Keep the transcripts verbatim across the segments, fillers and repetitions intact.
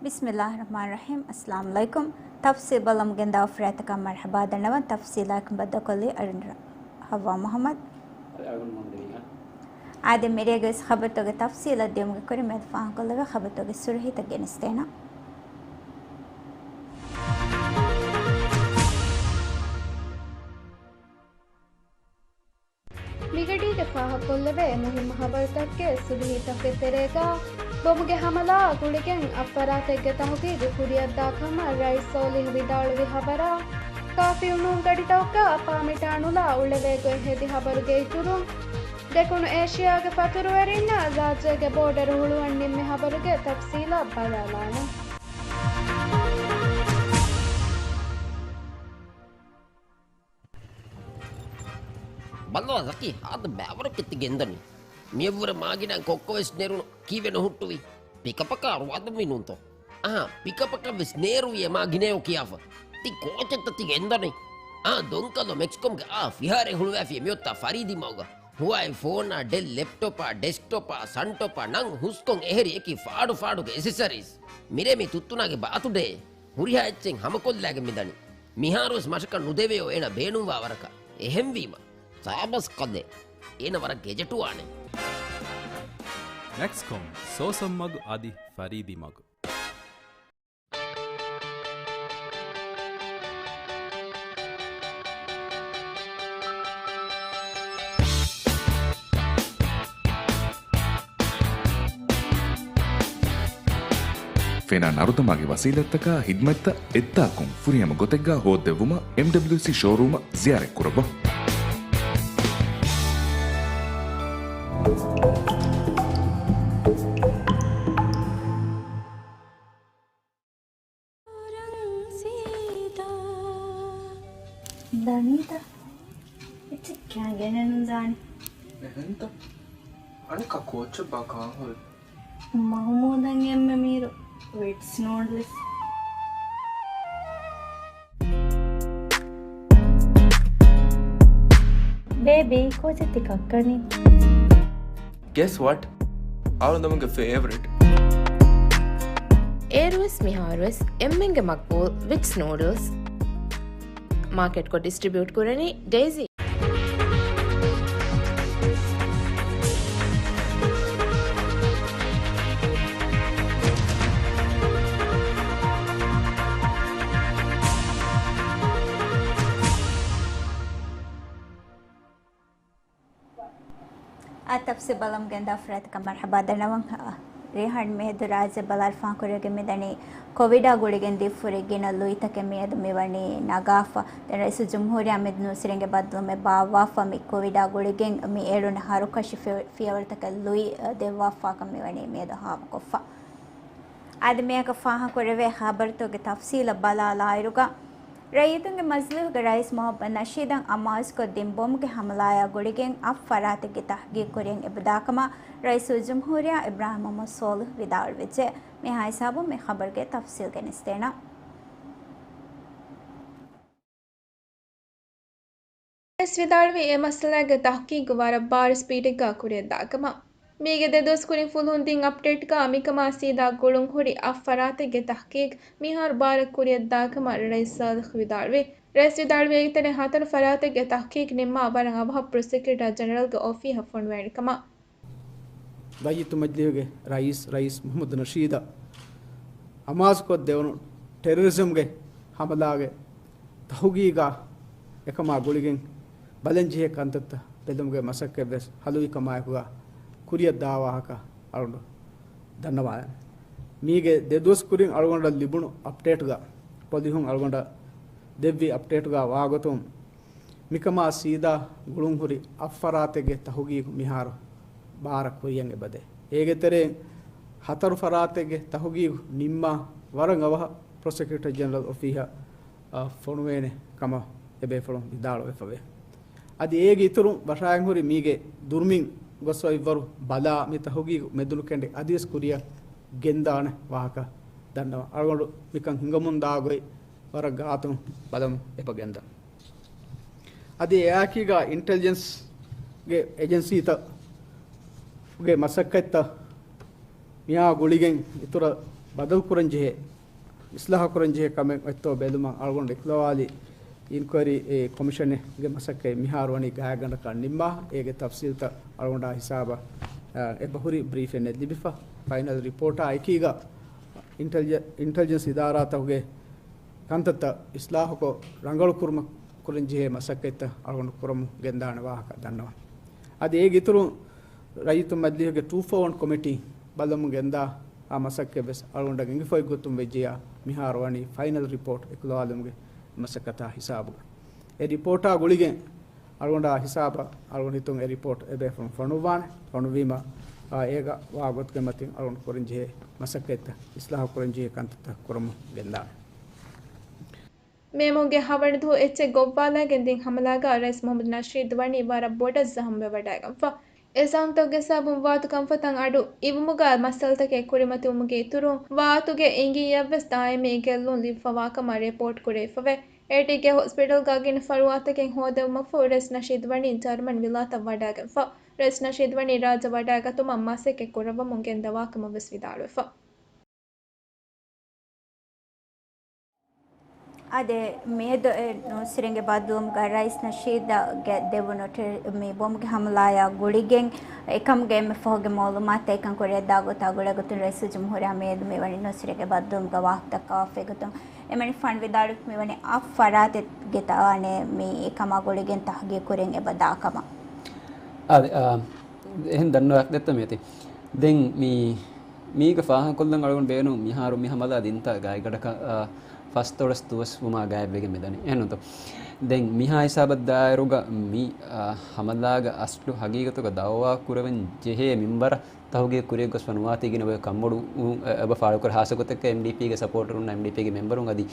ބިސްމިއްލާހި ރަޙްމާނި ރަޙީމް. އައްސަލާމު ޢަލައިކުމް. ތަފްސީލް ބަލަމުން ގެންދާ އޮފަރާތަކަށް މަރްޙަބާ ދަންނަވަން. ތަފްސީލާއެކު ބައްދަލުކޮށްލީ އަޅުގަނޑު ހައްވާ މުޙައްމަދު. އާދެ، މިރޭގެ ވެސް ޚަބަރުތަކުގެ ތަފްސީލަށް ދިޔުމުގެ ކުރިން މިއަދު ފާހަގަކޮށްލެވޭ ޚަބަރުތަކުގެ ސުރުޚީތައް ގެނެސްދޭނަން. މިގަޑީގަ ފާހަގަކޮށްލެވޭ މުހިއްމު ޚަބަރުތަކުގެ ސުރުޚީތަކުގެ ތެރޭގަ، ބޮމުގެ ހަމަލާއާ ގުޅިގެން އަށް ފަރާތެއްގެ ތަހުގީގު ކުރިއަށްދާ ކަމަށް ރައީސް ސޯލިހު ވިދާޅުވި ޚަބަރާ، ކާފި އުނޫން ގަޑިތަކުގަ ޕާމިޓާ ނުލާ އުޅެވޭ ގޮތް ހެދި ޚަބަރުގެ އިތުރުން، ދެކުނު އޭޝިޔާގެ ފަތުރުވެރިންނަށް ޣާޒާގެ ބޯޑަރު ހުޅުވަން ނިންމި ޚަބަރުގެ ތަފްސީލަށް ބަލާލާނަން. ބައްލަވާ ޒަކީ، ހާދަ ބައިވަރަކަށް ތި ގެންދަނީ. މިއަށްވުރެ މާގިނައިން ކޮއްކޮވެސް ނެރުނު ކީއްވެ ނުހުއްޓުވީ؟ ޕިކަޕަކާ އަރުވާލަންވީ ނޫންތޯ؟ އާ، ޕިކަޕަކަށްވެސް ނޭރުވި އެ މާގިނައޭ ކިޔާފަ. ތި ކޯޗެއްތަ ތި ގެންދަނީ؟ އާ، ދޮންކަލޯ މެކްސްކޮމްގެ އާ ފިހާރައެއް ހުޅުވާފިޔޭ މިއޮތާ ފަރީދީ މަގުގަ. ހުވާއި ފޯނާ، ޑެލް ލެޕްޓޮޕާ، ޑެސްކްޓޮޕާ، ސަންޓޮޕާ ނަން ހުސްކޮށް އެހެރި އެކި ފާޑު ފާޑުގެ އެސެސަރީސް. މިރޭ މި ތުއްތުނާގެ ބާތުޑޭ. ހުރިހާ އެއްޗެއް ހަމަކޮށްލާގެން މިދަނީ. މިހާރުވެސް މަށަކަށް ނުދެވެޔޯ އޭނަ ބޭނުންވާ ވަރަކަށް. އެހެންވީމަ، ސާބަސް ކަލޭ. އޭނަ ވަރަށް ގެޖެޓުވާނެ. މެކްސްކޮމް، ސޯސަން މަގު އަދި ފަރީދީ މަގު. ފެނާ ނަރުދަމާގެ ވަސީލަތްތަކާ ހިދްމަތްތައް އެއްދާކުން ފުރިހަމަ ގޮތެއްގާ ހޯއްދެއްވުމަށް އެމްޑަބްލިއުސީ ޝޯރޫމަށް ޒިޔާރަތްކުރައްވަ. ދަނީތަ؟ އެއްޗެއް ކާގެނެއް ނުދާނެ. އެހެންތަ؟ އަނެއްކާ ކޯއްޗެއްބާ ކާން ހުރީ؟ މަހުމޫދަށް އެންމެ މީރު ވިޓްސް ނޫޑްލްސް. ބޭބީ، ކޯޗެއް ތި ކައްކަނީ؟ Guess what? އަޅުގަނޑުމެންގެ ފޭވަރިޓް. އޭރުވެސް މިހާރުވެސް އެންމެންގެ މަގްބޫލް ވިޓްސް ނޫޑްލްސް. މާކެޓްކޮށް ޑިސްޓްރިބިއުޓް ކުރަނީ ޑެއިސީ. އާ، ތަފްސީލް ބަލަމުން ގެންދާ އޮފަރާތަކަށް މަރްޙަބާ ދަންނަވަން. ރޭހާން މިއަދު ރާއްޖެ ބަލާލަފާން ކުރިއަށް މިދަނީ ކޮވިޑާ ގުޅިގެން ދީފަ ހުރި ގިނަ ލުއިތަކެއް މިއަދު މިވަނީ ނަގާފަ. ދެން ރައީސުލްޖުމްހޫރިއްޔާ މެދު ނޫސްރިންގެ ބައްދަލުމެއް ބާއްވާފަ މި ކޮވިޑާ ގުޅިގެން މި އޭރުން ހަރުކަށި ފި-، ފިޔަވަޅުތަކަށް ލުއި ދެއްވާފާކަން މިވަނީ މިއަދު ހާމަކޮށްފަ. އާދެ، މިއަކަށް ފާހަގަކުރެވޭ ޚަބަރުތަކުގެ ތަފްސީލަށް ބަލާލާއިރުގަ، ރައްޔިތުންގެ މަޖިލީހުގެ ރައީސް މުހައްމަދު ނަޝީދަށް އަމާޒުކޮށްދިން ބޮމުގެ ހަމަލާއާ ގުޅިގެން އަށް ފަރާތެއްގެ ތަހުގީގު ކުރިއަށް އެބަދާކަމަށް ރައީސުލްޖުމްހޫރިއްޔާ އިބްރާހިމް މުހައްމަދު ސޯލިހު ވިދާޅުވެއްޖެ. މިހާ ހިސާބުން މި ޚަބަރުގެ ތަފްސީލް ގެނެސްދޭނަން. ރައީސް ވިދާޅުވީ އެ މައްސަލާގެ ތަހުގީގު ވަރަށް ބާރު ސްޕީޑެއްގަ ކުރިއަށްދާކަމަށް. މީގެ ދެ ދުވަސް ކުރިން ފުލުހުން ދިން އަޕްޑޭޓްގަ މިކަމާ ސީދާ ގުޅުން ހުރި އަށް ފަރާތެއްގެ ތަހުގީގު މިހާރު ބާރަށް ކުރިއަށްދާކަމަށް ރައީސް ސޯލިހު ވިދާޅުވި. ރައީސް ވިދާޅުވި އޭގެ ތެރެއިން ހަތަރު ފަރާތެއްގެ ތަހުގީގު ނިންމާ ވަރަށް އަވަހަށް ޕްރޮސިކިއުޓަރ ޖެނެރަލްގެ އޮފީހަށް ފޮނުވޭނެ ކަމަށް. ރައްޔިތު މަޖިލީހުގެ ރައީސް، ރައީސް މުހައްމަދު ނަޝީދަށް އަމާޒުކޮށްދެވުނު ޓެރަރިޒަމްގެ ހަމަލާގެ ތަހުގީގާ އެކަމާ ގުޅިގެން ބަލަންޖެހޭ ކަންތައްތައް ބެލުމުގެ މަސައްކަތްވެސް ހަލުވިކަމާއެކުގާ ކުރިއަށްދާވާހަކަ އަޅުގަނޑު ދަންނަވާލަން. މީގެ ދެ ދުވަސް ކުރިން އަޅުގަނޑަށް ލިބުނު އަޕްޑޭޓްގަ ޕޮލިހުން އަޅުގަނޑަށް ދެއްވި އަޕްޑޭޓްގަ ވާގޮތުން މިކަމާ ސީދާ ގުޅުންހުރި އަށް ފަރާތެއްގެ ތަހުގީގު މިހާރު ބާރަށް ކުރިއަށް އެބަދޭ. އޭގެ ތެރެއިން ހަތަރު ފަރާތެއްގެ ތަހުގީގު ނިންމާ ވަރަށް އަވަހަށް ޕްރޮސެކިއުޓަރ ޖެނެރަލް އޮފީހަށް، އަ، ފޮނުވޭނެ ކަމަށް އެބޭފުޅުން ވިދާޅުވެފަވޭ. އަދި އޭގެ އިތުރުން ވަށާއިން ހުރި މީގެ ދުރުމިން ގޮސް އޮތްވަރު ބަލާ މި ތަހުގީގު މެދުނުކެނޑި އަދިވެސް ކުރިއަށް ގެންދާނެ ވާހަކަ ދަންނަވަން. އަޅުގަނޑު މިކަން ހިނގަމުންދާ ގޮތް ވަރަށް ގާތުން ބަލަމުން އެބަ ގެންދަން. އަދި އެއާއެކީގާ އިންޓެލިޖެންސްގެ އެޖެންސީތަކުގެ މަސައްކަތްތައް މިއާ ގުޅިގެން އިތުރަށް ބަދަލުކުރަންޖެހޭ، އިސްލާހުކުރަންޖެހޭ ކަމެއް އޮތްތޯ ބެލުމަށް އަޅުގަނޑު އިންކުލާވާލީ އިންކުއަރީ އެ ކޮމިޝަނެއްގެ މަސައްކަތް މިހާރު ވަނީ ގާތްގަނޑަކަށް ނިންމާ، އޭގެ ތަފްސީލްތައް އަޅުގަނޑާ ހިސާބަށް، އަ، އެބަހުރި ބްރީފެއް ލިބިފަ، ފައިނަލް ރިޕޯޓާ އެކީގަ އިންޓެލިޖެ-، އިންޓެލިޖެންސް އިދާރާތަކުގެ ކަންތައްތައް އިސްލާހުކޮށް، ރަނގަޅު ކުރުމަށް ކުރަންޖެހޭ މަސައްކަތްތައް އަޅުގަނޑު ކުރަމުން ގެންދާނެ ވާހަކަ ދަންނަވަން. އަދި އޭގެ އިތުރުން ރައްޔިތު މަޖިލީހުގެ ޓޫ ފޯ ވަން ކޮމިޓީ ބަލަމުން ގެންދާ އާ މަސައްކަތް ވެސް އަޅުގަނޑަށް އެނގިފައި ގޮތުން ވެއްޖެޔާ، މިހާރު ވަނީ ފައިނަލް ރިޕޯޓް އިކުލާލުމުގެ މަސައްކަތާ ހިސާބުގަ. އެ ރިޕޯޓާ ގުޅިގެން އަޅުގަނޑާ ހިސާބަށް އަޅުގަނޑު ހިތުން އެ ރިޕޯޓް އެބޭފުޅުން ފޮނުއްވާނެ. ފޮނުއްވީމަ، އާ، އޭގަ ވާ ގޮތުގެ މަތިން އަޅުގަނޑު ކުރަންޖެހޭ މަސައްކަތްތައް، އިސްލާހު ކުރަންޖެހޭ ކަންތައްތައް ކުރަމުން ގެންދާނެ. މޭމުންގެ ހަވަނިދުވަހު އެއްޗެއް ގޮއްވާލައިގެން ދިން ހަމަލާގަ ރައީސް މުހައްމަދު ނަޝީދު ވަނީ ވަރަށް ބޮޑަށް ޒަހަމްވެވަޑައިގަންފަ. އެ ޒަހަމްތަކުގެ ސަބަބުން ވާތު ކަންފަތަށް އަޑު އިވުމުގަ މައްސަލަތަކެއް ކުރިމަތިވުމުގެ އިތުރުން، ވާތުގެ އިނގިއްޔަށްވެސް ދާއިމީ ގެއްލުން ލިބިފަވާކަމަށް ރިޕޯޓް ކުރެވިފަވޭ. އޭޓީކޭ ހޮސްޕިޓަލްގަ ގިނަ ފަރުވާތަކެއް ހޯދެވުމަށްފަހު ރައީސް ނަޝީދު ވަނީ ޖަރުމަން ވިލާތަށް ވަޑައިގެންފަ. ރައީސް ނަޝީދު ވަނީ ރާއްޖެ ވަޑައިގަތުމަށް މަސައްކަތް ކުރައްވަމުން ގެންދަވާކަމަށް ވެސް ވިދާޅުވެފަ. އާދެ، މިއަދު އެ ނޫސްރިންގެ ބައްދަލުވުމުގަ ރައީސް ނަޝީދަށް ދެވުނު ޓެ-، މި ބޮމްގެ ހަމަލާޔާ ގުޅިގެން އެކަމުގެ އެންމެ ފަހުގެ މައުލޫމާތުތައް އެކަން ކުރިއަށްދާ ގޮތާ ގުޅޭގޮތުން ރައީސުލްޖުމްހޫރިއްޔާ މިއަދު މިވަނީ ނޫސްރިންގެ ބައްދަލުވުމުގަ ވާހަކަދައްކަވާފައި ގޮތުން އެމަނިކުފާނު ވިދާޅުވި މިވަނީ އާ ފަރާތެއްގެ ތާނެ މި އެކަމާ ގުޅިގެން ތަހުގީގު ކުރިން އެބަ ދާކަމަށް. އާދެ، އާ، އެހެން ދަންނަވާ ދެއްތަ މިއޮތީ. ދެން މި މީގަ ފާހަގަކޮށްލަން އަޅުގަނޑު ބޭނުން މިހާރު މި ހަމަލާ ދިންތާ ގާތްގަނޑަކަށް، އާ، ފަސްދޮޅަސް ދުވަސް ވުމާ ގާތްވެގެން މިދަނީ. އެހެންނުތޯ؟ ދެން މިހާ ހިސާބަށް ދާއިރުގަ މި، އާ، ހަމަލާގަ އަސްލު ހަގީގަތުގަ ދައުވާ ކުރެވެން ޖެހޭ މިންވަރަށް ތަހުގީގު ކުރިޔަށް ގޮސްފަ ނުވާތީ ގިނަ ބަޔަކު ކަންބޮޑުވުން އެބަ ފާޅުކުރޭ. ހާއްސަ ގޮތެއްގަ އެމްޑީޕީގެ ސަޕޯޓަރުންނާ އެމްޑީޕީގެ މެމްބަރުން އަދި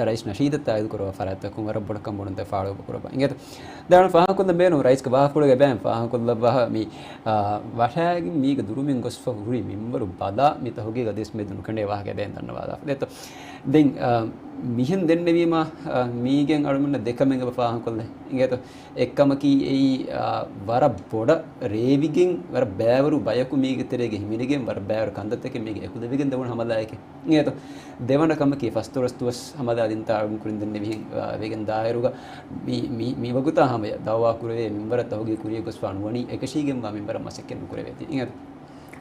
ރައީސް ނަޝީދަށް ތާއީދު ކުރައްވާ ފަރާތްތަކުން ވަރަށް ބޮޑަށް ކަންބޮޑުވުންތައް ފާޅުވެ ކުރައްވާ. އިނގޭތަ؟ ދެން ފާހަގަކޮށްލަން ބޭނުން ރައީސްގެ ވާހަކަކޮޅުގައި ބަޔާން ފާހަގަކޮށްލައްވާ މި، އާ، ވަށާގެން މީގެ ދުރުމިން ގޮސްފަ ހުރި މިންވަރު ބަލާ މި ތަހުގީގު އަދިވެސް މިއަދު ނުކެނޑޭ ވާހަކަ ދޭން ދަންނަވާލާފަ ދެއްތޯ. ދެން، އާ، މިހެން ދެންނެވީމަ، އާ، މީގެން އަޅުމެންނަށް ދެކަމެއް އެބަ ފާހަގަކޮށްލަ އިނގޭތޯ. އެއްކަމަކީ އެއީ، އާ، ވަރަށް ބޮޑަށް ރޭވިގެން، ވަރަށް ބައިވަރު ބަޔަކު މީގެ ތެރޭގަ ހިމެނިގެން، ވަރަށް ބައިވަރު ކަންތައްތަކެއް މީގެ އެކުލެވިގެން ދެވުނު ހަމަލާއެކޭ. އިނގޭތޯ؟ ދެވަނަ ކަމަކީ، ފަސްދޮޅަސް ދުވަސް ހަމަލާ ދިންތާ އަޅުގަނޑު ކުރިން ދެންނެވިހެން، އާ، ވެގެން ދާއިރުގަ މި، މި، މި ވަގުތާ ހަމަޔަށް ދައުވާ ކުރެވޭ މިންވަރަށް ތަހުގީގު ކުރިޔަށް ގޮސްފާ ނުވަނީ އެކަށީގެންވާ މިންވަރަށް މަސައްކަތް ނުކުރެވޭތީ. އިނގޭތޯ؟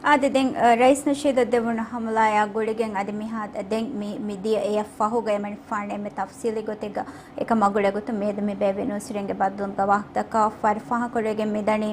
އާދެ، ދެން، އަ، ރައީސް ނަޝީދަށް ދެވުނު ހަމަލާޔާ ގުޅިގެން އަދި މިހާ، ދެން މި، މި ދިޔަ އެޔަށް ފަހުގަ އެމަނިކުފާނު އެންމެ ތަފްސީލީ ގޮތެއްގަ އެކަމާ ގުޅޭގޮތުން މިއަދު މި ބޭއްވި ނޫސްރިންގެ ބައްދަލުވުމުގަ ވާހަކަދައްކަވާފަ ފާހަގަކުރެވިގެން މިދަނީ،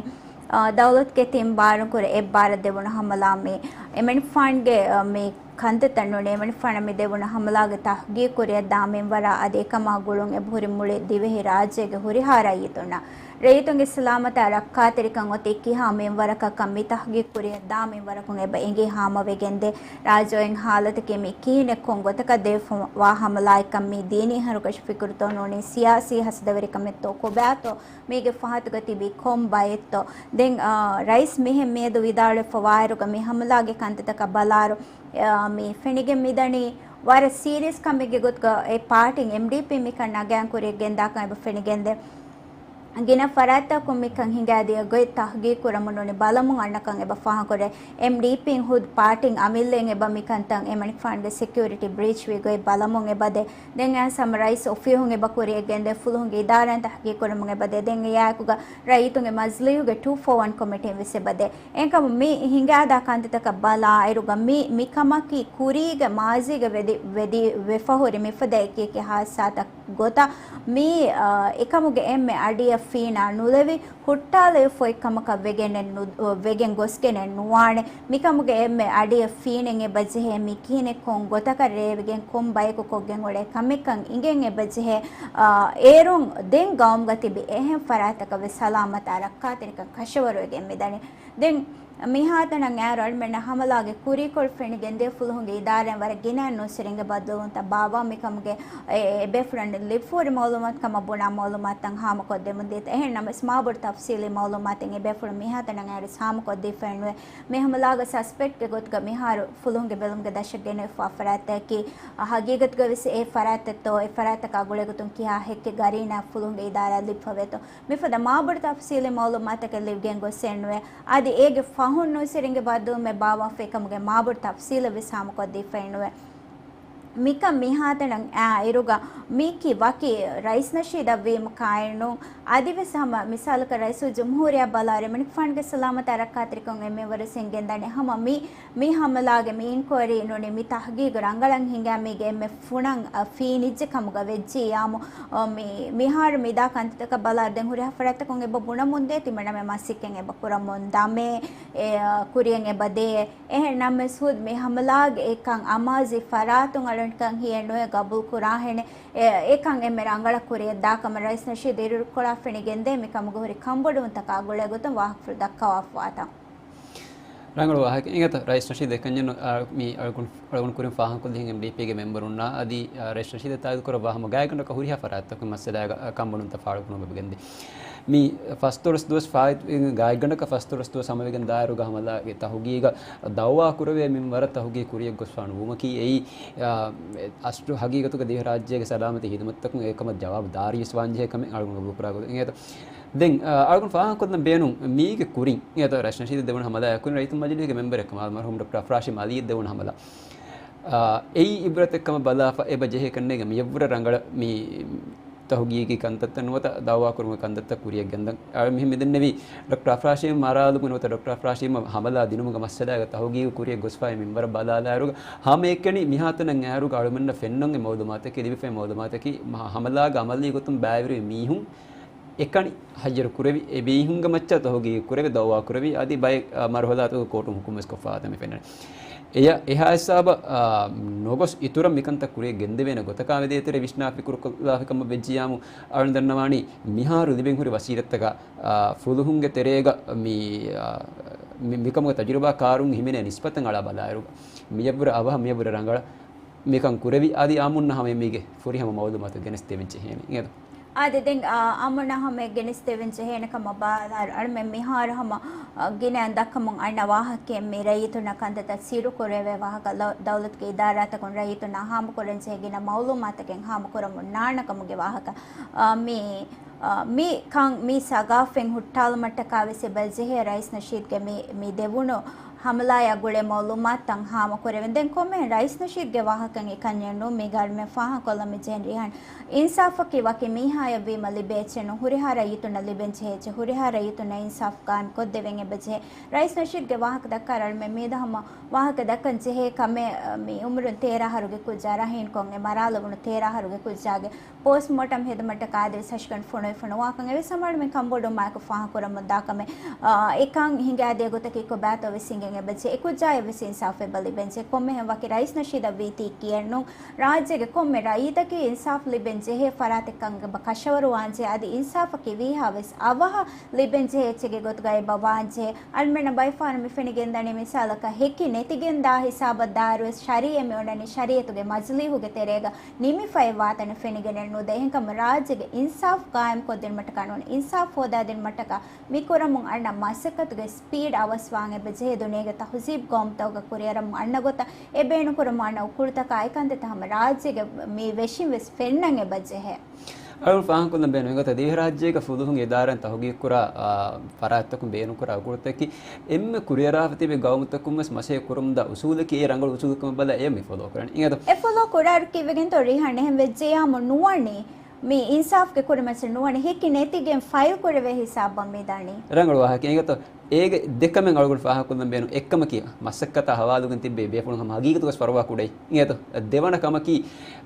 އާ، ދައުލަތުގެ ތިން ބާރުން ކުރެ އެއް ބާރަށް ދެވުނު ހަމަލާ މި އެމަނިކުފާނުގެ، އާ، މި ކަންތައްތައް ނޫނީ، އެމަނިކުފާނަށް މި ދެވުނު ހަމަލާގެ ތަހުގީގު ކުރިއަށްދާ މިންވަރާ އަދި އެކަމާ ގުޅުން އެބަހުރި މުޅި ދިވެހި ރާއްޖޭގެ ހުރިހާ ރައްޔިތުންނަށް ރައްޔިތުންގެ ސަލާމަތާ ރައްކާތެރިކަން އޮތީ ކިހާ މިންވަރަކަށްކަން މި ތަހުގީގު ކުރިއަށްދާ މިންވަރަކުން އެބަ އެނގި ހާމަވެގެންދޭ. ރާއްޖެ އޮތް ހާލަތަކީ މި ކިހިނެއް ކޮން ގޮތަކަށް ދެވިފަ ވާ ހަމަލާއެއްކަން މީ ދީނީ އަހަރުކަށަ ފިކުރުތޯ ނޫނީ ސިޔާސީ ހަސަދަވެރިކަމެއްތޯ ކޮބާތޯ މީގެ ފަހަތުގަ ތިބީ ކޮން ބައެއްތޯ. ދެން، އާ، ރައީސް މިހެން މިއަދު ވިދާޅުވެފަ ވާއިރުގަ މި ހަމަލާގެ ކަންތައްތަކަށް ބަލާއިރު، އާ، މި ފެނިގެން މިދަނީ ވަރަށް ސީރިއަސް ކަމެއްގެ ގޮތުގަ އެ ޕާޓީން އެމްޑީޕީ މިކަން ނަގާން ކުރިޔަށް ގެންދާކަން އެބަ ފެނިގެންދޭ. ގިނަ ފަރާތްތަކުން މިކަން ހިނގާދިޔަ ގޮތް ތަހުގީގު ކުރަމުން ނޫނީ ބަލަމުން އަންނަކަން އެބަ ފާހަގަކުރޭ. އެމްޑީޕީން ހުދު ޕާޓީން އަމިއްލައިން އެބަ މިކަންތައް އެމަނިކުފާނުގެ ސެކިއުރިޓީ ބްރީޗްވީ ގޮތް ބަލަމުން އެބަދޭ. ދެން އައިސް ހަމަ ރައީސް އޮފީހުން އެބަ ކުރިޔަށްގެންދޭ ފުލުހުންގެ އިދާރާއިން ތަހުގީގު ކުރަމުން އެބަދޭ. ދެން އެއާއެކުގަ ރައްޔިތުންގެ މަޖިލީހުގެ ޓޫ ފޯ ވަން ކޮމިޓީން ވެސް އެބަދޭ. އެހެންކަމުން މި ހިނގާދާ ކަންތައްތަކަށް ބަލާއިރުގަ މި، މިކަމަކީ ކުރީގެ މާޒީގަ ވެދި، ވެދި ވެފަހުރި މިފަދަ އެކިއެކި ހާދިސާތައް ގޮތަށް މި، އާ، އެކަމުގެ އެންމެ އަޑިއަށް ފީނާ ނުލެވި، ހުއްޓާލެވިފައި ކަމަކަށް ވެގެނެއް ނު، ވެގެން ގޮސްގެނެއް ނުވާނެ. މިކަމުގެ އެންމެ އަޑިއަށް ފީނެން އެބަޖެހޭ، މި ކިހިނެއް ކޮން ގޮތަކަށް ރޭވިގެން ކޮން ބަޔަކު ކޮށްގެން އުޅޭ ކަމެއްކަން އިނގެން އެބަޖެހޭ، އާ، އޭރުން ދެން ގައުމުގަ ތިބި އެހެން ފަރާތްތަކަށް ވެސް ސަލާމަތާ ރައްކާތެރިކަން ކަށަވަރުވެގެން މިދަނީ. ދެން މިހާތަނަށް އައިރު އަޅުމެންނަށް ހަމަލާގެ ކުރީކޮޅު ފެނިގެންދޭ ފުލުހުންގެ އިދާރާއިން ވަރަށް ގިނަ ނޫސްރިންގެ ބައްދަލުވުންތައް ބާއްވާ މިކަމުގެ އެ، އެބޭފުޅުން ލިބިފަހުރި މައުލޫމާތު ކަމަށް ބުނާ މައުލޫމާތުތައް ހާމަކޮށްދެމުން ދީތަ. އެހެން ނަމަވެސް މާބޮޑު ތަފްސީލީ މައުލޫމާތެއް އެބޭފުޅުން މިހާތަނަށް އައިރު ހާމަކޮށްދީފައެއްނުވޭ. މި ހަމަލާގެ ސަސްޕެކްޓްގެ ގޮތުގަ މިހާރު ފުލުހުންގެ ބެލުމުގެ ދަށަށް ގެނެވިފާ ފަރާތްތަކަކީ، އަ، ހަގީގަތުގަ ވެސް އެ ފަރާތްތައްތޯ، އެ ފަރާތްތަކާ ގުޅޭގޮތުން ކިހާ ހެއްކެއް ގަރީނާ ފުލުހުންގެ އިދާރާ ލިބިފަވޭތޯ. މިފަދަ މާބޮޑު ތަފްސީލީ މައުލޫމާތަކެއް ލިބިގެން ގޮސްއެއްނުވޭ. އަދި އޭގެ ފަހުން ނޫސްރިންގެ ބައްދަލުވުމެއް ބާއްވާފައި ކަމުގެ މާބޮޑު ތަފްސީލެއް ވެސް ހާމަކޮށްދީފައެއްނުވޭ. މިކަން މިހާތަނަށް އައިރުގަ މީކީ ވަކި ރައީސް ނަޝީދަށް ވީމަ ކާއެއްނޫން. އަދިވެސް ހަމަ މިސާލަކަށް ރައީސުލްޖުމްހޫރިއްޔާ ބަލާއިރު އެމަނިކުފާނުގެ ސަލާމަތާ ރައްކާތެރިކަން އެންމެ ވަރަށް އެނގެންދާނެ. ހަމަ މި، މި ހަމަލާގެ މި އިންކުއަރީ ނޫނީ މި ތަހުގީގު ރަނގަޅަށް ހިނގާ މީގެ އެންމެ ފުނަން އަ، ފީނިއްޖެ ކަމުގަ ވެއްޖިއްޔާމު، އަ، މި، މިހާރު މިދާ ކަންތައްތަކަށް ބަލާ ދެން ހުރިހާ ފަރާތްތަކުން އެބަ ބުނަމުންދޭ ތިމަންނަމެން މަސައްކަތް އެބަ ކުރަމުން ދަމޭ، އެ، އަ، ކުރިޔަށް އެބަ ދޭ. އެހެން ނަމަވެސް ހުދު މި ހަމަލާގެ އެކަން އަމާޒުވި ފަރާތުން އަޅުންކަން ހިޔެއް ނުވެ ގަބޫލު ކުރާހެނެއް. އެ، އެކަން އެންމެ ރަނގަޅަށް ކުރިޔަށް ދާކަމަށް ރައީސް ނަޝީދު އިރުކޮޅާ ފެނިގެންދޭ މިކަމުގެ ހުރި ކަންބޮޑުވުންތަކާ ގުޅޭ ގޮތުން ވާހަކަފުޅު ދައްކަވާފަވާތަން. ރަނގަޅު ވާހަކަ. އިނގޭތޯ ރައީސް ނަޝީދު އެކަންޏެއްނު، އާ، މި އަޅުގަނޑު، އަޅުގަނޑު ކުރިން ފާހަގަކޮށްލި ހިނގެން އެމްޑީޕީގެ މެމްބަރުންނާ އަދި، އާ، ރައީސް ނަޝީދަށް ތާއީދު ކުރައްވާ ހަމަ ގާތްގަނޑަކަށް ހުރިހާ ފަރާތްތަކުން މައްސަލާގަ، އާ، ކަންބޮޑުވުންތައް ފާޅުކުރުމަށް އެބަ ގެންދޭ. މި ފަސްދޮޅަސް ދުވަސް ފާއިތު، ގާތްގަނޑަކަށް ފަސްދޮޅަސް ދުވަސް ހަމަވެގެން ދާއިރުގަ ހަމަލާގެ ތަހުގީގަށް ދައުވާ ކުރެވޭ މިންވަރަށް ތަހުގީގު ކުރިޔަށް ގޮސްފާނު ވުމަކީ އެއީ، އާ، އަސްލު ހަގީގަތުގަ ދިވެހިރާއްޖޭގެ ސަލާމަތީ ހިދުމަތްތަކުން އެކަމަށް ޖަވާބު ދާރިވެސް ވާންޖެހޭ ކަމެއް އަޅުގަނޑު ގަބޫލުކުރާ ގޮތުން. އިނގޭތޯ ދެން، އާ، އަޅުގަނޑު ފާހަގަކޮށްލަން ބޭނުން މީގެ ކުރިން އިނގޭތޯ ރައީސް ނަޝީދު ދެވުނު ހަމަލާ އެކުނި ރައްޔިތުން މަޖިލީހުގެ މެމްބަރެއް ކަމަށް މަރްހޫމް ޑޮކްޓަރ އަފްރާޝީމް އަލީއަށް ދެވުނު ހަމަލާ. އާ، އެއީ އިބްރަތެއް ކަމަށް ބަލާފަ އެބަ ޖެހޭ ކަންނޭނގެ މިޔަށްވުރެ ރަނގަޅަށް މި ތަހުގީގީ ކަންތައްތައް ނުވަތަ ދައުވާކުރުމުގެ ކަންތައްތައް ކުރިޔަށް ގެންދަން. އަޅު މިހެން މިދެންނެވީ ޑޮކްޓަރ އަފްރާޝީމް މަރާލުމުގެ ނުވަތަ ޑޮކްޓަރ އަފްރާޝީމް ހަމަލާ ދިނުމުގެ މައްސަލާގެ ތަހުގީގު ކުރިޔަށް ގޮސްފައި މިންވަރަށް ބަލާލާއިރުގަ ހަމައެކަނި މިހާތަނަށް އައިރުގަ އަޅުމެންނަށް ފެންނަން އެ މައުލޫމާތަކީ ލިބިފައި މައުލޫމާތަކީ ހަމަލާގެ އަމަލީ ގޮތުން ބައިވެރިވި މީހުން އެކަނި ހައްޔަރު ކުރެވި، އެ މީހުންގެ މައްޗަށް ތަހުގީގު ކުރެވި، ދައުވާ ކުރެވި، އަދި ބައެއް، އާ، މަރުހަލާތަކުގަ ކޯޓުން ހުކުމްވެސް ކޮށްފަވާތަން މި ފެންނަނީ. އެޔަށް އެހާ ހިސާބަށް، އާ، ނޮގޮސް އިތުރަށް މިކަންތައް ކުރިޔަށް ގެންދެވޭނެ ގޮތަކާ މެދޭތެރޭ ވިސްނާ ފިކުރުކޮށްލާފި ކަމަށް ވެއްޖިޔާމު، އަޅުން ދަންނަވާނީ މިހާރު ލިބެން ހުރި ވަސީލަތްތަކާ، އާ، ފުލުހުންގެ ތެރޭގަ މި، އާ، މި، މިކަމުގެ ތަޖުރިބާ ކާރުން ހިމެނޭ ނިސްބަތަށް އަޅާ ބަލާއިރު، މިޔަށްވުރެ އަވަހަށް މިޔަށްވުރެ ރަނގަޅަށް މިކަން ކުރެވި، އަދި އާއްމުންނަށް ހަމަ މީގެ ފުރިހަމަ މައުލޫމާތު ގެނެސްދެވެން ޖެހޭނެ. އިނގޭތޯ؟ އާދެ، ދެން، އާ، އާއްމުންނަށް ހަމަ ގެނެސްދެވެން ޖެހޭނެ ކަމަށް ބާލާއިރު، އަޅުމެން މިހާރު ހަމަ، އާ، ގިނައިން ދައްކަމުން އަންނަ ވާހަކައެއް މި ރައްޔިތުންނަށް ކަންތައްތައް ސިއްރު ކުރެވޭ ވާހަކަ، ލަ-، ދައުލަތުގެ އިދާރާތަކުން ރައްޔިތުންނާ ހާމަކުރަން ޖެހޭ ގިނަ މައުލޫމާތަކެއް ހާމަކުރަމުން ނާންނަ ކަމުގެ ވާހަކަ. އާ، މި، އާ، މި ކަން، މި ސަގާފަތް ހުއްޓާލުމަށްޓަކާ ވެސް އެބަ ޖެހޭ ރައީސް ނަޝީދްގެ މި، މި ދެވުނު ހަމަލާއާ ގުޅޭ މައުލޫމާތުތައް ހާމަކުރެވެން. ދެން ކޮންމެހެން ރައީސް ނަޝީދްގެ ވާހަކައިން އެކަންޏެއް ނޫން މި ގާރމެން ފާހަގަކޮށްލަން މި ޖެހެން ރިހާން. އިންސާފަކީ ވަކި މީހާޔަށް ވީމަ ލިބޭ އެއްޗެއް ނޫން. ހުރިހާ ރައްޔިތުންނަށް ލިބެން ޖެހޭ އެއްޗެއް. ހުރިހާ ރައްޔިތުންނަށް އިންސާފް ގާއިމް ކޮށްދެވެން އެބަ ޖެހޭ. ރައީސް ނަޝީދްގެ ވާހަކަ ދައްކާ އަޅުމެން މިއަދު ހަމަ ވާހަކަ ދައްކަން ޖެހޭ ކަމެއް، މި އުމުރުން ތޭރަ އަހަރުގެ ކުއްޖާ ރަހީން ކޮށް އެ މަރާލުވުނު ތޭރަ އަހަރުގެ ކުއްޖާގެ ޕޯސްޓްމޯޓަމް ހިދުމަތަކާ އަދިވެސް ހަށިގަނޑު ފޮނުވި ފޮނުވާކަން އެވެސް ހަމައަޅުމެން ކަންބޮޑުވުމާއެކު ފާހަގަކުރަމުން ދާކަމެއް، އާ، އެކަން ހިނގާދޭ ގޮތަކީ ކޮބާތޯ ވެސް ހިނގެން އެބަޖެ. އެ ކުއްޖާއަށް ވެސް އިންސާފް އެބަ ލިބެންޖެ. ކޮންމެހެން ވަކި ރައީސް ނަޝީދަށް ވީތީ ކިޔެއްނު. ރާއްޖޭގެ ކޮންމެ ރައްޔިތަކީ އިންސާފް ލިބެން ޖެހޭ ފަރާތެއްކަން އެބަ ކަށަވަރު ވާންޖެ. އަދި އިންސާފަކީ ވީހާވެސް އަވަހަށް ލިބެން ޖެހޭ އެއްޗެއްގެ ގޮތުގައި އެބަ ވާންޖެ. އަޅުމެންނަށް ބައިފާރު މި ފެނިގެންދަނީ މިސާލަކަށް ހެކި ނެތިގެންދާ ހިސާބަށް ދާއިރުވެސް ޝަރީއަތް މި އޮންނަނީ ޝަރީއަތުގެ މަޖިލީހުގެ ތެރޭގަ ނިމިފައި ވާތަނެއް ފެނިގެނެއް ނުދޭ. އެހެންކަމުން ރާއްޖޭގެ އިންސާފް ގާއިމް ކޮށްދިނުމަށްޓަކާ ނޫނީ އިންސާފް ހޯދާދިނުމަށްޓަކާ މި ކުރަމުން އަންނަ މަސައްކަތުގެ ސްޕީޑް އަވަސްވާން އެބަޖެހޭ. ދުނިޔޭގެ ތަހުޒީބު ގައުމުތަކުގަ ކުރިއަރަމުން އަންނަ ގޮތަށް އެ ބޭނުންކުރަމުން އަންނަ އުކުޅުތަކާ އެކަންތައްތައް ހަމަ ރާއްޖޭގެ މި ވެށިން ވެސް ފެންނަން އެބަޖެހޭ. އަޅުން ފާހަގަކޮށްލަން ބޭނުން އެގޮތަށް ދިވެހިރާއްޖޭގެ ފުލުހުން އިދާރާއިން ތަހުގީގުކުރާ، އާ، ފަރާތްތަކުން ބޭނުންކުރާ އުކުޅުތަކީ އެންމެ ކުރިއަރާފަ ތިބި ގައުމުތަކުން ވެސް މަސައްކަތް ކުރަމުންދާ އުސޫލަކީ އެ ރަނގަޅު އުސޫލެއް ކަމަށް ބަލާ އެ މި ފޮލޯ ކުރަނީ. އިނގޭތޯ؟ އެ ފޮލޯ ކުރާއިރު ކީއްވެގެންތޯ ރީހާން އެހެން ވެއްޖެޔާމު ނުވަނީ؟ މި އިންސާފްގެ ކުރިމައްޗަށް ނުވަނީ ހެކި ނެތިގެން ފައިލް ކުރެވޭ ހިސާބަށް މި ދަނީ. ރަނގަޅު ވާހަކަ. އިނގޭތޯ؟ އޭގެ ދެކަމެއް އަޅުގަނޑު ފާހަގަކޮށްލަން ބޭނުން. އެއްކަމަކީ، މަސައްކަތާ ހަވާލުގެން ތިއްބެވި ބޭފުޅުން ހަމަ ހަގީގަތުގަސް ފަރުވާ ކުޑައި. އިނގޭތޯ؟ ދެވަނަ ކަމަކީ،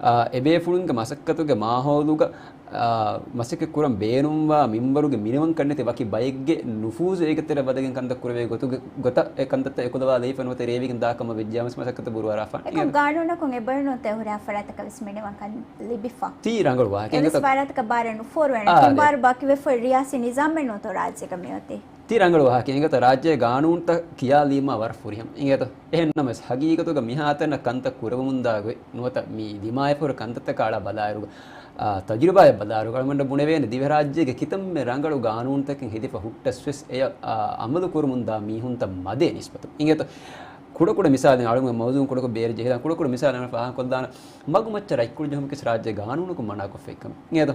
އާ، އެބޭފުޅުންގެ މަސައްކަތުގެ މާހައުލުގަ، އާ، މަސައްކަތް ކުރަން ބޭނުންވާ މިންވަރުގެ މިނިވަންކަން ނެތި ވަކި ބައެއްގެ ނުފޫޒު އޭގެ ތެރެ ވަދެގެން ކަންތައް ކުރެވޭ ގޮތުގެ، ގޮތަށް އެ ކަންތައްތައް އެކުލަވާލައިފަ ނުވަތަ ރޭވިގެން ދާ ކަމަށް ވެއްޖެޔާ ވެސް މަސައްކަތު ބުރުއަރާފަ. އެކަމް އިނގޭތޯ؟ ގާނޫނަކުން އެބައިނުންތެ ހުރިހާ ފަރާތަކަށް ވެސް މިނިވަންކަން ލިބިފަ. ތީ ރަނގަޅު ވާހަކަ. އެވެސް އިނގޭތޯ؟ ފަރާތަކަށް ބާރެއް ނުފޯރުވޭނެ. އާ، ތިން އާދެ. ބާރު ބަކިވެފަ ރިޔާސީ ނިޒާމެއް ނޫންތޯ ރާއްޖޭގަ މިއޮތީ. ތި ރަނގަޅު ވާހަކަ. އިނގޭތޯ؟ ރާއްޖޭ ގާނޫނުތައް ކިޔާލީމާ ވަރަށް ފުރިހަމަ. އިނގޭތޯ؟ އެހެންނަމަވެސް ހަގީގަތުގަ މިހާތަނަށް ކަންތައް ކުރެވެމުންދާ ގޮތް ނުވަތަ މި ދިމާވެފަ ހުރި ކަންތައްތަކާ އަޅާ ބަލާއިރުގަ، އާ، ތަޖުރިބާއެއް ބަލާއިރުގަ އަޅުގަނޑަށް ބުނެވޭނެ ދިވެހިރާއްޖޭގެ ކިތަންމެ ރަނގަޅު ގާނޫނުތަކެއް ހެދިފަ ހުއްޓަސް ވެސް އެޔަށް، އާ، އަމަލު ކުރަމުންދާ މީހުންތައް މަދޭ ނިސްބަތުން. އިނގޭތޯ؟ ކުޑަކުޑަ މިސާލެއް އަޅުގަނޑު މައުޒޫން ކުޑަކޮށް ބޭރަށް ޖެހިލާން ކުޑަކުޑަ މިސާލެއް ފާހަގަކޮށްލާނަން. މަގުމައްޗަށް ރަތްކުޅު ޖެހުމަކީ ރާއްޖޭ ގާނޫނަކުން މަނާކޮށްފައި ކަމެއް. އިނގޭތޯ؟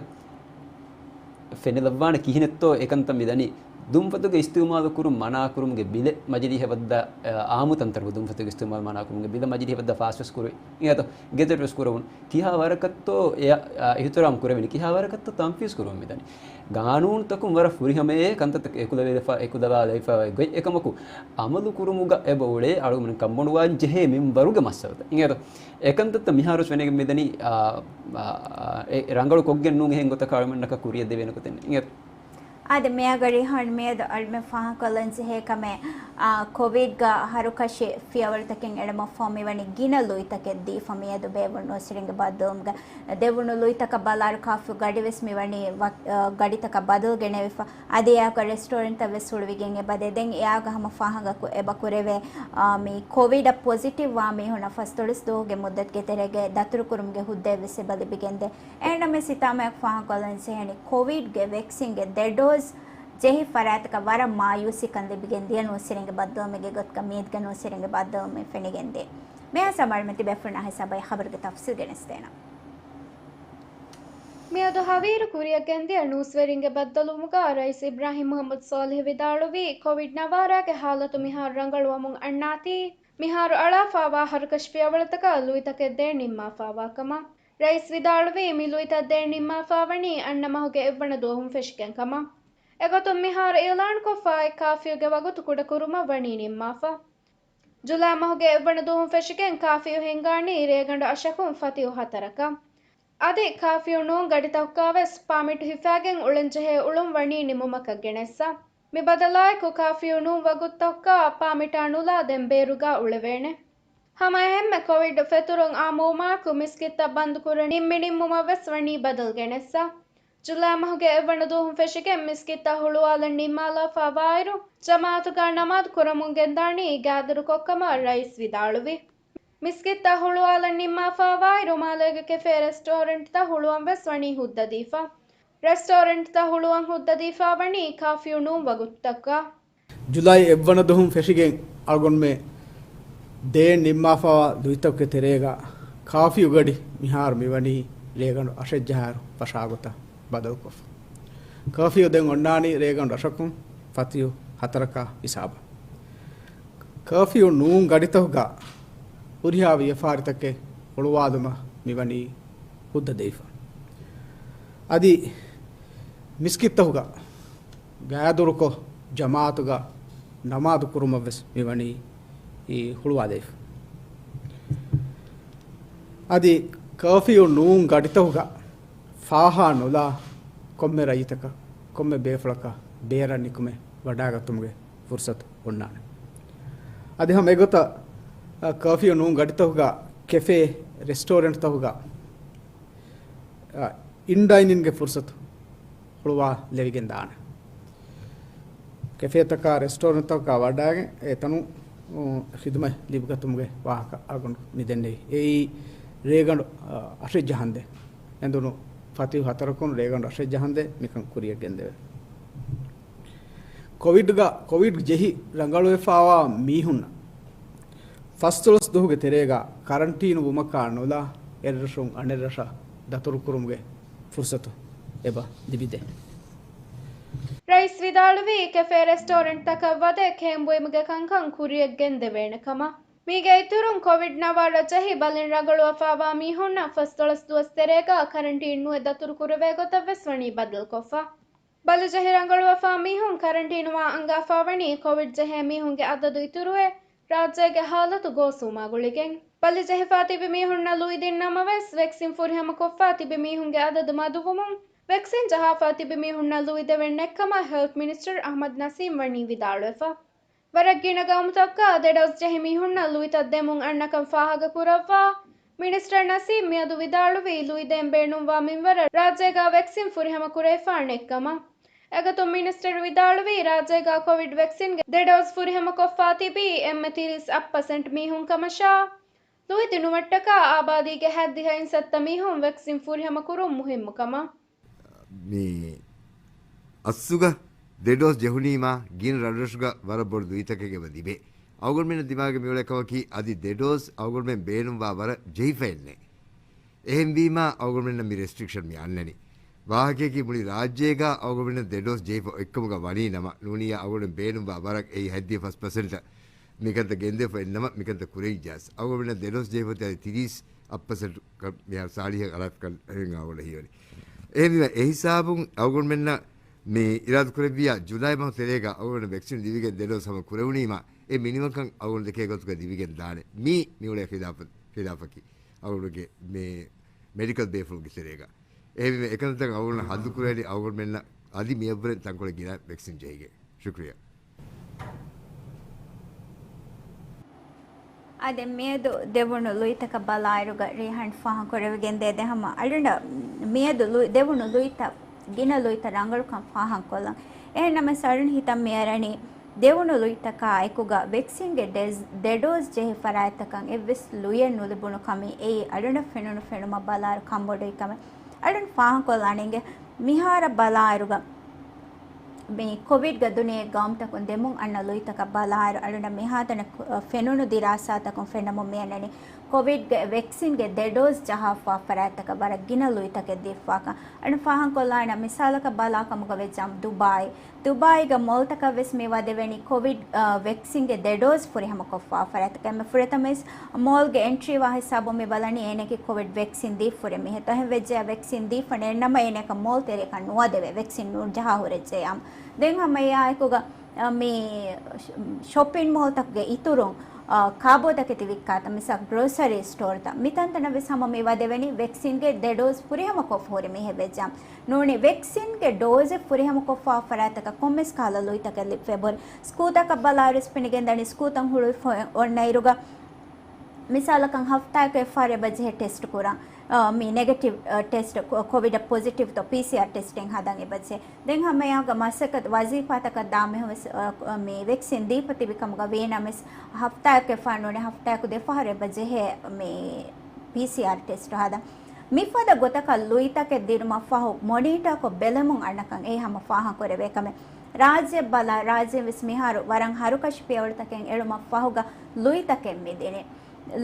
ފެނިލައްވާނެ ކިހިނެއްތޯ އެކަންތައް މިދަނީ ދުންފަތުގެ އިސްތިއުމާލު ކުރުން މަނާ ކުރުމުގެ ބިލެއް މަޖިލީހަށް ވައްދާ، އާ، އާއްމު ތަންތަނަކު ދުންފަތުގެ އިސްތިއުމާލު މަނާ ކުރުމުގެ ބިލެއް މަޖިލީހަށް ވައްދާ ފާސްވެސް ކުރުވި. އިނގޭތޯ، ގެޒެޓްވެސް ކުރެވުނު. ކިހާ ވަރަކަށްތޯ އެ، އާ، އިހުތިރާމް ކުރެވެނީ، ކިހާ ވަރަކަށްތޯ ތަންފީޒް ކުރުވަން މިދަނީ. ގާނޫނުތަކުން ވަރަށް ފުރިހަމައޭ ކަންތައްތައް އެކުލަވާލައިފަ، އެކުލަވާލައިފައި ގޮތް އެކަމަކު، އަމަލު ކުރުމުގަ އެބަ އުޅޭ އަޅުގަނޑު ކަންބޮޑުވާން ޖެހޭ މިންވަރުގެ މައްސަލަތައް. އިނގޭތޯ، އެކަންތައްތައް މިހާރުވެސް ފެނިގެން މިދަނީ، އާ، އާ، އެ ރަނގަޅު ކޮށްގެން ނޫން އެހެން ގޮތަކަށް އަޅުގަނޑަކަށް ކުރިއަށް ދެވޭނެ ގޮތެއް ނެތް. އިނގޭތޯ. އާދެ، މިއަށް ރީހާން މިއަދު އަޅުމެން ފާހަގަކޮށްލަން ޖެހޭ ކަމެއް، އާ، ކޮވިޑްގަ ހަރުކަށި ފިޔަވަޅުތަކެއް އެޅެމަށްފަހު މިވަނީ ގިނަ ލުއިތަކެއް ދީފަ މިއަދު ބޭއްވުނު ނޫސްރިންގެ ބައްދަލުވުމުގަ ދެވުނު ލުއިތަކަށް ބަލާއިރު ކާފި ގަޑިވެސް މިވަނީ ވަ-، އާ، ގަޑިތަކަށް ބަދަލު ގެނެވިފަ. އަދި އެއާގަ ރެސްޓޯރެންޓްތައް ވެސް ހުޅުވިގެން އެބަދޭ. ދެން އެއާގަ ހަމަ ފާހަގަކު އެބަ ކުރެވޭ، އާ، މި ކޮވިޑަށް ޕޮޒިޓިވް ވާ މީހުންނަށް ފަސްދޮޅަސް ދުވަހުގެ މުއްދަތުގެ ތެރޭގަ ދަތުރުކުރުމުގެ ހުއްދައެއް ވެސް އެބަ ލިބިގެންދޭ. އެހެންނަމަވެސް ހިތާމަޔަކު ފާހަގަކޮށްލަން ޖެހެނީ ކޮވިޑްގެ ވެކްސިންގެ ދެ ޑޯޒް ޖެހި ފަރާތަކަށް ވަރަށް މާޔޫސީކަން ލިބިގެން ދިޔަ ނޫސްރިންގެ ބައްދަލުވުމެއްގެ ގޮތަކަށް މީތިގެ ނޫސްރިންގެ ބައްދަލުވުމެއް ފެނިގެންދޭ. މިހާ ސަމާޅުމެން ތިބޭފުޅުންނާ ހިސާބަށް އެ ޚަބަރުގެ ތަފްސީލް ގެނެސްދޭނަން. މިއަދު ހަވީރު ކުރިއަށް ގެންދިޔަ ނޫސްވެރިންގެ ބައްދަލުވުމުގަ ރައީސް އިބްރާހިމް މުޙައްމަދު ޞާލިޙް ވިދާޅުވީ، ކޮވިޑް ނަވާރާގެ ޙާލަތު މިހާރު ރަނގަޅުވަމުން އަންނާތީ، މިހާރު އަޅާފާވާ ހަރުކަށި ފިޔަވަޅުތަކަށް ލުއިތަކެއް ދޭން ނިންމާފާވާ ކަމަށް. ރައީސް ވިދާޅުވީ، މި ލުއިތައް ދޭން ނިންމާފާވަނީ އަންނަ މަހުގެ އެއްވަނަ ދުވަހުން ފެށިގެން ކަމަށް. އެގޮތުން މިހާރު އިޢުލާންކޮށްފައި ކާފިއުގެ ވަގުތު ކުޑަކުރުމަށް ވަނީ ނިންމާފަ. ޖުލައި މަހުގެ އެއްވަނަ ދުވަހުން ފެށިގެން ކާފިއު ހިންގާނީ ރޭގަނޑު އަށަކުން ފަތިހު ހަތަރަކަށް. އަދި ކާފިއު ނޫން ގަޑިތަކުގަވެސް ޕާމިޓް ހިފާގެން އުޅެންޖެހޭ އުޅުން ވަނީ ނިމުމަކަށް ގެނެއްސަ. މި ބަދަލާއެކު ކާފިއު ނޫން ވަގުތުތަކުގަ ޕާމިޓާ ނުލާ ދެން ބޭރުގަ އުޅެވޭނެ. ހަމަ އެހެންމެ ކޮވިޑް ފެތުރުން އާއްމުވުމާއެކު މިސްކިތްތައް ބަންދުކުރަން ނިންމި ނިންމުމަށް ވެސް ވަނީ ބަދަލު ގެނެއްސަ. ޖުލައި މަހުގެ އެއްވަނަ ދުވަހުން ފެށިގެން މިސްކިތްތައް ހުޅުވާލަން ނިންމާލާފައިވާއިރު، ޖަމާއަތުގަ ނަމާދު ކުރަމުން ގެންދާނީ ގާތްދުރުކޮށްކަމަށް ރައީސް ވިދާޅުވި. މިސްކިތްތައް ހުޅުވާލަން ނިންމާފައިވާއިރު، މާލޭގެ ކެފޭ ރެސްޓޯރެންޓްތައް ހުޅުވަން ވެސް ވަނީ ހުއްދަދީފަ. ރެސްޓޯރެންޓްތައް ހުޅުވަން ހުއްދަދީފައިވަނީ ކާފިއު ނޫން ވަގުތުތަކުގަ. ޖުލައި އެއްވަނަ ދުވަހުން ފެށިގެން އަޅުގަނޑުމެން ދޭން ނިންމާފައިވާ ލުއިތަކުގެ ތެރޭގަ ކާފިއު ގަޑި މިހާރު މިވަނީ ރޭގަނޑު އަށެއް ޖަހާއިރު ފަށާގޮތަށް ބަދަލުކޮށްފަ. ކާފިއު ދެން އޮންނާނީ ރޭގަނޑު އަށަކުން ފަތިހު ހަތަރަކާ ހިސާބަށް. ކާފިއު ނޫން ގަޑިތަކުގަ ހުރިހާ ވިޔަފާރިތަކެއް ހުޅުވާލުމަށް މިވަނީ ހުއްދަދީފަ. އަދި މިސްކިތްތަކުގަ ގާތްދުރުކޮށް ޖަމާއަތުގަ ނަމާދު ކުރުމަށްވެސް މިވަނީ އީ ހުޅުވާލައިފަ. އަދި ކާފިއު ނޫން ގަޑިތަކުގަ ފާހާ ނުލާ ކޮންމެ ރައްޔިތަކަށް، ކޮންމެ ބޭފުޅަކަށް ބޭރަށް ނިކުމެ ވަޑާގަތުމުގެ ފުރުސަތު އޮންނާނެ. އަދި ހަމަ އެގޮތަށް، އަ، ކާފިއު ނޫން ގަޑިތަކުގަ ކެފޭ، ރެސްޓޯރެންޓްތަކުގަ، އ، އިން ޑައިނިންގެ ފުރުސަތު ހުޅުވާލެވިގެން ދާނެ. ކެފޭތަކާ ރެސްޓޯރެންޓްތަކާ ވަޑާގެން އެތަނުން، އު، ޚިދުމަތް ލިބިގަތުމުގެ ވާހަކަ އަޅުގަނޑު މިދެންނެވި. އެއީ ރޭގަނޑު، އަ، އަށެއް ޖަހަންދެން. އެނދުނު ފަތިހު ހަތަރަކުން ރޭގަނޑު އަށެއް ޖަހަންދެން މިކަން ކުރިއަށް ގެންދެވޭ. ކޮވިޑްގަ، ކޮވިޑް ޖެހި ރަނގަޅުވެފައިވާ މީހުންނަށް ފަސްދޮޅަސް ދުވަހުގެ ތެރޭގަ ކަރަންޓީނު ވުމަކާ ނުލާ އެއްރަށުން އަނެއްރަށަށް ދަތުރުކުރުމުގެ ފުރުސަތު އެބަ ލިބިދޭ. ރައީސް ވިދާޅުވީ، ކެފޭ ރެސްޓޯރެންޓްތަކަށް ވަދެ ކޭންބުއިމުގެ ކަންކަން ކުރިއަށް ގެންދެވޭނެ ކަމަށް. މީގެ އިތުރުން ކޮވިޑް ނަވާރަ ޖެހި ބަލިން ރަނގަޅުވެފައިވާ މީހުންނަށް ފަސްދޮޅަސް ދުވަސް ތެރޭގަ ކަރަންޓީން ނުވެ ދަތުރު ކުރެވޭ ގޮތަށް ވެސް ވަނީ ބަދަލުކޮށްފަ. ބަލި ޖެހި ރަނގަޅުވެފާ މީހުން ކަރަންޓީނުވާ އަންގާފާވަނީ ކޮވިޑް ޖެހޭ މީހުންގެ އަދަދު އިތުރުވެ، ރާއްޖޭގެ ހާލަތު ގޯސްވުމާ ގުޅިގެން. ބަލި ޖެހިފާ ތިބި މީހުންނަށް ލުއި ދިން ނަމަވެސް، ވެކްސިން ފުރިހަމަކޮށްފާ ތިބި މީހުންގެ އަދަދު މަދުވުމުން، ވެކްސިން ޖަހާފާ ތިބި މީހުންނަށް ލުއި ދެވެން ނެތްކަމަށް ހެލްތް މިނިސްޓަރ އަޙްމަދު ނަސީމް ވަނީ ވިދާޅުވެފަ. ވަރަށް ގިނަ ގައުމުތަކަށް ދެ ޑޯޒް ޖެހި މީހުންނަށް ލުއިތައް ދެމުން އަންނަކަން ފާހަގަކުރައްވާ، މިނިސްޓަރ ނަސީމް މިއަދު ވިދާޅުވީ، ލުއިދޭން ބޭނުންވާ މިންވަރަށް ރާއްޖޭގަ ވެކްސިން ފުރިހަމަ ކުރެވިފާ ނެތްކަމަށް. އެގޮތުން މިނިސްޓަރު ވިދާޅުވީ، ރާއްޖޭގަ ކޮވިޑް ވެކްސިންގެ ދެ ޑޯޒް ފުރިހަމަ ކޮށްފާ ތިބީ އެންމެ ތިރީސް އަށް ޕަސެންޓް މީހުން ކަމަށާ، ލުއި ދިނުމަށްޓަކާ އާބާދީގެ ހަތްދިހަ އިން ސައްތަ މީހުން ވެކްސިން ފުރިހަމަ ކުރުން މުހިއްމު ކަމަށް. މި އަސްލުގަ ދެ ޑޯޒް ޖެހުނީމާ ގިނަ ރަށްރަށުގަ ވަރަށް ބޮޑު ލުއިތަކެއް އެބަ ލިބޭ. އަޅުގަނޑުމެންނަށް ދިމާގެ މިއުޅޭ ކަމަކީ އަދި ދެ ޑޯޒް އަޅުގަނޑުމެން ބޭނުންވާ ވަރަށް ޖެހިފައެއް ނެތް. އެހެންވީމާ އަޅުގަނޑުމެންނަށް މި ރެސްޓްރިކްޝަން މި އަންނަނީ. ވާހަކަޔަކީ މުޅި ރާއްޖޭގަ އަޅުގަނޑުމެންނަށް ދެ ޑޯސް ޖެހިފަ އޮތްކަމުގަ ވަނީ ނަމަ، ނޫނީ އަޅުގަނޑު ބޭނުންވާ ވަރަށް އެއީ ހަތްދިހަ ފަސް ޕަސެންޓަށް މިކަންތައް ގެންދެވިފަ އިންނަމަ، މިކަންތައް ކުރެވިއްޖާސް. އަޅުގަނޑުމެންނަށް ދެ ޑޯސް ޖެހިފަ ތިރީސް އަށް ޕަސެންޓް ކަ-، މިހާރު ސާޅީހަށް އަޅާފަ ކަން އަޅުގަނޑު ހީވަނީ. އެހެންވީމަ އެ ހިސާބުން އަޅުގަނޑުމެންނަށް މި އިރާދަ ކުރެއްވިޔާ ޖުލައި މަހު ތެރޭގަ އަޅުގަނޑު ވެކްސިން ލިބިގެން ދެ ޑޯސް ހަމަ ކުރެވުނީމަ، އެ މިނިވަންކަން އަޅުގަނޑު ދެކޭ ގޮތުގަ ލިބިގެން ދާނެ. މީ މިއުޅޭ ޚިލާފަ-، ޚިލާފަކީ އަޅުގަނޑުގެ މި މެޑިކަލް ބޭފުޅުންގެ ތެރޭގަ. އެހެންވީމަ އެކަންތައް އަޅުގަނޑު ހައްލު ކުރެވޭނީ އަޅުގަނޑުމެންނަށް އަދި މިއަށްވުރެން ތަންކޮޅެއް ގިނަ ވެކްސިން ޖެހިގެން. ޝުކްރިޔާ. އާދެ، މިއަދު ދެވުނު ލުއިތަކަށް ބަލާއިރުގަ ރީހާން ފާހަގަކުރެވިގެން ދޭ ދެ ހަމަ އަޅުގަނޑަށް މިއަދު ލު-، ދެވުނު ލުއިތައް، ގިނަ ލުއިތައް ރަނގަޅުކަން ފާހަގަކޮށްލަން. އެހެން ނަމަވެސް އަޅުގަނޑު ހިތަށް މިއަރަނީ، ދެވުނު ލުއިތަކާ އެކުގަ ވެކްސިންގެ ޑެޒް-، ދެ ޑޯޒް ޖެހި ފަރާތްތަކަށް އެއްވެސް ލުޔެއް ނުލިބުނު ކަމީ އެއީ އަޅުގަނޑަށް ފެނުނު ފެނުމަށް ބަލާއިރު ކަންބޮޑުވި ކަމެއް. އަޅުގަނޑު ފާހަގަކޮށްލާނެ އިނގޭ މިހާރަށް ބަލާއިރުގަ މި ކޮވިޑްގަ ދުނިޔޭ ގައުމުތަކުން ދެމުން އަންނަ ލުއިތަކަށް ބަލާއިރު އަޅުގަނޑަށް މިހާތަނަށް ކު-، ފެނުނު ދިރާސާތަކުން ފެންނަމުން މިއަންނަނީ ކޮވިޑްގެ ވެކްސިންގެ ދެ ޑޯޒް ޖަހާފާ ފަރާތްތަކަށް ވަރަށް ގިނަ ލުއިތަކެއް ދީފާކަން. އަޅުގަނޑު ފާހަގަކޮށްލާނަ މިސާލަކަށް ބަލާކަމުގަ ވެއްޖާމަ ދުބާއި، ދުބާއީގަ މޯލްތަކަށް ވެސް މި ވަދެވެނީ ކޮވިޑް، އަ، ވެކްސިންގެ ދެ ޑޯޒް ފުރިހަމަކޮށްފާ ފަރާތްތަކަށް. އެންމެ ފުރަތަމަވެސް މޯލްގެ އެންޓްރީ ވާ ހިސާބުން މި ބަލަނީ އޭނައަކީ ކޮވިޑް ވެކްސިން ދީފަ ހުރި މީހެއް. އެހެން ވެއްޖެޔާ ވެކްސިން ދީފަ ނެތް ނަމަ އޭނައަކަށް މޯލް ތެރެއަކަށް ނުވަދެވޭ، ވެކްސިން ނުޖަހާ ހުރެއްޖެޔާމަ. ދެން ހަމަ އެއާއެކުގަ، އަ، މި ޝޮ-، ޝޮޕިން މޯލްތަކުގެ އިތުރުން، އަ، ކާބޯތަކެތި ވިއްކާތަން، މިސާލަކަށް ގްރޯސަރީ ސްޓޯރތައް، މިތަންތަނަށް ވެސް ހަމަ މި ވަދެވެނީ ވެކްސިންގެ ދެ ޑޯޒް ފުރިހަމަކޮށްފަ ހުރި މީހެއް ވެއްޖާމަ. ނޫނީ ވެކްސިންގެ ޑޯޒެއް ފުރިހަމަކޮށްފާ ފަރާތްތަކަށް ކޮންމެސް ކަހަލަ ލުއިތަކެއް ލިބިފައި ހުރި. ސްކޫލްތަކަށް ބަލާއިރު ވެސް ފެނިގެންދަނީ ސްކޫލްތައް ހުޅުވިފަ އޮންނައިރުގަ މިސާލަކަށް ހަފްތާއަކު އެއްފަހަރު އެބަޖެހޭ ޓެސްޓް ކުރަން. އާ، މި ނެގެޓިވް، އާ، ޓެސްޓް، ކޮ-، ކޮވިޑަށް ޕޮޒިޓިވްތޯ ޕީސީއާރް ޓެސްޓެއް ހަދަން އެބަޖެހޭ. ދެން ހަމައެއާގަ މަސައްކަތް ވަޒީފާތަކަށް ދާމީހުން ވެސް، އާ، މި ވެކްސިން ދީފަ ތިބި ކަމުގަ ވީނަމަވެސް ހަފްތާއަކު އެއްފަހަރު ނޫނީ ހަފްތާއަކު ދެފަހަރު އެބަޖެހޭ މި ޕީސީއާރް ޓެސްޓް ހަދަން. މިފަދަ ގޮތަކަށް ލުއިތަކެއް ދިނުމަށްފަހު މޮނީޓާކޮށް ބެލެމުން އަންނަކަން އެއީ ހަމަ ފާހަގަކުރެވޭ ކަމެއް. ރާއްޖެ ބަލާ، ރާއްޖެ ވެސް މިހާރު ވަރަށް ހަރުކަށި ޕިޔަވަޅުތަކެއް އެޅުމަށްފަހުގަ ލުއިތަކެއް މިދިނީ.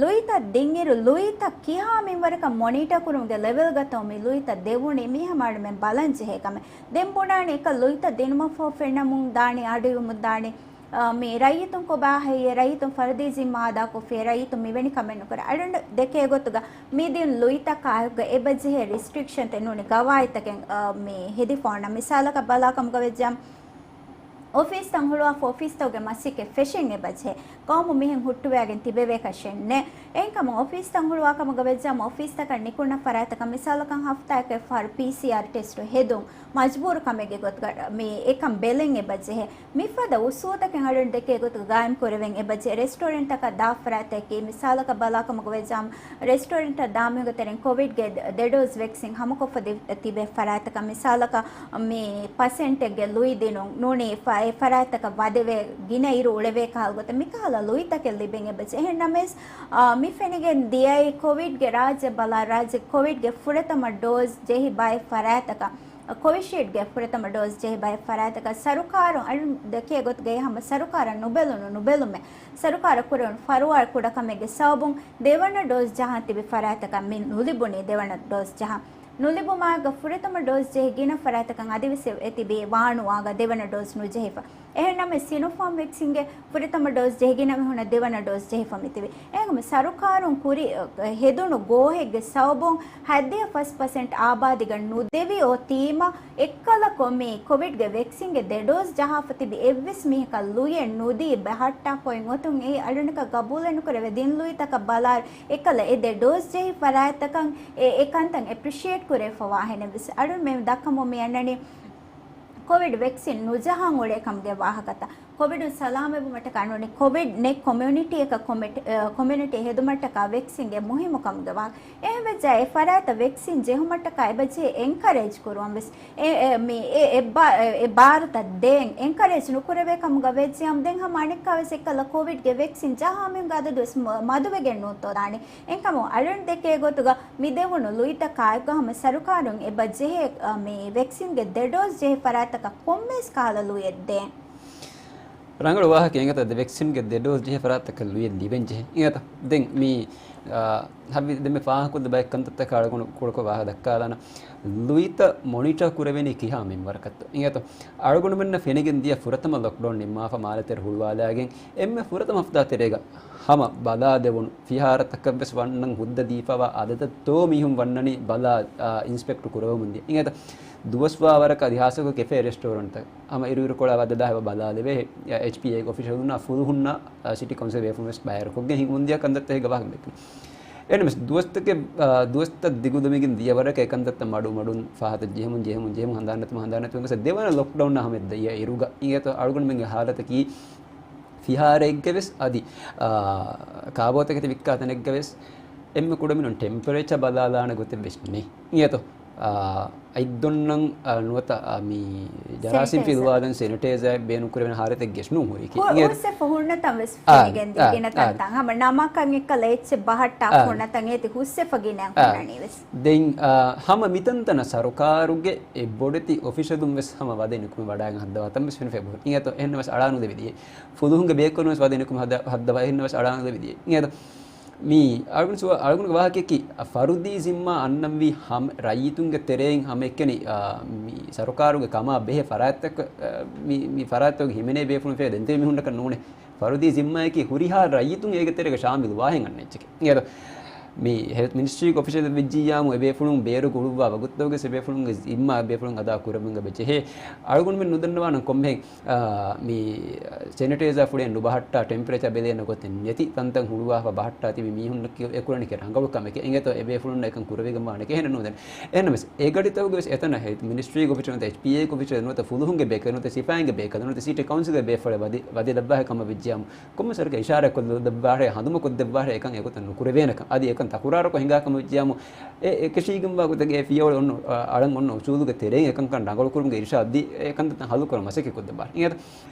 ލުއިތައް ދިންއިރު، ލުއިތައް ކިހާ މިންވަރަކަށް މޮނީޓާ ކުރުމުގެ ލެވެލްގަތޯ މި ލުއިތައް ދެވުނީ، މީ ހަމަ އަޅުމެން ބަލަން ޖެހޭ ކަމެއް. ދެން ބުނާނެ އެކަ ލުއިތައް ދިނުމަށްފަހު ފެންނަމުން ދާނީ، އަޑުއިވުމުން ދާނީ، އާ، މި ރައްޔިތުން ކޮބާ ހެއްޔޭ، ރައްޔިތުން ފަރުދީ ޒިންމާ އަދާކޮށްފިޔޭ، ރައްޔިތުން މިވެނި ކަމެއް ނުކުރޭ. އަޅުގަނޑު ދެކޭ ގޮތުގަ މި ދިން ލުއިތަކާއެކުގަ އެބަޖެހޭ ރެސްޓްރިކްޝަންތައް ނޫނީ ގަވާއިދުތަކެއް، އާ، މި ހެދިފަ އޮންނަ. މިސާލަކަށް ބަލާކަމުގަ ވެއްޖާމަ އޮފީސްތައް ހުޅުވާފަ އޮފީސްތަކުގެ މަސައްކަތް ފެށިން އެބަޖެހޭ. ގައުމު މިހެން ހުއްޓުވެއަގެން ތިބެވޭކަށެއް ނެތް. އެހެންކަމުން އޮފީސްތައް ހުޅުވާ ކަމުގަ ވެއްޖާމަ އޮފީސްތަކަށް ނިކުންނަ ފަރާތްތަކަށް މިސާލަކަށް ހަފްތާއަކު އެއްފަހަރު ޕީސީއާރް ޓެސްޓު ހެދުން މަޖުބޫރު ކަމެއްގެ ގޮތުގަ މި އެކަން ބެލެން އެބަޖެހޭ. މިފަދަ އުސޫލުތަކެއް އަޅުގަނޑު ދެކޭ ގޮތުގަ ގާއިމް ކުރެވެން އެބަޖެހޭ. ރެސްޓޯރެންޓްތަކަށް ދާ ފަރާތްތަކަކީ މިސާލަކަށް ބަލާކަމުގަ ވެއްޖާމަ ރެސްޓޯރެންޓަށް ދާމީހުންގެ ތެރެއިން ކޮވިޑްގެ ދެ ޑޯޒް ވެކްސިން ހަމަކޮށްފަ ދި-، ތިބޭ ފަރާތްތަކަށް މިސާލަކަށް މި ޕަސެންޓެއްގެ ލުއި ދިނުން ނޫނީ ފަ-، އެ ފަރާތްތަކަށް ވަދެވޭ ގިނަ އިރު އުޅެވޭ ކަހަލަ ގޮތަށް މިކަހަލަ ލުއިތަކެއް ލިބެން އެބަޖެހޭ. އެހެން ނަމަވެސް، އާ، މި ފެނިގެން ދިޔައީ ކޮވިޑްގެ ރާއްޖެ ބަލާ ރާއްޖެ ކޮވިޑްގެ ފުރަތަމަ ޑޯޒް ޖެހި ބައެއް ފަރާތްތަކަށް، ކޮވިޝީލްޑްގެ ފުރަތަމަ ޑޯޒް ޖެހި ބައެއް ފަރާތްތަކަށް ސަރުކާރުން އަޅު ދެކޭ ގޮތުގައި ހަމަ ސަރުކާރަށް ނުބެލުނު ނުބެލުމެއް، ސަރުކާރަށް ކުރެވުނު ފަރުވާ ކުޑަކަމެއްގެ ސަބަބުން ދެވަނަ ޑޯޒް ޖަހާން ތިބި ފަރާތްތަކަށް މި ނުލިބުނީ ދެވަނަ ޑޯޒް ޖަހާން. ނުލިބުމާގަ ފުރަތަމަ ޑޯޒް ޖެހި ގިނަ ފަރާތްތަކަށް އަދިވެސް އެ ތިބީ ވާނުވާގަ ދެވަނަ ޑޯޒް ނުޖެހިފަ. އެހެންނަމަވެސް ސިނޮފާމް ވެކްސިންގެ ފުރަތަމަ ޑޯޒް ޖެހި ގިނަ މީހުނަށް ދެވަނަ ޑޯޒް ޖެހިފަ މިތިބީ. އެހެން ސަރުކާރުން ކުރި، އަ، ހެދުނު ގޯހެއްގެ ސަބަބުން ހަތްދިހަ ފަސް ޕަސެންޓް އާބާދީގަ ނުދެވި އޮތީމަ އެއްކަލަކު މި ކޮވިޑްގެ ވެކްސިންގެ ދެ ޑޯޒް ޖަހާފަ ތިބި އެއްވެސް މީހަކަށް ލުޔެއް ނުދީ ބަހައްޓާފައި އޮތުން އެއީ އަޅުންނަކަށް ގަބޫލެއް ނުކުރެވޭ. ދިން ލުއިތަކަށް ބަލާއިރު އެއްކަލަ އެ ދެ ޑޯޒް ޖެހި ފަރާތްތަކަށް އެ، އެ ކަންތައް އެޕްރިޝިއޭޓް ކުރެވިފަ ވާހެނެއް ވެސް އަޅުން މި ދައްކަމުން މި އަންނަނީ ކޮވިޑް ވެކްސިން ނުޖަހާން އުޅޭ ކަމުގެ ވާހަކަތައް. ކޮވިޑުން ސަލާމަތްވުމަށްޓަކާ ނޫނީ ކޮވިޑް ނެތް ކޮމިއުނިޓީއަކަށް ކޮމިޓް-، އަ، ކޮމިއުނިޓީ ހެދުމަށްޓަކާ ވެކްސިންގެ މުހިއްމުކަމުގެ ވާހަކަ. އެހެންވެއްޖާ އެ ފަރާތަށް ވެކްސިން ޖެހުމަށްޓަކާ އެބަޖެހޭ އެންކަރޭޖް ކުރުވަން ވެސް އެ، އެ، މި، އެ، އެ ބާ-، އެ، އެ ބާރުތައް ދޭން އެންކަރޭޖް ނުކުރެވޭ ކަމުގަ ވެއްޖިޔާމަ ދެން ހަމަ އަނެއްކާވެސް އެއްކަލަ ކޮވިޑްގެ ވެކްސިން ޖަހާ މީހުންގެ އަދަދުވެސް މަ-، މަދުވެގެން ނޫންތޯ ދާނީ. އެހެންކަމުން އަޅުން ދެކޭ ގޮތުގަ މި ދެވުނު ލުއިތަކާއެކު ހަމަ ސަރުކާރުން އެބަ ޖެހޭ، އަ، މި ވެކްސިންގެ ދެ ޑޯޒް ޖެހި ފަރާތަކަށް ކޮންމެސް ކަހަލަ ލުއިއެއް ދޭން. ރަނގަޅު ވާހަކަ އިނގޭތަ؟ ދެ ވެކްސިންގެ ދެ ޑޯޒް ޖެހޭ ފަރާތްތަކަށް ލުޔެއް ލިބެން ޖެހޭ އިނގޭތަ؟ ދެން މި، އާ، ހަވި ދެންމެ ފާހަގަކޮށްލި ބައެއް ކަންތައްތަކާ އަޅުގަނޑު ކުޑަކޮށް ވާހަކަ ދައްކާލާނަ. ލުއިތައް މޮނިޓާ ކުރެވެނީ ކިހާ މިންވަރަކަށްތޯ އިނގޭތޯ؟ އަޅުގަނޑުމެންނަށް ފެނިގެން ދިޔަ ފުރަތަމަ ލޮކްޑައުން ނިންމާފަ މާލެ ތެރެ ހުޅުވާލާގެން އެންމެ ފުރަތަމަ ހަފްތާ ތެރޭގަ ހަމަ ބަލާލެވުނު ފިހާރަތަކަށްވެސް ވަންނަން ހުއްދަ ދީފަވާ އަދަދަށް ތޯ މީހުން ވަންނަނީ ބަލާ، އާ، އިންސްޕެކްޓް ކުރެވެމުން ދިޔަ އިނގޭތަ؟ ދުވަސްވާ ވަރަކަށް އަދި ހާއްސަކޮށް ކެފޭ ރެސްޓޯރެންޓްތައް ހަމަ އިރުއިރުކޮޅާ ވައްދަދާ ހަމަ ބަލާލެވޭ. އެޗްޕީއޭގެ އޮފިޝަލުންނާ ފުލުހުންނާ، އާ، ސިޓީ ކައުންސިލް ބޭފުޅުންވެސް ބައިވެރިކޮށްގެން ހިނގުމުންދިޔަ ކަންތައްތަކެއް ވާހަކަ ދެއްކުން. އެހެންވެސް ދުވަސްތަކެއް، އާ، ދުވަސްތައް ދިގުލުމިގެން ދިޔަ ވަރަކަށް އެކަންތައްތައް މަޑު މަޑުން ފާހަތައް ޖެހެމުން، ޖެހެމުން، ޖެހެމުން ހަނދާން ނެތުމުން، ހަނދާން ނެތުމުން ދެވަނަ ލޮކްޑައުންނާ ހަމަ ދިޔަ އިރުގަ އިނގޭތޯ އަޅުގަނޑުމެންގެ ހާލަތަކީ ފިހާރައެއްގެވެސް އަދި، އާ، ކާބޯތަކެތި ވިއްކާ ތަނެއްގަވެސް އެންމެ ކުޑަމިނުން ޓެމްޕަރޭޗަ ބަލާލާނެ ގޮތެއްވެސް ނެތް އިނގޭތޯ. އަ، އަތްދޮންނަން، އަ، ނުވަތަ، އަ، މި ޖަރާސީމް ސެނިޓައިޒަރ. ފިލުވާލަން ސެނިޓައިޒަރ ބޭނުންކުރެވޭނެ ހާލަތެއްގެސް ނޫން ހުރިކީ. ހު-، އިނގޭތޯ؟ ހުސްއެފަ ހުންނަތަން ވެސް އާ، ފެނިގެން ދިޔަ އާ، ގިނަ އާ. ތަންތަން. ހަމަ ނަމަކަށް އެއްކަލަ އެއްޗެއް ބަހައްޓާ އާ. ހުންނަތަން އޭތި ހުސްއެފަ ގިނައިން އާ. ހުންނަނީވެސް. ދެން، އާ، ހަމަ މިތަންތަނަށް ސަރުކާރުގެ އެ ބޮޑެތި އޮފިޝަލުން ވެސް ހަމަ ވަދެ ނިކުމެ ވަޑައިގެން ހައްދަވާ ތަން ވެސް ފެނިފައި ބުން. އިނގޭތޯ؟ އެހެންނަމަވެސް އަޅާނުލެވި ދިޔަ. ފުލުހުންގެ ބޭކަލުން ވެސް ވަދެ ނިކުމެ ހައްދަ-، ހައްދަވާ އެހެންނަމަވެސް އަޅާނުލެވި ދިޔަ. އިނގޭތޯ؟ މީ އަޅުގަނޑު ސުވާ-، އަޅުގަނޑުގެ ވާހަކަޔަކީ، އަ، ފަރުދީ ޒިންމާ އަންނަންވީ ހަމަ ރައްޔިތުންގެ ތެރެއިން ހަމައެކަނި، އާ، މި ސަރުކާރުގެ ކަމާ ބެހޭ ފަރާތްތަކަށް، އާ، މި، މި ފަރާތްތަކުގެ ހިމެނޭ ބޭފުޅުން ފޭ ދެންތެރި މީހުންނަކަށް ނޫނޭ. ފަރުދީ ޒިންމާއަކީ ހުރިހާ ރައްޔިތުން އޭގެ ތެރޭގަ ޝާމިލު ވާހެން އަންނަ އެއްޗެކޭ. އިނގޭތޯ؟ މި ހެލްތް މިނިސްޓްރީގެ އޮފިޝަލް ވެއްޖިއްޔާމު އެބޭފުޅުން ބޭރުގަ އުޅުއްވާ ވަގުތުތަކުގެ އެބޭފުޅުންގެ ޒިންމާ އެބޭފުޅުން އަދާ ކުރަމުން އެބަޖެހޭ. އަޅުގަނޑުމެން ނުދަންނަވާނަން ކޮންމެހެން އާ، މި ސެނިޓައިޒާ ފުޅެއް ނުބަހައްޓާ، ޓެމްޕަރޭޗާ ބެލޭނެ ގޮތެއް ނެތި ތަންތަން ހުޅުވާފަ ބަހައްޓާ ތިބި މީހުންނަކީ އެކުރަނިކެ ރަނގަޅު ކަމެކޭ. އިނގޭތޯ އެބޭފުޅުންނަށް އެކަން ކުރެވިގެން ވާނެކޭ. އެހެނެއް ނުދެން. އެހެންނަމަވެސް އެގަޑިތަކުގެ ވެސް އެތަނަށް ހެލްތް މިނިސްޓްރީގެ އޮފިޝަލް ނުވަތަ އެޗްޕީއޭގެ އޮފިޝަލް ނުވަތަ ސިފާއިންގެ ބޭކަލުން ނުވަތަ ސިޓީ ކައުންސިލްގެ ބޭފުޅެއް ވަދެ، ވަދެ ލައްވާހެ ކަމަށް ވެއްޖިއްޔާމު ކޮންމެ ސަރަކަށް އިޝާރާތް ކޮށްލައްވާހެ، ހަނދުމަ ކޮށްދެއްވާހެ، އެކަން އެގޮތަށް ނުކުރެވޭނެކަން. އަދި އެކަން ތަކުރާރުކޮށް ހިނގާ ކަމަށް ވެއްޖިއްޔާމު އެ، އެ ކެށީގެންވާ ގޮތެއްގެ ފިޔަވަޅު އޮންނަ، އަޅަން އޮންނަ އުސޫލުގެ ތެރެއިން އެކަންކަން ރަނގަޅުކުރުމުގެ އިރުޝާދް ދީ، އެ ކަންތައްތައް ހަލުކުރަން މަސައްކަތް ކޮށްދެއްވާ. އިނގޭތަ؟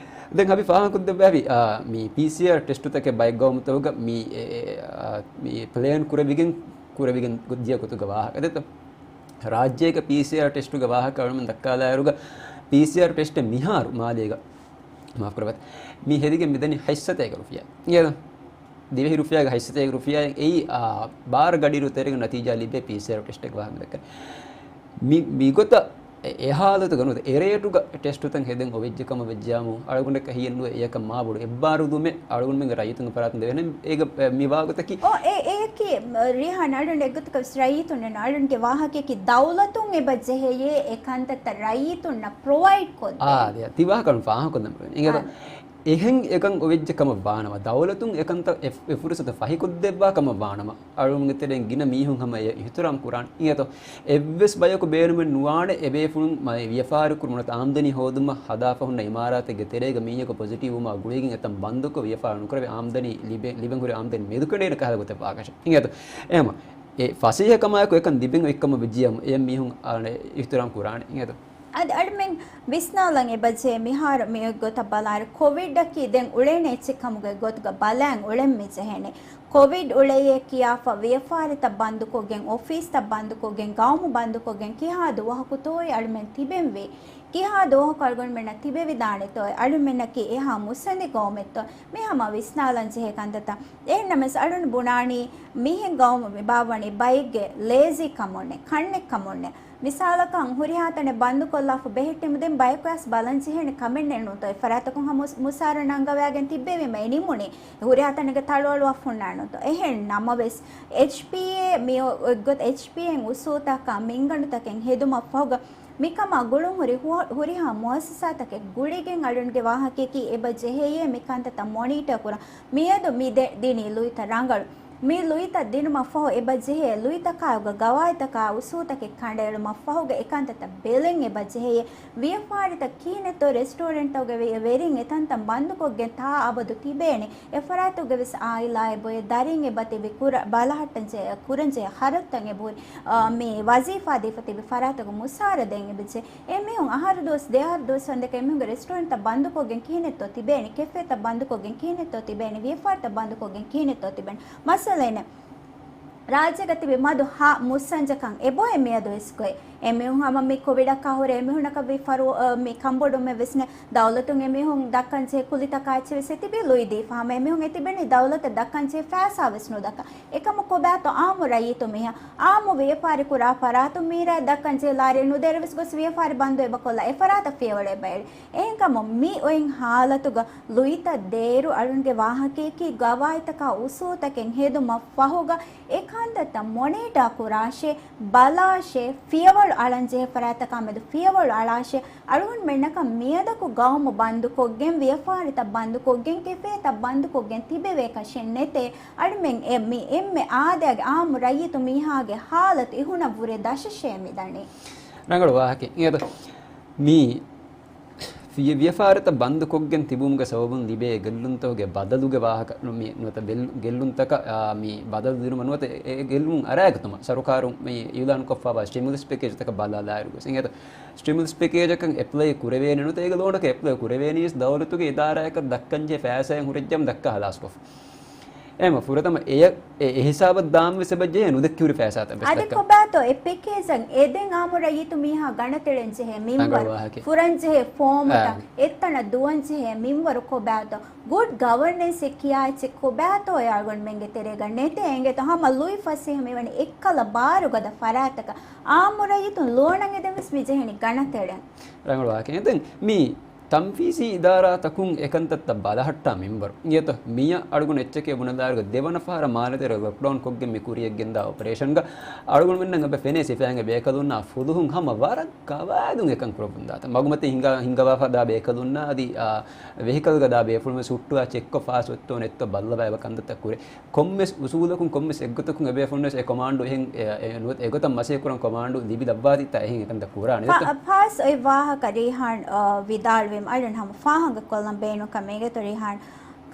ދެން ހަވި ފާހަގަކޮށްދެއްވާފި، އާ، މި ޕީސީއާރް ޓެސްޓުތަކެއް ބައެއް ގައުމުތަކުގަ މި، އެ، އެ، އާ، މި ޕްލޭން ކުރެވިގެން، ކުރެވިގެން ދިޔަ ގޮތުގެ ވާހަކަ ދެތަ؟ ރާއްޖޭގެ ޕީސީއާރް ޓެސްޓުގެ ވާހަކަ އަޅުމެން ދައްކާލާއިރުގަ، ޕީސީއާރް ޓެސްޓެއް މިހާރު މާލޭގަ، މާފު ކުރައްވަތް، މި ހެދިގެން މިދަނީ ހަތްސަތޭކަ ރުފިޔާ. އިނގޭތަ؟ ދިވެހި ރުފިޔާގެ ހަތްސަތޭކަ ރުފިޔާއެއް އެއީ، އާ، ބާރަ ގަޑިއިރު ތެރޭގަ ނަތީޖާ ލިބޭ ޕީސީއާރް ޓެސްޓެއްގެ ވާހަކަ ދައްކަން. މި، މިގޮތަށް އެ، އެ ހާލަތުގަ ނުވަތަ އެ ރޭޓުގަ ޓެސްޓުތައް ހެދެން އޮވެއްޖެ ކަމަށް ވެއްޖާމު، އަޅުގަނޑަކަށް ހިޔެއްނުވޭ އެޔަކަށް މާބޮޑު އެއްބާރުލުމެއް އަޅުގަނޑުމެންގެ ރައްޔިތުންގެ ފަރާތުން ދެވޭނެ. އޭގަ، އެ، މި ވާގޮތަކީ. އޯ، އެ، އެއަކީ، ރީހާން އަޅުގަނޑު އެއްގޮތަކަށް ވެސް ރައްޔިތުންނެއް ނޫން. އަޅުގަނޑުގެ ވާހަކަޔަކީ ދައުލަތުން އެބަ ޖެހެޔޭ އެ ކަންތައްތައް ރައްޔިތުންނަށް ޕްރޮވައިޑް ކޮށްދޭ. އާ، ދެ، ތި ވާހަކަ ފާހަގަކޮށްލަން އިނގޭތަ؟ އާ. އެހެން އެކަން އޮވެއްޖެ ކަމަށް ވާނަމަ، ދައުލަތުން އެކަންތައް އެ، އެ ފުރުސަތު ފަހިކޮށްދެއްވާ ކަމަށް ވާނަމަ، އަޅުގަނޑުގެ ތެރެއިން ގިނަ މީހުން ހަމަ އެ އިޙްތިރާމް ކުރާނެ. އިނގޭތޯ؟ އެއްވެސް ބަޔަކު ބޭނުމެއް ނުވާނެ އެބޭފުޅުން މައި ވިޔަފާރި ކުރުމަށް ނުވަތަ އާމްދަނީ ހޯދުމަށް ހަދާފަ ހުންނަ އިމާރާތެއްގެ ތެރޭގަ މީހަކު ޕޮޒިޓިވް ވުމާ ގުޅިގެން އެތަން ބަންދުކޮށް ވިޔަފާރި ނުކުރެވި އާމްދަނީ ލިބެ، ލިބެން ހުރި އާމްދަނީ މެދުކެނޑޭނެ ކަހަލަ ގޮތެއް ވާކަށެއް. އިނގޭތޯ؟ އެހެމަ އެ ފަސޭހަ ކަމާއެކު އެކަން ލިބެން އޮތް ކަމަށް ވެއްޖިއްޔާމު އެ މީހުން އާނެ އިޙްތިރާމް ކުރާނެ. އިނގޭތޯ؟ އަދި އަޅުމެން ވިސްނާލަން އެބަޖެހޭ މިހާރު މި ގޮތަށް ބަލާއިރު، ކޮވިޑަކީ ދެން އުޅޭނެ އެއްޗެއް ކަމުގެ ގޮތުގަ ބަލަން އުޅެން މި ޖެހޭނެ. ކޮވިޑް އުޅެޔޭ ކިޔާފަ، ވިޔަފާރިތައް ބަންދުކޮށްގެން، އޮފީސްތައް ބަންދުކޮށްގެން، ގައުމު ބަންދުކޮށްގެން، ކިހާ ދުވަހަކުތޯއޭ އަޅުމެން ތިބެންވީ؟ ކިހާ ދުވަހަކު އަޅުގަނޑުމެންނަށް ތިބެވިދާނެތޯއޭ؟ އަޅުމެންނަކީ އެހާ މުއްސަނދި ގައުމެއްތޯ؟ މި ހަމަ ވިސްނާލަން ޖެހޭ ކަންތައްތައް. އެހެންނަމަވެސް އަޅުން ބުނާނީ، މިހެން ގައުމު މި ބާއްވަނީ ބައެއްގެ ލޭޒީ ކަމުންނެއް، ކަންނެއް ކަމުންނެއް. މިސާލަކަށް، ހުރިހާ ތަނެއް ބަންދުކޮށްލާފަ ބެހެއްޓީމު ދެން ބަޔަކު އައިސް ބަލަން ޖެހޭނެ ކަމެއް ނެތްނުތޯ؟ އެ ފަރާތަކުން ހަމަ މުސް-، މުސާރަ ނަންގަވާގެން ތިއްބެވީމަ އެ ނިމުނީ. ހުރިހާ ތަނެއްގަ ތަޅުއަޅުއްވާފަ ހުންނާނެތޯ؟ އެހެން ނަމަވެސް، އެޗްޕީއޭ މި އޮ-، އޮތްގޮތަށް އެޗްޕީއޭން އުސޫލުތަކާ މިންގަނޑުތަކެއް ހެދުމަށްފަހުގަ، މިކަމާ ގުޅުންހުރި ހު-، ހުރިހާ މުއައްސަސާތަކެއް ގުޅިގެން އަޅުންގެ ވާހަކަޔަކީ އެބަ ޖެހެޔޭ މި ކަންތައްތައް މޮނީޓަ ކުރަން. މިއަދު މި ދެ-، ދިނީ ލުއިތައް ރަނގަޅު. މި ލުއިތައް ދިނުމަށްފަހު އެބަ ޖެހޭ ލުއިތަކާއެކުގަ ގަވާއިދުތަކާ އުސޫލުތަކެއް ކަނޑައެޅުމަށްފަހުގަ އެކަންތައްތައް ބެލެން އެބަ ޖެހެޔޭ. ވިޔަފާރިތައް ކިހިނެއްތޯ ރެސްޓޯރެންޓްތަކުގެ ވެ-، ވެރިން އެތަންތަން ބަންދުކޮށްގެން ތާ އަބަދު ތިބޭނެ. އެ ފަރާތުގެ ވެސް އާއިލާއެއް ބޮއެ ދަރިން އެބަ ތިބި ކުރަ-، ބަލަހައްޓަން ޖެ-، ކުރަންޖެހޭ ޚަރަދުތައް އެބަހުރި، އާ، މި ވަޒީފާ ދީފަ ތިބި ފަރާތަކު މުސާރަ ދޭން އެބަޖެހޭ. އެމީހުން އަހަރު ދުވަސް، ދެއަހަރު ދުވަސް ވަންދެކެ އެމީހުންގެ ރެސްޓޯރެންޓްތައް ބަންދުކޮށްގެން ކިހިނެއްތޯ ތިބޭނެ، ކެފޭތައް ބަންދުކޮށްގެން ކިހިނެއްތޯ ތިބޭނެ، ވިޔަފާރިތައް ބަންދުކޮށްގެން ކިހިނެއްތޯ ތިބޭނެ. މައްސަލައެއް ނެތް. ރާއްޖޭގަ ތިބި މަދު ހަ މުއްސަންޖަކަން އެބޮއެ މިއަދު އިސްކޮއެ. އެމީހުން ހަމަ މި ކޮވިޑަކާ ހުރެ އެމީހުންނަކަށް ވީ ފަރު، އަ، މި ކަންބޮޑުމެއް ވެސް ނެ. ދައުލަތުން އެމީހުން ދައްކަން ޖެހޭ ކުލިތަކާ އެއްޗެއް ވެސް އެތިބީ ލުއިދީފަ. ހަމަ އެމީހުން އެތިބެނީ ދައުލަތަށް ދައްކަން ޖެހޭ ފައިސާ ވެސް ނުދައްކަން. އެކަމަކު ކޮބާތޯ އާއްމު ރައްޔިތު މީހާ އާއްމު ވިޔަފާރި ކުރާ ފަރާތުން މީރާ ދައްކަން ޖެހޭ ލާރި ނުދޭއިރު ވެސް ގޮސް ވިޔަފާރި ބަންދު އެބަކޮށްލާ އެ ފަރާތަށް ފިޔަވަޅު އެބައެޅި. އެހެންކަމުން މި އޮތް ހާލަތުގަ ލުއިތައް ދޭއިރު އަޅުންގެ ވާހަކަޔަކީ ގަވާއިދުތަކާ އުސޫލުތަކެއް ހެދުމަށް ފަހުގަ އެ ކަންތައްތައް މޮނީޓާ ކުރާށޭ، ބަލާށޭ، ފިޔަވަޅު އަޅަން ޖެހޭ ފަރާތްތަކާ މެދު ފިޔަވަޅު އަޅާށޭ، އަޅުގަނޑުމެންނަކަށް މިއަދަކު ގައުމު ބަންދުކޮށްގެން، ވިޔަފާރިތައް ބަންދުކޮށްގެން، ކެފޭތައް ބަންދުކޮށްގެން ތިބެވޭކަށެއް ނެތޭ. އަޅުމެން އެ މި އެންމެ އާދައިގެ އާއްމު ރައްޔިތު މީހާގެ ހާލަތު އިހުނަށްވުރެ ދަށަށޭ މިދަނީ. ރަނގަޅު ވާހަކައެއް. އިނގޭތޯ މި ފިޔަ-، ވިޔަފާރިތައް ބަންދުކޮށްގެން ތިބުމުގެ ސަބަބުން ލިބޭ ގެއްލުންތަކުގެ ބަދަލުގެ ވާހަކަ ނު-، މި ނުވަތަ ބެއްލު-، ގެއްލުންތަކަށް، އާ، މި ބަދަލު ދިނުމަށް ނުވަތަ އެ، އެ ގެއްލުން އަރާގަތުމަށް ސަރުކާރުން މި އިއުލާންކޮށްފައިވާ ސްޓިމިއުލަސް ޕެކޭޖްތަކަށް ބަލާލާއިރު ގޮސް. އިނގޭތޯ ސްޓިމިއުލަސް ޕެކޭޖަކަށް އެޕްލައި ކުރެވޭނެ ނުވަތަ އޭގެ ލޯނަކަށް އެޕްލައި ކުރެވޭނީވެސް ދައުލަތުގެ އިދާރާއަކަށް ދައްކަންޖެހޭ ފައިސާއެއް ހުރެއްޖަމަ ދައްކާ ހަލާސްކޮށްފަ. އެހެންވީމަ ފުރަތަމަ އެ، އެ ހިސާބަށް ދާން ވެސް އެބަ ޖެހޭ ނުދެއްކި ހުރި ފައިސާތައް ވެސް އަދި ދައްކަން. ކޮބާތޯ އެ ޕެކޭޖަށް އެދެން އާއްމު ރައްޔިތު މީހާ ގަނެ ތެޅެން ޖެހޭ މިންވަރު، ރަނގަޅު ވާހަކައެއް. ފުރަން ޖެހޭ ފޯމުތައް، އާ. އެއްތަނަށް ދުވަން ޖެހޭ މިންވަރު ކޮބާތޯ؟ ގުޑް ގަވަރނެންސް އެއް ކިޔާ އެއްޗެއް ކޮބާތޯ އެ އަޅުގަނޑުމެންގެ ތެރޭގަ ނެތޭ. އެނގޭތޯ ހަމަ ލުއި ފަސޭހަ މިވަނީ އެއްކަލަ ބާރުގަދަ ފަރާތަކަށް. އާއްމު ރައްޔިތުން ލޯނަށް އެދެން ވެސް މި ޖެހެނީ ގަނެ ތެޅެން. ރަނގަޅު ވާހަކައެއް. ދެން މި ތަންފީޒީ އިދާރާތަކުން އެކަންތައްތައް ބަލަހައްޓާ މިންވަރު. އިނގޭތޯ މިއަށް އަޅުގަނޑު އެއްޗެކޭ ބުނެލާއިރު ދެވަނަ ފަހަރަށް މާލެ ތެރޭ ލޮކްޑައުން ކޮށްގެން މި ކުރިޔަށް ގެންދާ އޮޕަރޭޝަންގަ އަޅުގަނޑުމެންނަށް އެބަ ފެނޭ ސިފައިންގެ ބޭކަލުންނާ ފުލުހުން ހަމަ ވަރަށް ގަވާއިދުން އެކަން ކުރައްވަން ދާތަން. މަގުމަތި ހިނގާ، ހިނގަވާފަ ދާ ބޭކަލުންނާ އަދި، އާ، ވެހިކަލްގަ ދާ ބޭފުޅުން ވެސް ހުއްޓުވާ ޗެކްކޮށް ފާސް އޮތްތޯ ނެތްތޯ ބައްލަވާ އެބަ ކަންތައްތައް ކުރޭ. ކޮންމެސް އުސޫލަކުން ކޮންމެސް އެއްގޮތަކުން އެބޭފުޅުންވެސް އެ ކޮމާންޑު އެހެން، އެ، އެ، ނުވަތަ އެގޮތަށް މަސައްކަތް ކުރަން ކޮމާންޑު ލިބިލައްވާތީތާ އެހެން އެކަންތައް ކުރާނެ. ފާ-، ފާސް އޮތް ވާހަކަ ރީހާން، އަ، ވިދާޅުވީމަ އަޅުން ހަމަ ފާހަގަކޮށްލަން ބޭނުންކަމެއް އިނގޭތޯ ރީހާން.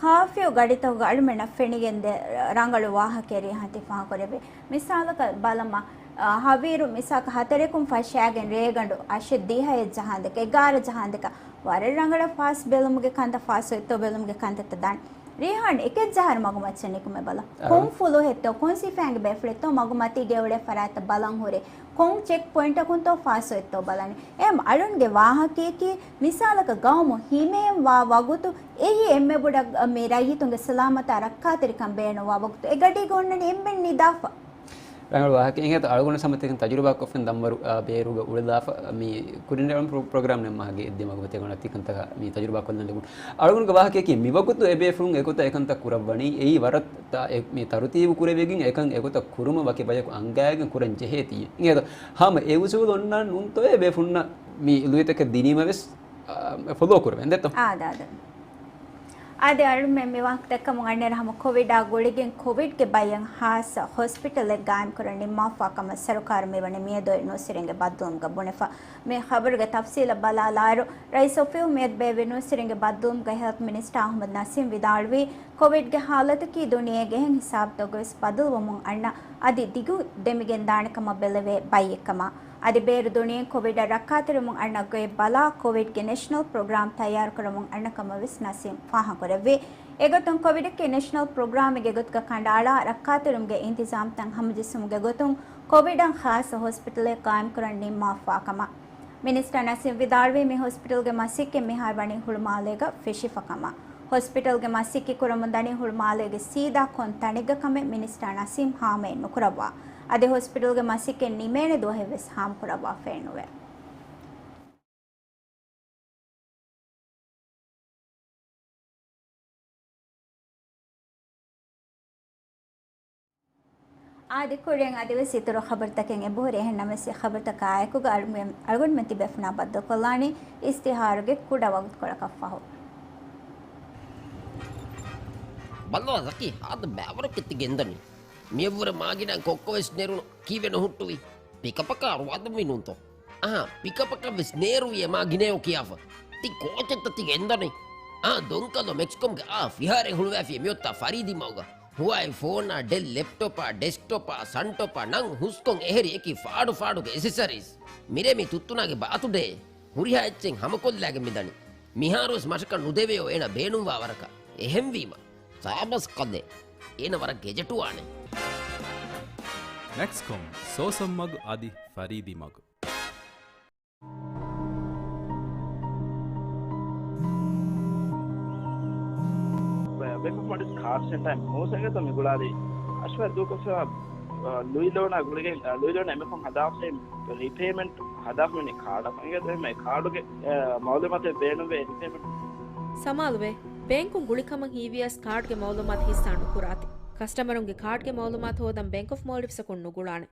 ކާފިއު ގަޑިތަކުގަ އަޅުމެންނަށް ފެނިގެންދޭ ރަނގަޅު ވާހަކައެއް ރީހާން ތި ފާހަގަކުރެއްވި. މިސާލަކަށް ބަލަމާ، އަ، ހަވީރު މިސާކަށް ހަތަރެކުން ފަށާގެން ރޭގަނޑު އަށެއް ދިހައެއް ޖަހާންދެކެ، އެގާރަ ޖަހާންދެކެ، ވަރަށް ރަނގަޅަށް ފާސް ބެލުމުގެ ކަންތައް ފާސް އޮތްތޯ ބެލުމުގެ ކަންތައްތައް ދާން. ރީހާން އެކެއް ޖަހާއިރު މަގުމައްޗަށް ނިކުމެ ބަލަ. އަހަ. ކޮން ފުލުހެއްތޯ، ކޮން ސިފައިންގެ ބޭފުޅެއްތޯ މަގުމަތީގެ އުޅޭ ފަރާތްތައް ބަލަން ހުރޭ. ކޮން ޗެކް ޕޮއިންޓަކުންތޯ ފާސް އޮތްތޯ ބަލަން. އެހެން އަޅުންގެ ވާހަކަޔަކީ މިސާލަކަށް ގައުމު ހިމޭން ވާ ވަގުތު އެއީ އެންމެ ބޮޑަށް މި ރައްޔިތުންގެ ސަލާމަތާ ރައްކާތެރިކަން ބޭނުންވާ ވަގުތު. އެ ގަޑީގަ އޮންނަނީ އެންމެން ނިދާފަ. ރަނގަޅު ވާހަކަ. އެހެން އަޅުގަނޑު ހަމަ ތިކަން ތަޖުރިބާކޮށްފިން ދަންވަރު، އާ، ބޭރުގަ އުޅެލާފަ މި ކުރިން ޕްރޮ-، ޕްރޮގްރާމް ނެއްމާގެ އެއްދި މަގުމަތި ގޮނޑަށް ތިކަންތަކަށް މި ތަޖުރިބާ ކޮށްލަން ލެވުނު. އަޅުގަނޑުގެ ވާހަކަޔަކީ މިވަގުތު އެބޭފުޅުން އެގޮތަށް އެކަންތައް ކުރައްވަނީ އެއީ ވަރަށް ތަ-، އެ-، މި ތަރުތީބު ކުރެވިގެން އެކަން އެގޮތަށް ކުރުމަށް ވަކި ބަޔަކު އަންގައިގެން ކުރަން ޖެހޭތީ. އިނގޭތޯ ހަމަ އެ އުސޫލު އޮންނާން ނޫންތޯ އެބޭފުޅުންނަށް މި ލުއިތަކެއް ދިނީމަ ވެސް، އާ، ފޮލޯ ކުރެވެން ދެއްތޯ. އާދެ، އާދެ. އާދެ، އަޅުމެން މި ވާހަކަ ދައްކަމުން އަންނައިރު ހަމަ ކޮވިޑާ ގުޅިގެން ކޮވިޑްގެ ބައްޔަށް ހާއްސަ ހޮސްޕިޓަލެއް ގާއިމް ކުރަން ނިންމާފާ ކަމަށް ސަރުކާރު މިވަނީ މިއަދު އޮތް ނޫސްވެރިންގެ ބައްދަލުވުމުގަ ބުނެފަ. މި ޚަބަރުގެ ތަފްސީލަށް ބަލާލާއިރު، ރައީސް އޮފީހުން މިއަދު ބޭއްވި ނޫސްވެރިންގެ ބައްދަލުވުމުގަ ހެލްތް މިނިސްޓާ އަހުމަދު ނަސީމް ވިދާޅުވީ، ކޮވިޑްގެ ހާލަތަކީ ދުނިޔޭގެ އެހެން ހިސާބުތަކުގަވެސް ބަދަލުވަމުން އަންނަ އަދި ދިގު ދެމިގެންދާނެ ކަމަށް ބެލެވޭ ބައްޔެއްކަމަށް. އަދި ބޭރު ދުނިޔެއިން ކޮވިޑަށް ރައްކާތެރިވަމުން އަންނަ ގޮތް ބަލާ، ކޮވިޑްގެ ނެޝަނަލް ޕްރޮގްރާމް ތައްޔާރުކުރަމުން އަންނަ ކަމަށް ވެސް ނަސީމް ފާހަގަކުރެއްވި. އެގޮތުން ކޮވިޑަކީ ނެޝަނަލް ޕްރޮގްރާމެއްގެ ގޮތުގަ ކަނޑައަޅާ، ރައްކާތެރިވުމުގެ އިންތިޒާމްތައް ހަމަޖެއްސުމުގެ ގޮތުން ކޮވިޑަށް ޚާއްޞަ ހޮސްޕިޓަލެއް ގާއިމްކުރަން ނިންމާފާ ކަމަށް. މިނިސްޓަރ ނަސީމް ވިދާޅުވީ، މި ހޮސްޕިޓަލްގެ މަސައްކަތް މިހާރު ވަނީ ހުޅުމާލޭގަ ފެށިފަ ކަމަށް. ހޮސްޕިޓަލްގެ މަސައްކަތް ކުރަމުން ދަނީ ހުޅުމާލޭގެ ސީދާ ކޮން ތަނެއްގަ ކަމެއް މިނިސްޓަރ ނަސީމް ހާމައެއް ނުކުރައްވާ. އަދި ހޮސްޕިޓަލްގެ މަސައްކަތް ނިމޭނެ ދުވަހެއް ވެސް ހާމަކުރައްވާފައެއް ނުވޭ. އާދެ، ކުރިން އަދިވެސް އިތުރު ޚަބަރުތަކެއް އެބަހުރި. އެހެން ނަމަވެސް އެ ޚަބަރުތަކާ އެކުގަ އަޅުގަނޑު-، އަޅުގަނޑުމެން ތިބޭފުޅުންނާ ބައްދަލުކޮށްލާނީ އިސްތިހާރުގެ ކުޑަ ވަގުތުކޮޅަކަށްފަހު. ބައްލަވާ ޒަކީ، ހާދަ ބައިވަރަކަށް ތި ގެންދަނީ. މިއަށްވުރެ މާގިނައިން ކޮއްކޮވެސް ނެރުނު ކީއްވެ ނުހުއްޓުވީ؟ ޕިކަޕަކާ ރުވާދަންވީ ނޫންތޯ؟ އަހާ، ޕިކަޕަކަށްވެސް ނޭރުވި އެ މާގިނަޔޯ ކިޔާފަ. ތި ކޯޗެއްތަ ތި ގެންދަނީ؟ އާ، ދޮންކަލޯ މެކްސްކޮމްގެ އާ ފިހާރައެއް ހުޅުވައިފި މިއޮތާ ފަރީދީ މަގުގަ. ހުވާއި ފޯނާ، ޑެލް ލެޕްޓޮޕާ، ޑެސްކްޓޮޕާ، ސަންޓޮޕާ، ނަން ހުސްކޮން އެހެރި އެކި ފާޑު ފާޑުގެ އެސެސަރީސް. މިރޭ މި ތުއްތުނާގެ ބާތުޑޭ. ހުރިހާ އެއްޗެއް ހަމަކޮށްލާގެން މިދަނީ. މިހާރުވެސް މަށަކަށް ނުދެވެޔޯ އޭނަ ބޭނުންވާ ވަރަކަށް. އެހެންވީމަ، ސާބަސް ކަލޭ. އޭނަ ވަރަށް ގެޖެޓުވާނެ. މެކްސްކޮމް، ސޯސަން މަގު އަދި ފަރީދީ މަގު. ބޭންކް އޮފް މޯލްޑިވްސް ކާޑް ސެންޓަރ މޫސަގެ ތަ މިގުޅާލި އަޝްވަ ދޫކޮށްފަ، ލުއި ލޯނާ ގުޅިގެން، ލުއި ލޯނާ އެމެކޮން ހަދާފައި ރީޕޭމަންޓް ހަދާފަ މި ކާޑަށް އެނގޭ މެ ކާޑުގެ މައުލޫމާތެއް ބޭނުންވޭ ރީޕޭމަންޓް. ސަމާލުވޭ، ބޭންކުން ގުޅި ކަމަށް ހީވިޔަސް ކާޑްގެ މައުލޫމާތު ހިއްސާ ނުކުރާތި. ކަސްޓަމަރުންގެ ކާޑްގެ މައުލޫމާތު ހޯދަން ބޭންކް އޮފް މޯލްޑިވްސަކުން ނުގުޅާނެ.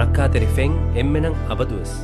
ރައްކާތެރި ފެން އެންމެނަށް އަބަދުވެސް.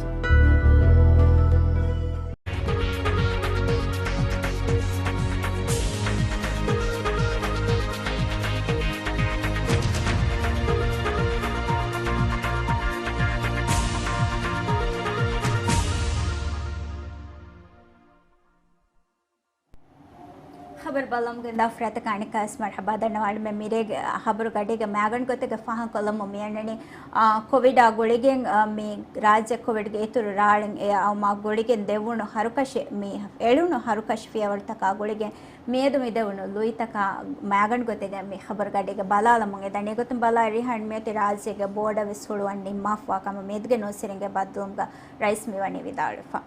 ޚަބަރު ބަލަމުގެ ދާ ފުރަތަކަށް އަނެއްކާވެސް މަރުޙަބާ ދަންނަވާނެ. މިރޭގެ ޚަބަރު ގަޑީގެ މައިގަނޑު ގޮތެއްގެ ފާހަގަކޮށްލަމުން މިއަންނަނީ، އާ، ކޮވިޑާ ގުޅިގެން، އާ، މި ރާއްޖެ ކޮވިޑްގެ އިތުރު ރާޅެއް އެ އައުމާ ގުޅިގެން ދެވުނު ހަރުކަށި، މި އެޅުނު ހަރުކަށި ފިޔަވަޅުތަކާ ގުޅިގެން މިއަދު މި ދެވުނު ލުއިތަކާ މައިގަނޑު ގޮތެއްގެ މި ޚަބަރު ގަޑީގެ ބަލާލަމުން އެދަނީ. އެގޮތުން ބަލާ ރިހާން މިއޮތީ ރާއްޖޭގެ ބޯޑަށް ވެސް ހުޅުވަން ނިންމާފަވާ ކަމަށް މިއަދުގެ ނޫސްވެރިންގެ ބައްދަލުވުމުގަ ރައީސް މިވަނީ ވިދާޅުވެފަ.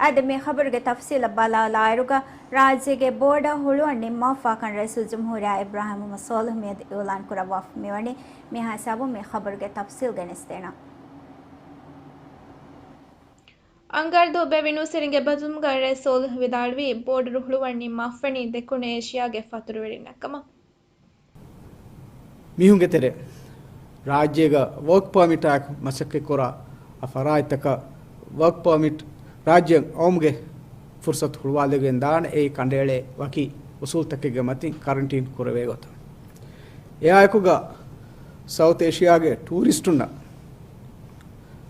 އާދެ، މި ޚަބަރުގެ ތަފްސީލަށް ބަލާލާއިރުގަ، ރާއްޖޭގެ ބޯޑަށް ހުޅުވަން ނިންމާފާކަން ރައީސުލްޖުމްހޫރިއްޔާ އިބްރާހިމް މުހައްމަދު ސޯލިހު މިއަދު އިއުލާން ކުރައްވާފަ މިވަނީ. މިހާ ހިސާބުން މި ޚަބަރުގެ ތަފްސީލް ގެނެސްދޭނަން. އަންގާރަ ދުވަހު ބޭއްވި ނޫސްވެރިންގެ ބައްދަލުވުމުގަ ރައީސް ސޯލިހު ވިދާޅުވީ، ބޯޑަށް ހުޅުވަން ނިންމާފަވަނީ ދެކުނު އޭޝިޔާގެ ފަތުރުވެރިންނަށް ކަމަށް. މީހުންގެ ތެރޭ ރާއްޖޭގަ ވޯކް ޕާމިޓާއެކު މަސައްކަތްކުރާ އަ ފަރާތްތަކަށް ވޯކް ޕާމިޓް ރާއްޖެއަށް އައުމުގެ ފުރުސަތު ހުޅުވާލެވިގެން ދާނެ. އެއީ ކަނޑައެޅޭ ވަކި އުސޫލުތަކެއްގެ މަތިން ކަރަންޓީން ކުރެވޭ ގޮތަށް. އެއާއެކުގަ ސައުތު އޭޝިޔާގެ ޓޫރިސްޓުންނަށް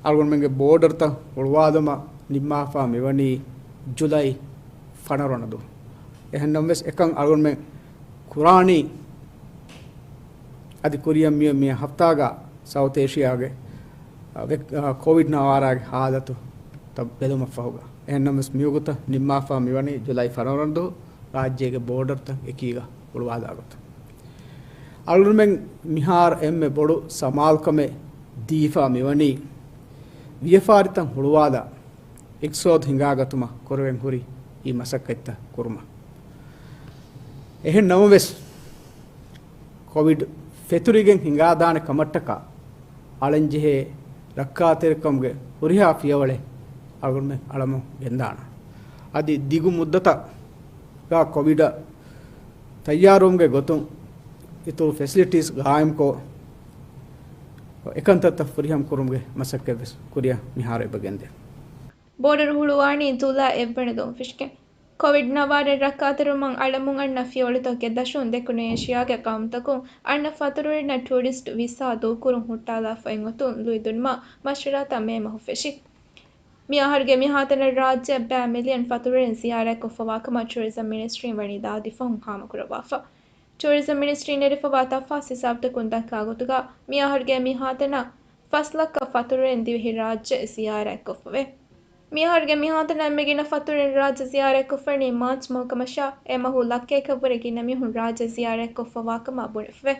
އަޅުގަނޑުމެންގެ ބޯޑަރުތައް ހުޅުވާލުމަށް ނިންމާފާ މިވަނީ ޖުލައި ފަނަރަ ވަނަ ދުވަހު. އެހެންނަމަވެސް އެކަން އަޅުގަނޑުމެން ކުރާނީ އަދި ކުރިއަށް މިއޮތް މި ހަފްތާގަ ސައުތު އޭޝިޔާގެ، އަ، ވެ-، އަ، ކޮވިޑް ނަވާރާގެ ހާލަތުތައް ބެލުމަށްފަހުގަ. އެހެންނަމަވެސް މިވަގުތަށް ނިންމާފާ މިވަނީ ޖުލައި ފަނަރަ ވަނަ ދުވަހު ރާއްޖޭގެ ބޯޑަރުތައް އެކީގަ ހުޅުވާލާ ގޮތަށް. އަޅުގަނޑުމެން މިހާރު އެންމެ ބޮޑު ސަމާލުކަމެއް ދީފާ މިވަނީ ވިޔަފާރިތައް ހުޅުވާލާ އިޤްތިޞާދު ހިނގާގަތުމަށް ކުރެވެން ހުރި އީ މަސައްކަތްތައް ކުރުމަށް. އެހެން ނަމަވެސް، ކޮވިޑް ފެތުރިގެން ހިނގާދާނެ ކަމަށްޓަކާ އަޅަންޖެހޭ ރައްކާތެރިކަމުގެ ހުރިހާ ފިޔަވަޅެއް އަޅުގަނޑުމެން އަޅަމުން ގެންދާނަން. އަދި ދިގު މުއްދަތަށް ގާ ކޮވިޑަށް ތައްޔާރުވުމުގެ ގޮތުން އިތުރު ފެސިލިޓީސް ގާއިމްކޮށް، އެކަންތައްތައް ފުރިހަމަ ކުރުމުގެ މަސައްކަތްވެސް ކުރިއަށް މިހާރު އެބަ ގެންދޭ. ބޯޑަރު ހުޅުވާނީ ޖުލައި އެއްވަނަ ދުވަހު ފެށިގެން. ކޮވިޑް ނަވާރަ ރައްކާތެރިވުމަށް އަޅަމުން އަންނަ ފިޔަވަޅުތަކުގެ ދަށުން ދެކުނު އޭޝިޔާގެ ޤައުމުތަކުން އަންނަ ފަތުރުވެރިންނަށް ޓޫރިސްޓް ވިސާ ދޫކުރުން ހުއްޓާލާފައި އޮތުން ލުއިދިނުމަށް މަޝްވަރާތައް މޭ މަހު ފެށި. މިއަހަރުގެ މިހާތަނަށް ރާއްޖެއަށް ބައި މިލިއަން ފަތުރުވެރިން ޒިޔާރަތްކޮށްފަވާކަމަށް ޓޫރިޒަމް މިނިސްޓްރީން ވަނީ ދާދި ފަހުން ހާމަކުރައްވާފަ. ޓޫރިޒަމް މިނިސްޓްރީން ނެރެފަވާ ތަފާސް ހިސާބުތަކުން ދައްކާ ގޮތުގަ، މިއަހަރުގެ މިހާތަނަށް ފަސް ލައްކަ ފަތުރުވެރިން ދިވެހި ރާއްޖެ ޒިޔާރަތްކޮށްފަވޭ. މިއަހަރުގެ މިހާތަނަށް އެންމެ ގިނަ ފަތުރުވެރިން ރާއްޖެ ޒިޔާރަތްކޮށްފަނީ މާޗް މަހު ކަމަށާ، އެ މަހު ލައްކައަކަށްވުރެ ގިނަ މީހުން ރާއްޖެ ޒިޔާރަތްކޮށްފަވާކަމަށް ބުނެފަވޭ.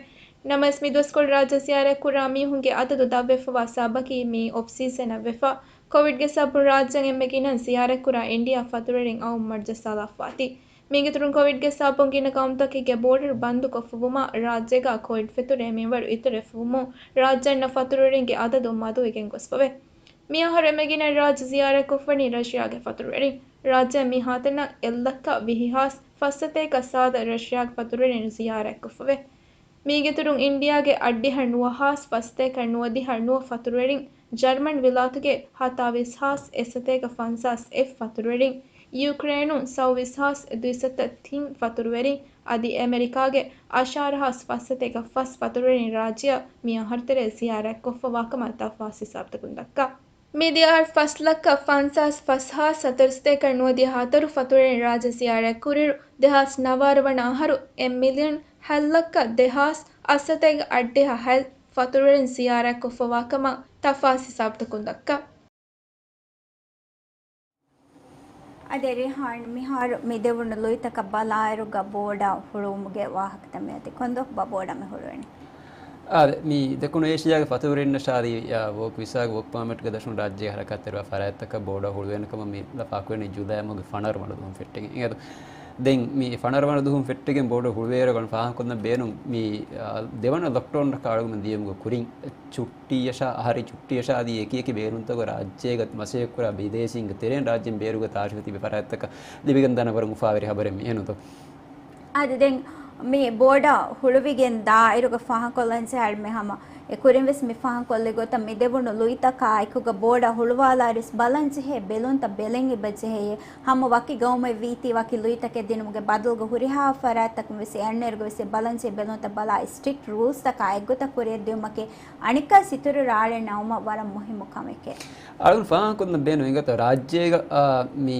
ނަމަވެސް، މި ދުވަސްކޮޅު ރާއްޖެ ޒިޔާރަތްކުރާ މީހުންގެ އަދަދު ދަށްވެފަވާ ސަބަބަކީ މިއީ އޮފް ސީޒަނަށްވެފަ، ކޮވިޑްގެ ސަބަބުން ރާއްޖޭން އެންމެ ގިނަ ޒިޔާރަތްކުރާ އިންޑިއާ ފަތުރުވެރިން އައުން މަރުޖައްސާލާފަވާތީ. މީގެއިތުރުން ކޮވިޑްގެ ސަބަބުން ގިނަ ގައުމުތަކެއްގެ ބޯޑަރު ބަންދުކޮށްފަވުމާ، ރާއްޖޭގަ ކޮވިޑް ފެތުރޭ މިންވަރު އިތުރުވެފަވުމުން، ރާއްޖެ އަންނަ ފަތުރުވެރިންގެ އަދަދު މަދުވެގެން ގޮސްފަވޭ. މިއަހަރު އެންމެ ގިނަ ރާއްޖެ ޒިޔާރަތްކޮށްފަނީ ރަޝިޔާގެ ފަތުރުވެރިން. ރާއްޖެ މިހާތަނަށް އެއްލައްކަ ވިހި ހާސް ފަސްސަތޭކަ ސާދަ ރަޝިޔާގެ ފަތުރުވެރިން ޒިޔާރަތްކޮށްފަވޭ. މީގެއިތުރުން އިންޑިއާގެ އަށްޑިހަ ނުވަ ހާސް ފަސްސަތޭކަ ނުވަދިހަ ނުވަ ފަތުރުވެރިން، ޖަރްމަން ވިލާތުގެ ހަތާވީސް ހާސް އެއްސަތޭކަ ފަންސާސް އެއް ފަތުރުވެރިން، ޔޫކްރޭނުން ސައުވީސް ހާސް ދުއިސައްތަ ތިން ފަތުރުވެރިން އަދި އެމެރިކާގެ އަށާރަ ހާސް ފައްސަތޭކަ ފަސް ފަތުރުވެރިން ރާއްޖެއަށް މި އަހަރުތެރޭ ޒިޔާރަތްކޮށްފަވާ ކަމަށް ތަފާސް ހިސާބުތަކުން ދައްކާ. މިދިޔަ އަހަރު ފަސް ލައްކަ ފަންސާސް ފަސް ހާސް ހަތަރުސަތޭކަ ނުވަދިހަ ހަތަރު ފަތުރުވެރިން ރާއްޖެ ޒިޔާރަތްކުރިއިރު، ދެހާސް ނަވާރަ ވަނަ އަހަރު އެއް މިލިއަން ހަތް ލައްކަ ދެހާސް އަށްސަތޭކަ އަށްޑިހަ ހަތް ފަތުރުވެރިން ޒިޔާރަތްކޮށްފަވާ ކަމަށް ތަފާސް ހިސާބުތަކުން ދައްކާ. އާދެ، ރޭހާން، މިހާރު މި ދެވުނު ލުއިތަކަށް ބަލާއިރުގަ ބޯޑަށް ހުޅުވުމުގެ ވާހަކަތައް މިއޮތީ ކޮންދޯ ބަ-، ބޯޑަށް މި ހުޅުވެނީ؟ އާދެ، މި ދެކުނު އޭޝިޔާގެ ފަތުރުވެރިންނަށާ އަދި، އާ، ވޯކް ވިސާގެ ވޯކް ޕާމެޓްގެ ދަށުން ރާއްޖޭގެ ހަރަކާތްތެރިވާ ފަރާތްތަކަށް ބޯޑަށް ހުޅުވޭނެ ކަމަށް މި ލަފާކުރަނީ ޖުލައި މަހުގެ ފަނަރަ ވަނަ ދުވަހުން ފެއްޓިގެން. އިނގޭތޯ؟ ދެން މި ފަނަރަ ވަނަ ދުވަހުން ފެއްޓިގެން ބޯޑަށް ހުޅުވޭއިރު ގަން ފާހަގަކޮށްލަން ބޭނުން މި، އާ، ދެވަނަ ލޮކްޑައުންއަކަށް އަޅުގަނޑު ދިޔުމުގެ ކުރިން ޗުއްޓީއަށާ، އަހަރެއް ޗުއްޓީއަށާ އަދި އެކި އެކި ބޭރުންތަކުގަ ރާއްޖޭގަ މަސައްކަތްކުރާ ބިދޭސީންގެ ތެރެއިން ރާއްޖޭން ބޭރުގަ ތާށިވެ ތިބި ފަރާތްތަކަށް ލިބިގެންދާނެ ވަރަށް އުފާވެރި ހަބަރެއް މި އެހެންތޯ؟ އާދެ، ދެން މި ބޯޑަށް ހުޅުވިގެން ދާއިރުގަ ފާހަގަކޮށްލަން ޖެހޭ އަޅުގަނޑު ހަމަ އެ ކުރިން ވެސް މި ފާހަގަކޮށްލި ގޮތަށް މި ދެވުނު ލުއިތަކާ އެކުގަ ބޯޑަށް ހުޅުވާލާއިރު ވެސް ބަލަން ޖެހޭ ބެލުންތައް ބެލެން އެބަ ޖެހެޔޭ. ހަމަ ވަކި ގައުމެއް ވީތީ ވަކި ލުއިތަކެއް ދިނުމުގެ ބަދަލުގަ ހުރިހާ ފަރާތްތަކުން ވެސް އެ އަންނައިރުގަ ވެސް އެ ބަލަން ޖެހޭ ބެލުންތައް ބަލާ ސްޓްރިކްޓް ރޫލްސްތަކާ އެއްގޮތަށް ކުރިއަށް ދިއުމަކީ އަނެއްކާ ސިތުރު ރާޅެއް ނައުމަށް ވަރަށް މުހިއްމު ކަމެކޭ. އަޅުގަނޑު ފާހަގަކޮށްލަން ބޭނުން އިނގޭތޯ ރާއްޖޭގަ، އާ، މި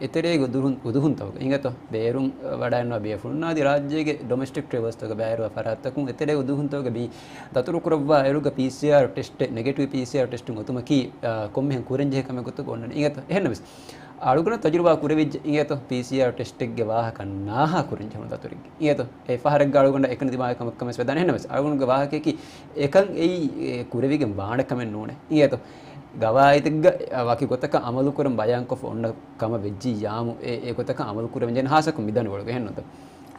އެތެރޭގެ އުދުހުން، އުދުހުންތަކުގަ އިނގޭތޯ ބޭރުން ވަޑައިގަންނަވާ ބޭފުޅުންނާ އަދި ރާއްޖޭގެ ޑޮމެސްޓިކް ޓްރެވަލްސްތަކުގަ ބައިވެރިވާ ފަރާތްތަކުން އެތެރޭގެ އުދުހުންތަކުގަ މި ދަތުރުކުރައްވާ އިރުގަ ޕީސީއާރް ޓެސްޓެއް، ނެގެޓިވް ޕީސީއާރް ޓެސްޓުން އޮތުމަކީ، އާ، ކޮންމެހެން ކުރަންޖެހޭ ކަމެއް ގޮތަކަށް އޮންނަނީ އިނގޭތޯ. އެހެންނަމަވެސް އަޅުގަނޑަށް ތަޖުރިބާ ކުރެވިއްޖެ އިނގޭތޯ، ޕީސީއާރް ޓެސްޓެއްގެ ވާހަކަ ނާހާ ކުރަން ޖެހުނު ދަތުރެއްގެ އިނގޭތޯ. އެއް ފަހަރެއްގަ އަޅުގަނޑަށް އެކަނި ދިމާވި ކަމެއް ކަމެއް ވެދާނެ. އެހެންނަމަވެސް އަޅުގަނޑުގެ ވާހަކަޔަކީ އެކަން އެއީ، އެ، ކުރެވިގެން ވާނެ ކަމެއް ނޫނޭ އިނގޭތޯ. ގަވާއިދެއްގަ، އަ، ވަކި ގޮތަކަށް އަމަލުކުރަން ބަޔާންކޮށްފަ އޮންނަ ކަމަށް ވެއްޖިއްޔާމު، އެ، އެ ގޮތަކަށް އަމަލު ކުރެވެން ޖެހޭނެ ހާއްސަކޮށް މިދަނޑިވަޅުގަ އެހެންނޫންތޯ.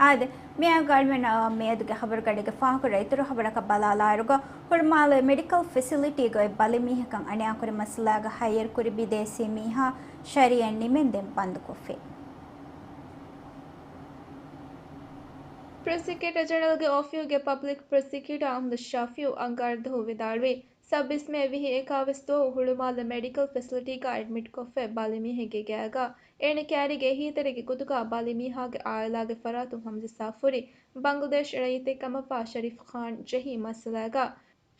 އާދެ، މިއަދު އަޅުމެން، އާ، މިއަދުގެ ޚަބަރުގަޑީގެ ފާހަގަކުރާ އިތުރު ޚަބަރަކަށް ބަލާލާއިރުގަ، ހުޅުމާލެ މެޑިކަލް ފެސިލިޓީގައި ބަލިމީހަކަށް އަނިޔާކުރި މައްސަލާގަ ހައްޔަރުކުރި ބިދޭސީ މީހާ ޝަރީއަތް ނިމެންދެން ބަންދުކޮށްފި. ޕްރޮސިކިއުޓަރ ޖެނެރަލްގެ އޮފީހުގެ ޕަބްލިކް ޕްރޮސިކިއުޓަރ އަޙްމަދު ޝަފީއު އަންގާރަ ދުވަހު ވިދާޅުވީ، ސައްބީސް މޭ ވިހި އެކާވީސް ދުވަހު ހުޅުމާލެ މެޑިކަލް ފެސިލިޓީގަ އެޑްމިޓްކޮށްފައި ބަލިމީހެއްގެ ގައިގަ އޭނަ ކައިރީގެ އެހީތެރިގެ ގޮތުގަ ބަލިމީހާގެ އާއިލާގެ ފަރާތުން ހަމަޖައްސާފަ ހުރި ބަނގްލަދޭޝް ރައްޔިތެއް ކަމަށްވާ ޝަރީފް ޚާން ޖެހި މައްސަލާގަ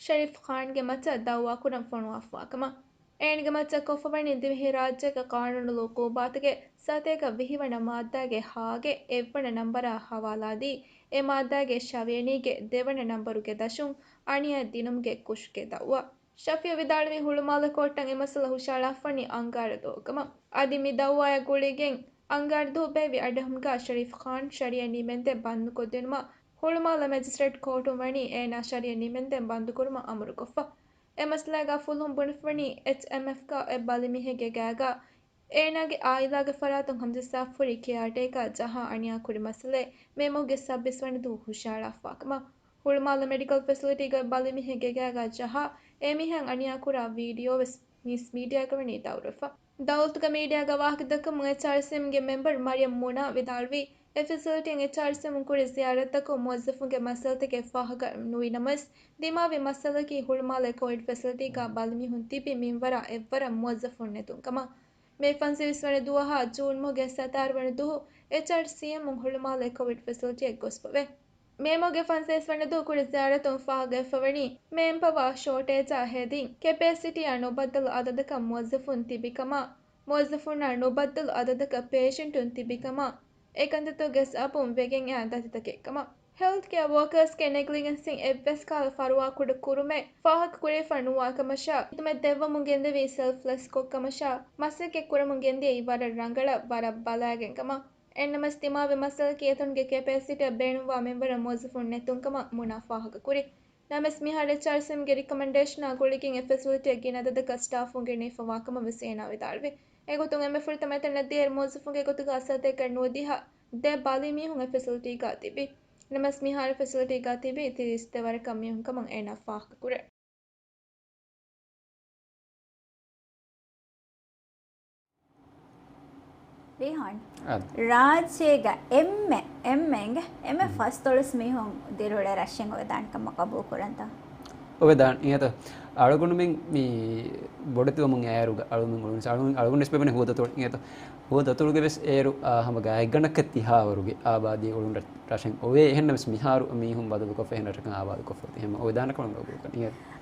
ޝަރީފް ޚާންގެ މައްޗަށް ދައުވާ ކުރަން ފޮނުވާފަވާ ކަމަށް. އޭނަގެ މައްޗަށް ކޮށްފަވަނީ ދިވެހި ރާއްޖޭގެ ޤާނޫނު އުޤޫބާތުގެ ސަތޭކަ ވިހި ވަނަ މާއްދާގެ ހާގެ އެއްވަނަ ނަންބަރާ ހަވާލާދީ، އެ މާއްދާގެ ޝަވިޔަނީގެ ދެވަނަ ނަންބަރުގެ ދަށުން އަނިޔާ ދިނުމުގެ ކުށުގެ ދައުވާ. ޝަފީއު ވިދާޅުވީ ހުޅުމާލެ ކޯޓަށް އެ މައްސަލަ ހުށައަޅާފަވަނީ އަންގާރަ ދުވަހު ކަމަށް. އަދި މި ދައުވާއާ ގުޅިގެން އަންގާރަ ދުވަހު ބޭއްވި އައްޑަހުމުގަ ޝަރީފް ޚާން ޝަރީއަތް ނިމެންދެން ބަންދުކޮށްދިނުމަށް ހުޅުމާލެ މެޖިސްޓްރޭޓް ކޯޓުން ވަނީ އޭނާ ޝަރީއަތް ނިމެންދެން ބަންދުކުރުމަށް އަމުރުކޮށްފަ. އެ މައްސަލާގަ ފުލުހުން ބުނެފަވަނީ އެޗްއެމްއެފްގަ އެއް ބަލިމީހެއްގެ ގައިގަ އޭނާގެ އާއިލާގެ ފަރާތުން ހަމަޖައްސާފަ ހުރި ކެއާޓޭކާ ޖަހާ އަނިޔާކުރި މައްސަލައެއް މޭ މަހުގެ ސައްބީސް ވަނަ ދުވަހު ހުށައަޅާފަވާ ކަމަށް. ހުޅުމާލެ މެޑިކަލް ފެސިލިޓީގައި ބަލިމީހެއްގެ ގައިގަ ޖަހާ އެމީހާއަށް އަނިޔާކުރާ ވީޑިއޯވެސް މީސް މީޑިއާގަ ވަނީ ދައުރުވެފަ. ދައުލަތުގެ މީޑިއާގަ ވާހަކަދައްކަމުން އެޗްއާރްސީއެމްގެ މެމްބަރު މަރިޔަމް މުނާ ވިދާޅުވީ، އެ ފެސިލިޓީއަށް އެޗްއާރްސީއެމުން ކުރި ޒިޔާރަތްތަކުން މުވައްޒަފުންގެ މައްސަލަތަކެއް ފާހަގަ ނުވި ނަމަވެސް، ދިމާވި މައްސަލައަކީ ހުޅުމާލެ ކޮވިޑް ފެސިލިޓީގަ ބަލިމީހުން ތިބި މިންވަރާ އެއްވަރަށް މުވައްޒަފުން ނެތުން ކަމަށް. މޭ ފަންސަވީސް ވަނަ ދުވަހާ ޖޫން މަހުގެ ސަތާރަ ވަނަ ދުވަހު އެޗްއާރްސީއެމުން ހުޅުމާލެ ކޮވިޑް ފެސިލިޓީއަށް ގޮސްފަވޭ. މޭ މަހުގެ ފަންސަވީސް ވަނަ ދުވަހު ކުރި ޒިޔާރަތުން ފާހަގަވެފަވަނީ، މޭންޕަވާ ޝޯޓޭޖާ ހެދިން، ކެޕޭސިޓީއާ ނުބައްދަލު އަދަދަކަށް މުވައްޒަފުން ތިބި ކަމަށް، މުވައްޒަފުންނާ ނުބައްދަލު އަދަދަކަށް ޕޭޝަންޓުން ތިބި ކަމަށް، އެކަންތައްތަކުގެ ސަބަބުން ވެގެން އައި ދަތިތަކެއް ކަމަށް. ހެލްތްކެއާ ވޯކާސްގެ ނެގްލިޖެންސިން އެއްވެސް ކަހަލަ ފަރުވާކުޑަ ކުރުމެއް ފާހަގަކުރެވިފަ ނުވާ ކަމަށާ، ޚިދުމަތް ދެއްވަމުން ގެންދެވީ ސެލްފްލެސްކޮށް ކަމަށާ، މަސައްކަތް ކުރަމުން ގެންދިޔައީ ވަރަށް ރަނގަޅަށް ވަރަށް ބަލައިގެން ކަމަށް. އެހެންނަމަވެސް ދިމާވި މައްސަލައަކީ އެތަނުގެ ކެޕޭސިޓީއަށް ބޭނުންވާ މިންވަރަށް މުވައްޒަފުން ނެތުން ކަމަށް މުނާ ފާހަގަކުރި. ނަމަވެސް މިހާރު އެޗްއާރްސީއެމްގެ ރިކޮމެންޑޭޝަނާ ގުޅިގެން އެ ފެސިލިޓީއަށް ގިނަ އަދަދަކަށް ސްޓާފުން ގެނެވިފަވާ ކަމަށް ވެސް އޭނާ ވިދާޅުވި. އެގޮތުން އެންމެ ފުރަތަމަ އެތަނަށް ދިޔައިރު މުވައްޒަފުންގެ ގޮތުގަ ސަތޭކަ ނުވަދިހަ ދެ ބަލި މީހުން އެ ފެސިލިޓީގަ ތިބި. ނަމަވެސް މިހާރު ފެސިލިޓީގަ ތިބީ ތިރީސް ދެ ވަރަކަށް މީހުން ކަމަށް އޭނާ ފާހަގަކުރޭ. ރީހާން، އާ. ރާއްޖޭގަ އެންމެ، އެންމެ އިނގޭ، އެންމެ ހުން. ފަސްދޮޅަސް މީހުން ދިރިއުޅޭ ރަށެއް އޮވެދާނެ ކަމަށް ގަބޫލު ކުރަންތަ؟ އޮވެދާނެ އިނގޭތަ؟ އަޅުގަނޑުމެން މި ބޮޑެތިވަމުން އައިއިރުގަ އަޅުގަނޑު އަޅުގަނޑު އަޅުގަނޑު ވެސް ބޭނުން ހުވަދަތޯ އިނގޭތަ؟ ހޯދަ އަތޮޅުގެ ވެސް އޭރު، އާ، ހަމަ ގާތްގަނޑަކަށް ތިހާވަރުގެ އާބާދީ އުޅުނު ރަށް، ރަށެއް އޮވޭ. އެހެންނަމަވެސް މިހާރު މީހުން ބަދަލުކޮށްފަ އެހެން ރަށަކަށް އާބާދުކޮށްފަ އޮތީ. ހަމަ އޮވެދާނެ ކަމަށް ގަބޫލުކަން.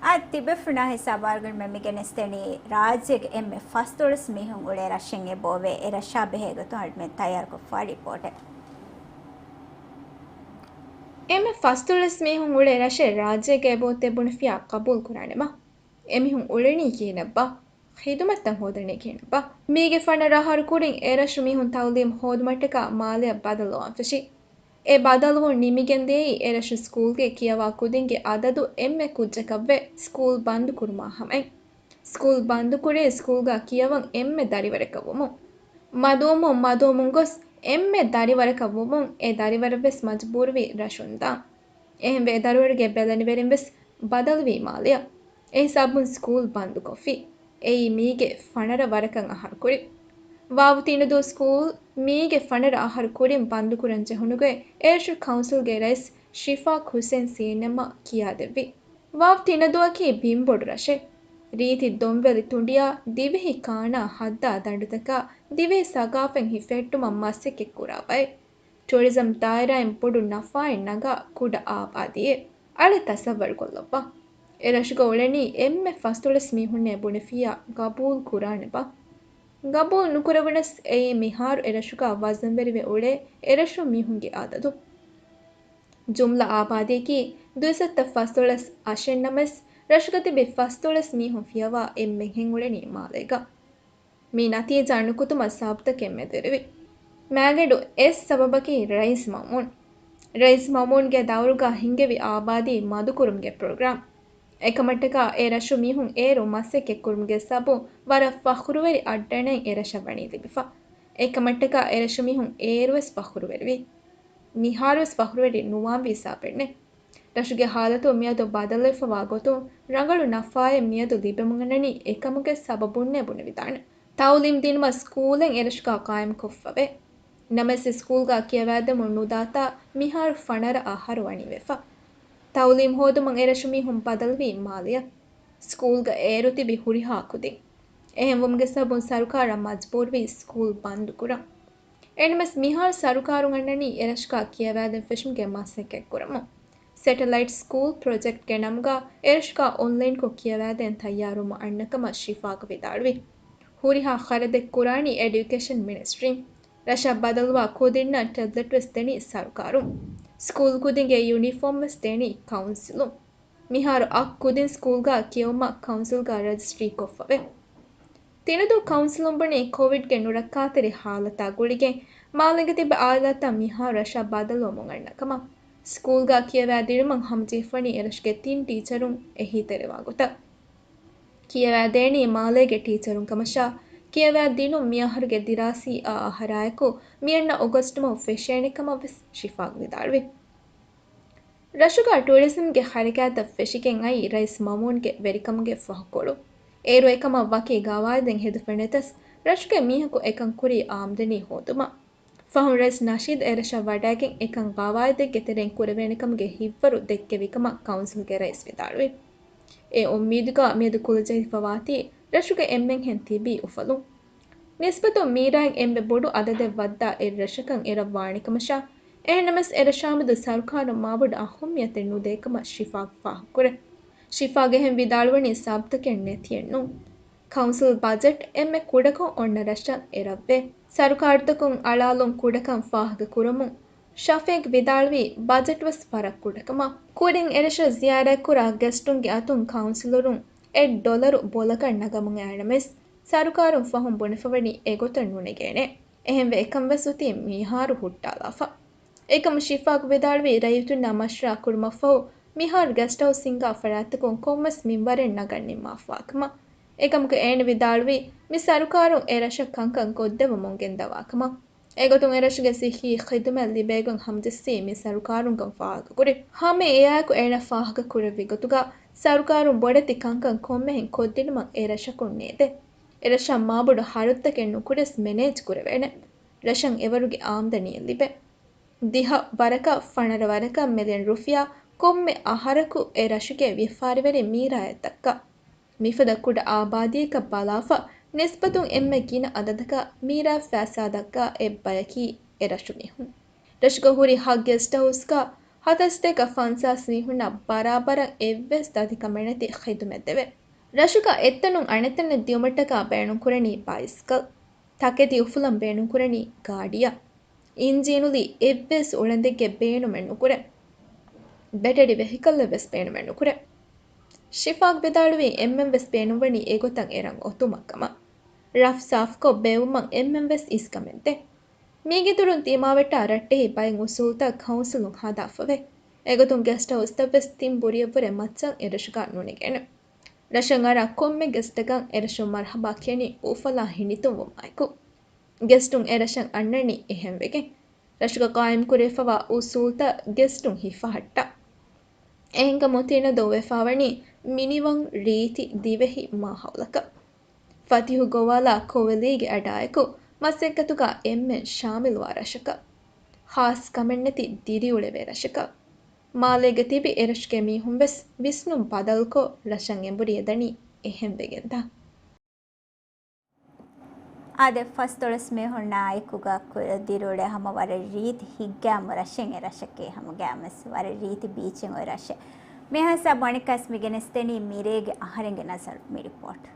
އާ، ތިބޭފުޅުންނާ ހިސާބަށް އަޅުގަނޑުމެން މި ގެނެސްދެނީ ރާއްޖޭގެ އެންމެ ފަސްދޮޅަސް މީހުން އުޅޭ ރަށެއް އެބަ އޮވޭ. އެ ރަށާ ބެހޭ ގޮތުން އަޅުގަނޑުމެން ތައްޔާރުކޮށްފަ ރިޕޯޓެއް. އެންމެ ފަސްދޮޅަސް މީހުން އުޅޭ ރަށެއް ރާއްޖޭގަ އެބައޮތޭ ބުނެފިއްޔާ ގަބޫލުކުރާނެބާ؟ އެމީހުން އުޅެނީ ކިހިނެއްބާ؟ ޚިދުމަތްތައް ހޯދަނީ ކިހިނެއްބާ؟ މީގެ ފަނަރަ އަހަރު ކުރިން އެރަށު މީހުން ތައުލީމް ހޯދުމަށްޓަކާ މާލެއަށް ބަދަލުވާން ފެށި. އެ ބަދަލުވުން ނިމިގެންދިޔައީ އެރަށު ސްކޫލްގެ ކިޔަވާ ކުދިންގެ އަދަދު އެންމެ ކުއްޖަކަށްވެ ސްކޫލް ބަންދު ކުރުމާ ހަމައިން. ސްކޫލް ބަންދުކުރީ ސްކޫލްގަ ކިޔަވަން އެންމެ ދަރިވަރަކަށް ވުމުން. މަދުވުމުން މަދުވުމުން ގޮސް އެންމެ ދަރިވަރަކަށް ވުމުން އެ ދަރިވަރަށްވެސް މަޖުބޫރުވީ ރަށުން ދާން. އެހެންވެ އެ ދަރިވަރުގެ ބެލެނިވެރިން ވެސް ބަދަލުވީ މާލެއަށް. އެހިސާބުން ސްކޫލް ބަންދުކޮށްފި. އެއީ މީގެ ފަނަރަ ވަރަކަށް އަހަރު ކުރިން. ވާވު ތިނަދޫ ސްކޫލް މީގެ ފަނަރަ އަހަރު ކުރިން ބަންދުކުރަން ޖެހުނުގޮތް އެރަށު ކައުންސިލްގެ ރައީސް ޝިފާޤް ހުސެން ސީއެންއެމްއަށް ކިޔާދެއްވި. ވާވް ތިނަދުއަކީ ބިންބޮޑު ރަށެއް. ރީތި ދޮންވެލި ތުނޑިއާ، ދިވެހި ކާނާ ހައްދާ ދަނޑުތަކާ، ދިވެހި ސަގާފަތް ހިފެއްޓުމަށް މަސައްކަތްކުރާ ބައެއް. ޓޫރިޒަމް ދާއިރާއިން ބޮޑު ނަފާއެއް ނަގާ ކުޑަ އާބާދީއެއް. އަޅެ ތަސައްވަރުކޮށްލައްވާ. އެ ރަށުގަ އުޅެނީ އެންމެ ފަސްދޮޅަސް މީހުންނޭ ބުނެފިއްޔާ ގަބޫލު ކުރާނެބާ؟ ގަބޫލު ނުކުރެވުނަސް އެއީ މިހާރު އެ ރަށުގަ ވަޒަންވެރިވެ އުޅޭ އެ ރަށު މީހުންގެ އަދަދު. ޖުމްލަ އާބާދީއަކީ ދުއިސައްތަ ފަސްދޮޅަސް އަށެއް ނަމަވެސް، ރަށުގަ ތިބި ފަސްދޮޅަސް މީހުން ފިޔަވާ އެންމެހެން އުޅެނީ މާލޭގަ. މި ނަތީޖާ ނުކުތުމަށް ސަބަބުތަކެއް މެދުވެރިވި. މާގަނޑު އެއް ސަބަބަކީ ރައީސް މައުމޫން. ރައީސް މައުމޫންގެ ދައުރުގަ ހިންގެވި އާބާދީ މަދުކުރުމުގެ ޕްރޮގްރާމް. އެކަމަށްޓަކާ އެ ރަށު މީހުން އޭރު މަސައްކަތްކުރުމުގެ ސަބަބުން ވަރަށް ފަޚުރުވެރި އައްޑަނެއް އެ ރަށަށް ވަނީ ލިބިފަ. އެކަމަށްޓަކާ އެ ރަށު މީހުން އޭރުވެސް ފަޚުރުވެރިވި. މިހާރުވެސް ފަޚުރުވެރި ނުވާންވީ ސަބަބެއް ނެތް. ރަށުގެ ހާލަތު މިއަދު ބަދަލުވެފަވާ ގޮތުން ރަނގަޅު ނަފާއެއް މިއަދު ލިބެމުން އަންނަނީ އެކަމުގެ ސަބަބުންނޭ ބުނެވިދާނެ. ތައުލީމް ދިނުމަށް ސްކޫލެއް އެރަށުގަ ޤާއިމްކޮށްފަވޭ. ނަމަވެސް ސްކޫލްގަ ކިޔަވާދެމުން ނުދާތާ މިހާރު ފަނަރަ އަހަރު ވަނީ ވެފަ. ތައުލީމް ހޯދުމަށް އެރަށު މީހުން ބަދަލުވީ މާލެއަށް. ސްކޫލްގަ އޭރު ތިބި ހުރިހާ ކުދިން. އެހެންވުމުގެ ސަބަބުން ސަރުކާރަށް މަޖްބޫރުވީ ސްކޫލް ބަންދުކުރަން. އެންމެސް މިހާރު ސަރުކާރުން އަންނަނީ އެރަށުގަ ކިޔަވާދޭން ފެށުމުގެ މަސައްކަތްކުރަމުން. ސެޓެލައިޓް ސްކޫލް ޕްރޮޖެކްޓްގެ ނަމުގަ އެރަށުގަ އޮންލައިންކޮށް ކިޔަވާދޭން ތައްޔާރުވުމަށް އަންނަކަމަށް ޝިފާގް ވިދާޅުވި. ހުރިހާ ޚަރަދެއް ކުރާނީ އެޑިއުކޭޝަން މިނިސްޓްރީން. ރަށަށް ބަދަލުވާ ކުދިންނަށް ޓެބްލެޓް ވެސް ދެނީ ސަރުކާރުން. ސްކޫލް ކުދިންގެ ޔުނީފޯމް ވެސް ދެނީ ކައުންސިލުން. މިހާރު އަށް ކުދިން ސްކޫލްގަ ކިޔެވުމަށް ކައުންސިލްގަ ރަޖިސްޓްރީ ކޮށްފަވޭ. ތިނަދޫ ކައުންސިލުން ބުނީ ކޮވިޑްގެ ނުރައްކާތެރި ހާލަތާ ގުޅިގެން މާލޭގަ ތިބި އާއިލާތައް މިހާރު ރަށަށް ބަދަލުވަމުން އަންނަ ކަމަށް. ސްކޫލްގަ ކިޔަވާދިނުމަށް ހަމަޖެހިފަނީ އެރަށުގެ ތިން ޓީޗަރުން އެހީތެރިވާ ގޮތަށް. ކިޔަވާދޭނީ މާލޭގެ ޓީޗަރުން ކަމަށާ، ކިޔަވާދިނުން މިއަހަރުގެ ދިރާސީ އާ އަހަރާއެކު މިއަންނަ އޮގަސްޓުމަހު ފެށޭނެ ކަމަށް ވެސް ޝިފާގް ވިދާޅުވި. ރަށުގަ ޓޫރިޒަމްގެ ހަރަކާތްތައް ފެށިގެން އައީ ރައީސް މައުމޫންގެ ވެރިކަމުގެ ފަހުކޮޅު. އޭރު އެކަމަށް ވަކި ގަވާއިދެއް ހެދިފަ ނެތަސް، ރަށުގެ މީހަކު އެކަން ކުރީ އާމްދަނީ ހޯދުމަށް. ފަހުން ރައީސް ނަޝީދު އެރަށަށް ވަޑައިގެން އެކަން ގަވާއިދެއްގެ ތެރެއިން ކުރެވޭނެ ކަމުގެ ހިތްވަރު ދެއްކެވި ކަމަށް ކައުންސިލްގެ ރައީސް ވިދާޅުވި. އެ އުއްމީދުގަ މިއަދު ކުލަޖެހިފަވާތީ ރަށުގެ އެންމެންހެން ތިބީ އުފަލުން. ނިސްބަތުން މީރާއިން އެންމެ ބޮޑު އަދަދެއް ވައްދާ އެއް ރަށަކަށް އެރަށް ވާނެ ކަމަށާ، އެހެންނަމަވެސް އެރަށާމެދު ސަރުކާރުން މާބޮޑު އަހައްމިޔަތެއް ނުދޭ ކަމަށް ޝިފާގް ފާހަގަކުރޭ. ޝިފާގް އެހެން ވިދާޅުވަނީ ސަބަބުތަކެއް ނެތިއެއްނޫން. ކައުންސިލް ބަޖެޓް އެންމެ ކުޑަކޮށް އޮންނަ ރަށަށް އެރަށްވޭ. ސަރުކާރުތަކުން އަޅާލުން ކުޑަކަން ފާހަގަކުރަމުން ޝަފީޤް ވިދާޅުވީ ބަޖެޓްވެސް ވަރަށް ކުޑަކަމަށް. ކުރިން އެރަށަށް ޒިޔާރަތްކުރާ ގެސްޓުންގެ އަތުން ކައުންސިލަރުން އެއް ޑޮލަރު ބޮލަކަށް ނަގަމުން އައިނަމަވެސް، ސަރުކާރުން ފަހުން ބުނެފަވަނީ އެގޮތަށް ނުނެގޭނެ. އެހެންވެ އެކަންވެސް އޮތީ މިހާރު ހުއްޓާލާފަ. އެކަމަށް ޝިފާގް ވިދާޅުވީ ރައްޔިތުންނާ މަޝްވަރާ ކުރުމަށްފަހު މިހާރު ގެސްޓްހައުސް ހިންގާ ފަރާތްތަކުން ކޮންމެސް މިންވަރެއް ނަގަން ނިންމާފާކަމަށް. އެކަމަކު އޭނަ ވިދާޅުވީ މި ސަރުކާރުން އެ ރަށަށް ކަންކަން ކޮށްދެވަމުން ގެންދަވާކަމަށް. އެގޮތުން އެރަށުގެ ސިއްހީ ޚިދުމަތް ލިބޭގޮތް ހަމަޖެއްސީ މި ސަރުކާރުންކަން ފާހަގަކުރި. ހަމައެއާއެކު އޭނަ ފާހަގަކުރެއްވި ގޮތުގަ ސަރުކާރުން ބޮޑެތި ކަންކަން ކޮންމެހެން ކޮށްދިނުމަށް އެ ރަށަކުން ނޭދޭ. އެ ރަށަށް މާބޮޑު ހަރަދުތަކެއް ނުކުރިޔަސް މެނޭޖް ކުރެވޭނެ. ރަށަށް އެވަރުގެ އާމްދަނީއެއް ލިބޭ. ދިހަ ވަރަކަށް ފަނަރަ ވަރަކަށް މިލިއަން ރުފިޔާ ކޮންމެ އަހަރަކު އެ ރަށުގެ ވިޔަފާރިވެރިން މީރާއަށް ދައްކާ. މިފަދަ ކުޑަ އާބާދީއަކަށް ބަލާފަ، ނިސްބަތުން އެންމެ ގިނަ އަދަދަކަށް މީރާ ފައިސާ ދައްކާ އެއްބަޔަކީ އެރަށު މީހުން. ރަށުގަ ހުރި ހަ ގެސްޓް ހައުސްގަ ހަތަރު ސަތޭކަ ފަންސާސް މީހުންނަށް ބަރާބަރަށް އެއްވެސް ދަތިކަމެއް ނެތި ޚިދުމަތް ދެވޭ. ރަށުގަ އެއްތަނުން އަނެއްތަނަށް ދިޔުމަށްޓަކާ ބޭނުންކުރަނީ ބައިސްކަލް، ތަކެތި އުފުލަން ބޭނުންކުރަނީ ގާޑިއެއް، އިންޖީނުލީ އެއްވެސް އުޅަނދެއްގެ ބޭނުމެއް ނުކުރޭ. ބެޓަރި ވެހިކަލްއެއް ވެސް ބޭނުމެއް ނުކުރޭ. ޝިފާގް ވިދާޅުވީ އެންމެން ވެސް ބޭނުންވަނީ އެގޮތަށް އެރަށް އޮތުމަށްކަމަށް. ރަށް ސާފުކޮށް ބޭއްވުމަށް އެންމެން ވެސް އިސްކަމެއް ދޭ. މީގެ ދުރުން ތިމާވެއްޓާ ރައްޓެހި ބައެއް އުސޫލްތައް ކައުންސިލުން ހަދާފަވޭ. އެގޮތުން ގެސްޓް ހައުސްތައް ވެސް ތިން ބުރިއަށްވުރެ މައްޗަށް އެރަށުގަ ނުނެގޭނެ. ރަށަށް އަރާ ކޮންމެ ގެސްޓަކަށް އެރަށުން މަރުޙަބާ ކިޔަނީ އުފަލާ ހިނިތުންވުމާއެކު. ގެސްޓުން އެރަށަށް އަންނަނީ އެހެންވެގެން. ރަށުގަ ޤާއިމްކުރެވިފަވާ އުސޫލްތައް ގެސްޓުން ހިފަހައްޓާ. އެހެންކަމުން ތިނަދޫ ވެފާވަނީ މިނިވަން ރީތި ދިވެހި މާހައުލަކަށް. ފަތިހު ގޮވާލާ ކޮވެލީގެ އަޑާއެކު މަސައްކަތުގަ އެންމެން ޝާމިލްވާ ރަށަކަށް. ހާސް ކަމެއްނެތި ދިރިއުޅެވޭ ރަށަކަށް. މާލޭގަ ތިބި އެރަށުގެ މީހުން ވެސް ވިސްނުން ބަދަލުކޮށް ރަށަށް އެނބުރި އެދަނީ އެހެންވެގެންދާ. އާދެ، ފަސްދޮޅަސް މީހުންނާ އެކުގަ ކުރި ދިރިއުޅޭ ހަމަ ވަރަށް ރީތި ހިތްގައިމު ރަށެއް އެ ރަށެކޭ، ހަމަ ގައިމުވެސް ވަރަށް ރީތި ބީޗެއް އޮތް ރަށެއް. މިހާ ހިސާބު އަނެއްކާވެސް މި ގެނެސްދެނީ މިރޭގެ އަހަރެންގެ ނަޒަރު މި ރިޕޯޓް.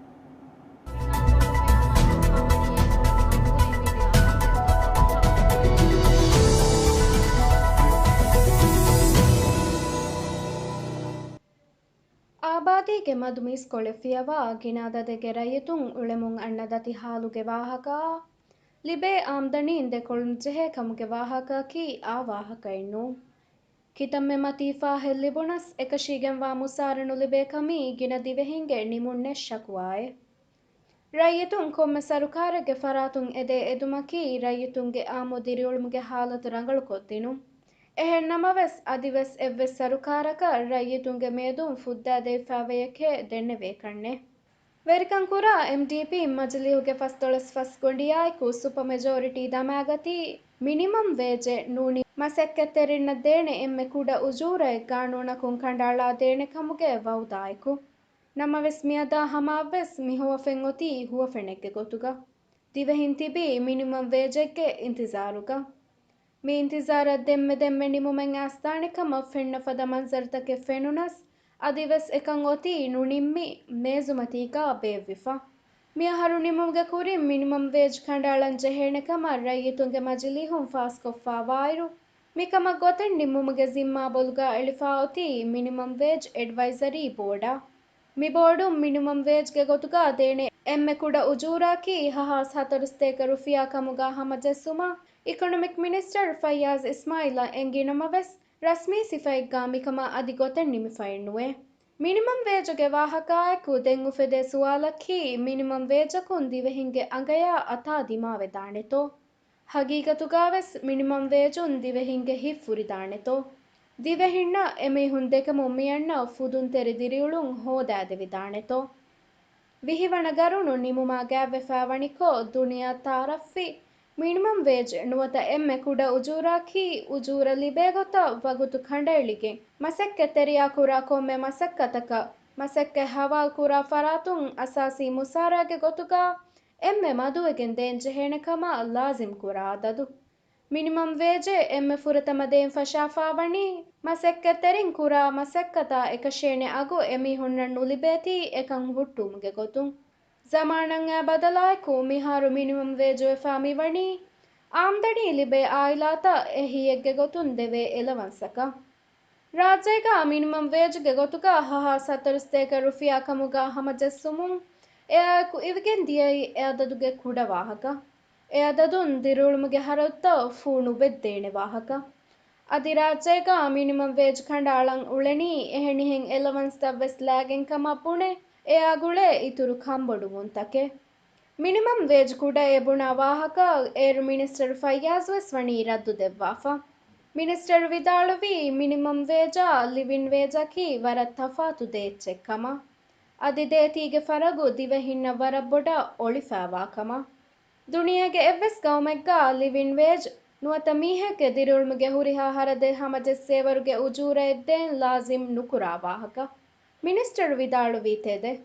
އާބާދީގެ މަދު މީސްކޮޅެއް ފިޔަވާ ގިނަ އަދަދެއްގެ ރައްޔިތުން އުޅެމުން އަންނަ ދަތި ހާލުގެ ވާހަކައާ، ލިބޭ އާމްދަނީން ދެކޮޅުން ޖެހޭ ކަމުގެ ވާހަކައަކީ އާ ވާހަކައެއް ނޫން. ކިތަންމެ މަތީ ފާހެއް ލިބުނަސް، އެކަށީގެންވާ މުސާރަ ނުލިބޭ ކަމީ ގިނަ ދިވެހިންގެ ނިމުންނެއް ޝަކުވާއެއް. ރައްޔިތުން ކޮންމެ ސަރުކާރެއްގެ ފަރާތުން އެދޭ އެދުމަކީ ރައްޔިތުންގެ އާއްމު ދިރިއުޅުމުގެ ހާލަތު ރަނގަޅުކޮށްދިނުން. އެހެން ނަމަވެސް، އަދިވެސް އެއްވެސް ސަރުކާރަކަށް ރައްޔިތުންގެ މިއަދުން ފުއްދާދެވިފައިވޭކޭ ދެންނެވޭކަށްނެތް. ވެރިކަން ކުރާ އެމްޑީޕީ މަޖިލީހުގެ ފަސްދޮޅަސް ފަސް ގޮނޑިއާއެކު ސުޕަ މެޖޯރިޓީ ދަމާގަތީ މިނިމަމް ވޭޖެއް ނޫނީ މަސައްކަތްތެރިންނަށް ދޭނެ އެންމެ ކުޑަ އުޖޫރައެއް ގާނޫނަކުން ކަނޑައަޅާ ދޭނެ ކަމުގެ ވައުދާއެކު. ނަމަވެސް މިއަދާ ހަމައަށްވެސް މި ހުވަފެން އޮތީ ހުވަފެނެއްގެ ގޮތުގަ. ދިވެހިން ތިބީ މިނިމަމް ވޭޖެއްގެ އިންތިޒާރުގަ. މި އިންތިޒާރަށް ދެންމެ ދެންމެ ނިމުމެއް އައިސްދާނެ ކަމަށް ފެންނަ ފަދަ މަންޒަރުތަކެއް ފެނުނަސް، އަދިވެސް އެކަން އޮތީ ނުނިންމި މޭޒުމަތީގަ ބޭއްވިފަ. މިއަހަރު ނިމުމުގެ ކުރިން މިނިމަމް ވޭޖް ކަނޑައަޅަން ޖެހޭނެ ކަމަށް ރައްޔިތުންގެ މަޖިލީހުން ފާސްކޮށްފަ ވާއިރު، މިކަމަށް ގޮތެއް ނިންމުމުގެ ޒިންމާ ބޮލުގަ އެޅިފަ އޮތީ މިނިމަމް ވޭޖް އެޑްވައިޒަރީ ބޯޑާ. މި ބޯޑުން މިނިމަމް ވޭޖްގެ ގޮތުގަ ދޭނެ އެންމެ ކުޑަ އުޖޫރައަކީ ހަހާސް ހަތަރު ސަތޭކަ ރުފިޔާ ކަމުގަ ހަމަޖެއްސުމަށް އިކޮނޮމިކް މިނިސްޓަރ ފައްޔާޒް އިސްމާއިލަށް އެނގި ނަމަވެސް، ރަސްމީ ސިފައެއްގަ މިކަމަށް އަދި ގޮތެއް ނިމިފައެއް ނުވޭ. މިނިމަމް ވޭޖުގެ ވާހަކާއެކު ދެން އުފެދޭ ސުވާލަކީ، މިނިމަމް ވޭޖަކުން ދިވެހިންގެ އަނގަޔާ އަތާ ދިމާވެދާނެތޯ؟ ހަގީގަތުގަވެސް މިނިމަމް ވޭޖުން ދިވެހިންގެ ހިތް ފުރިދާނެތޯ؟ ދިވެހިންނަށް އެމީހުން ދެކެމުން މިއަންނަ ފުދުންތެރި ދިރިއުޅުން ހޯދާދެވިދާނެތޯ؟ ވިހި ވަނަ ގަރުނު ނިމުމާ ގާތްވެފައިވަނިކޮށް، ދުނިޔެއަށް ތައާރަފްވި މިނިމަމް ވޭޖް ނުވަތަ އެންމެ ކުޑަ އުޖޫރައަކީ، އުޖޫރަ ލިބޭ ގޮތަށް ވަގުތު ކަނޑައެޅިގެން، މަސައްކަތްތެރިޔާ ކުރާ ކޮންމެ މަސައްކަތަކަށް، މަސައްކަތް ހަވާލު ކުރާ ފަރާތުން އަސާސީ މުސާރައިގެ ގޮތުގަ އެންމެ މަދުވެގެން ދޭން ޖެހޭނެ ކަމަށް ލާޒިމް ކުރާ އަދަދު. މިނިމަމް ވޭޖެއް އެންމެ ފުރަތަމަ ދޭން ފަށާފައިވަނީ، މަސައްކަތްތެރިން ކުރާ މަސައްކަތާ އެކަށޭނެ އަގު އެމީހުންނަށް ނުލިބޭތީ އެކަން ހުއްޓުވުމުގެ ގޮތުން. ޒަމާނަށް އައި ބަދަލާއެކު މިހާރު މިނިމަމް ވޭޖުވެފާ މިވަނީ، އާމްދަނީ ލިބޭ އާއިލާތައް އެ ހިޔެއްގެ ގޮތުން ދެވޭ އެލަވަންސަކަށް. ރާއްޖޭގަ މިނިމަމް ވޭޖުގެ ގޮތުގަ ހަހާސް ހަތަރު ސަތޭކަ ރުފިޔާ ކަމުގަ ހަމަޖެއްސުމުން އެއާއެކު އިވިގެން ދިޔައީ އެ އަދަދުގެ ކުޑަ ވާހަކަ. އެ އަދަދުން ދިރިއުޅުމުގެ ހަރަދުތައް ފޫ ނުބެއްދޭނެ ވާހަކަ. އަދި ރާއްޖޭގަ މިނިމަމް ވޭޖް ކަނޑައަޅަން އުޅެނީ އެހެނިހެން އެލަވަންސްތައް ވެސް ލާގެން ކަމަށް ބުނެ، އެއާ ގުޅޭ އިތުރު ކަންބޮޑުވުންތަކެއް. މިނިމަމް ވޭޖް ކުޑައޭ ބުނާ ވާހަކަ އޭރު މިނިސްޓަރު ފައްޔާޒު ވެސް ވަނީ ރައްދު ދެއްވާފަ. މިނިސްޓަރު ވިދާޅުވީ، މިނިމަމް ވޭޖާ ލިވިން ވޭޖަކީ ވަރަށް ތަފާތު ދޭއްޗެއް ކަމަށް. އަދި ދޭތީގެ ފަރަގު ދިވެހިންނަށް ވަރަށް ބޮޑަށް އޮޅިފައިވާ ކަމަށް. ދުނިޔޭގެ އެއްވެސް ގައުމެއްގަ ލިވިން ވޭޖް ނުވަތަ މީހެއްގެ ދިރިއުޅުމުގެ ހުރިހާ ހަރަދެއް ހަމަޖެއްސޭވަރުގެ އުޖޫރައެއް ދޭން ލާޒިމް ނުކުރާ ވާހަކަ. މިނިސްޓަރު ވިދާޅުވީ ތެދެއް.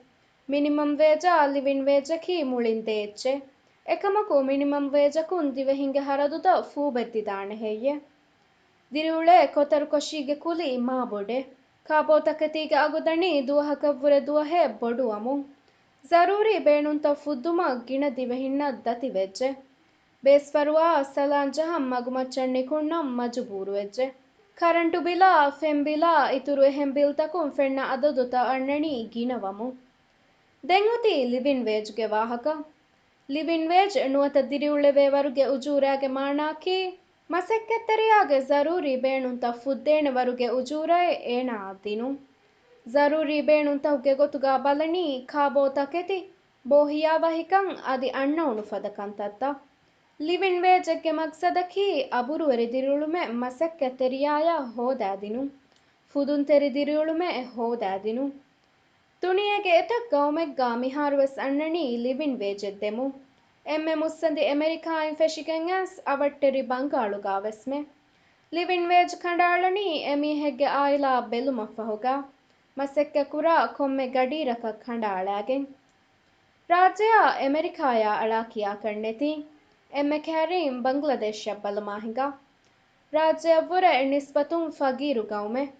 މިނިމަމް ވޭޖާ ލިވިން ވޭޖަކީ މުޅިން ދޭއްޗެއް. އެކަމަކު، މިނިމަމް ވޭޖަކުން ދިވެހިންގެ ހަރަދުތައް ފޫބެއްދިދާނެ ހެއްޔެ؟ ދިރިއުޅޭ ކޮތަރުކޮށީގެ ކުލި މާ ބޮޑެއް. ކާބޯތަކެތީގެ އަގު ދަނީ ދުވަހަކަށްވުރެ ދުވަހެއް ބޮޑުވަމުން. ޒަރޫރީ ބޭނުންތައް ފުއްދުމަށް ގިނަ ދިވެހިންނަށް ދަތިވެއްޖެ. ބޭސްފަރުވާއަށް ސަލާން ޖަހަން މަގުމައްޗަށް ނިކުންނަން މަޖުބޫރުވެއްޖެ. ކަރަންޓު ބިލާ، ފެން ބިލާ، އިތުރު އެހެން ބިލްތަކުން ފެންނަ އަދަދުތައް އަންނަނީ ގިނަވަމުން. ދެން އޮތީ ލިވިން ވޭޖްގެ ވާހަކަ. ލިވިން ވޭޖް ނުވަތަ ދިރިއުޅެވޭ ވަރުގެ އުޖޫރާގެ މާނައަކީ، މަސައްކަތްތެރިޔާގެ ޒަރޫރީ ބޭނުންތައް ފުއްދޭނެ ވަރުގެ އުޖޫރައެއް އޭނާއަށް ދިނުން. ޒަރޫރީ ބޭނުންތަކުގެ ގޮތުގަ ބަލަނީ، ކާބޯ ތަކެތި، ބޯހިޔާވަހިކަން އަދި އަންނައުނު ފަދަ ކަންތައްތައް. ލިވިން ވޭޖެއްގެ މަގްސަދަކީ، އަބުރުވެރި ދިރިއުޅުމެއް މަސައްކަތްތެރިޔާޔަށް ހޯދާދިނުން. ފުދުންތެރި ދިރިއުޅުމެއް ހޯދާދިނުން. ދުނިޔޭގެ އެތައް ގައުމެއްގަ މިހާރުވެސް އަންނަނީ ލިވިން ވޭޖެއް ދެމުން. އެންމެ މުއްސަނދި އެމެރިކާއިން ފެށިގެން އައިސް އަވަށްޓެރި ބަންގާޅުގަވެސްމެ. ލިވިން ވޭޖް ކަނޑައަޅަނީ އެމީހެއްގެ އާއިލާ ބެލުމަށްފަހުގަ، މަސައްކަތްކުރާ ކޮންމެ ގަޑިއިރަކަށް ކަނޑައަޅާގެން. ރާއްޖެއާ އެމެރިކާޔާ އަޅާ ކިޔާކަށް ނެތި. އެންމެ ކައިރީން ބަންގްލަދޭޝަށް ބަލަމާ ހިނގާ. ރާއްޖެއަށްވުރެ ނިސްބަތުން ފަގީރު ގައުމެއް.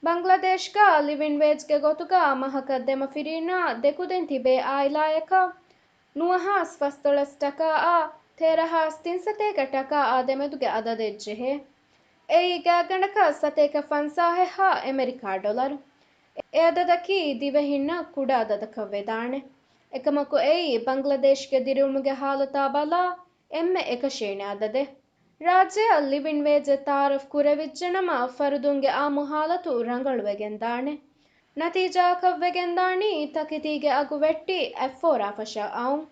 ބަންގްލަދޭޝްގަ ލިވިން ވޭޖްގެ ގޮތުގަ މަހަކަށް ދެމަފިރީނާ ދެކުދިން ތިބޭ އާއިލާޔަކަށް ނުވަހާސް ފަސްދޮޅަސް ޓަކާއާ ތޭރަހާސް ތިންސަތޭކަ ޓަކާއާ ދެމެދުގެ އަދަދެއް ޖެހޭ. އެއީ ގާތްގަނޑަކަށް ސަތޭކަ ފަންސާހެއްހާ އެމެރިކާ ޑޮލަރު. އެ އަދަދަކީ ދިވެހިންނަށް ކުޑަ އަދަދަކަށް ވެދާނެ. އެކަމަކު އެއީ ބަންގްލަދޭޝްގެ ދިރިއުޅުމުގެ ހާލަތާ ބަލާ އެންމެ އެކަށޭނެ އަދަދެއް. ރާއްޖެއަށް ލިވިން ވޭޖެއް ތައާރަފް ކުރެވިއްޖެނަމަ، ފަރުދުންގެ އާއްމު ހާލަތު ރަނގަޅުވެގެންދާނެ. ނަތީޖާއަކަށްވެގެންދާނީ، ތަކެތީގެ އަގު ވެއްޓި އަތްފޯރާ ފަށަށް އައުން.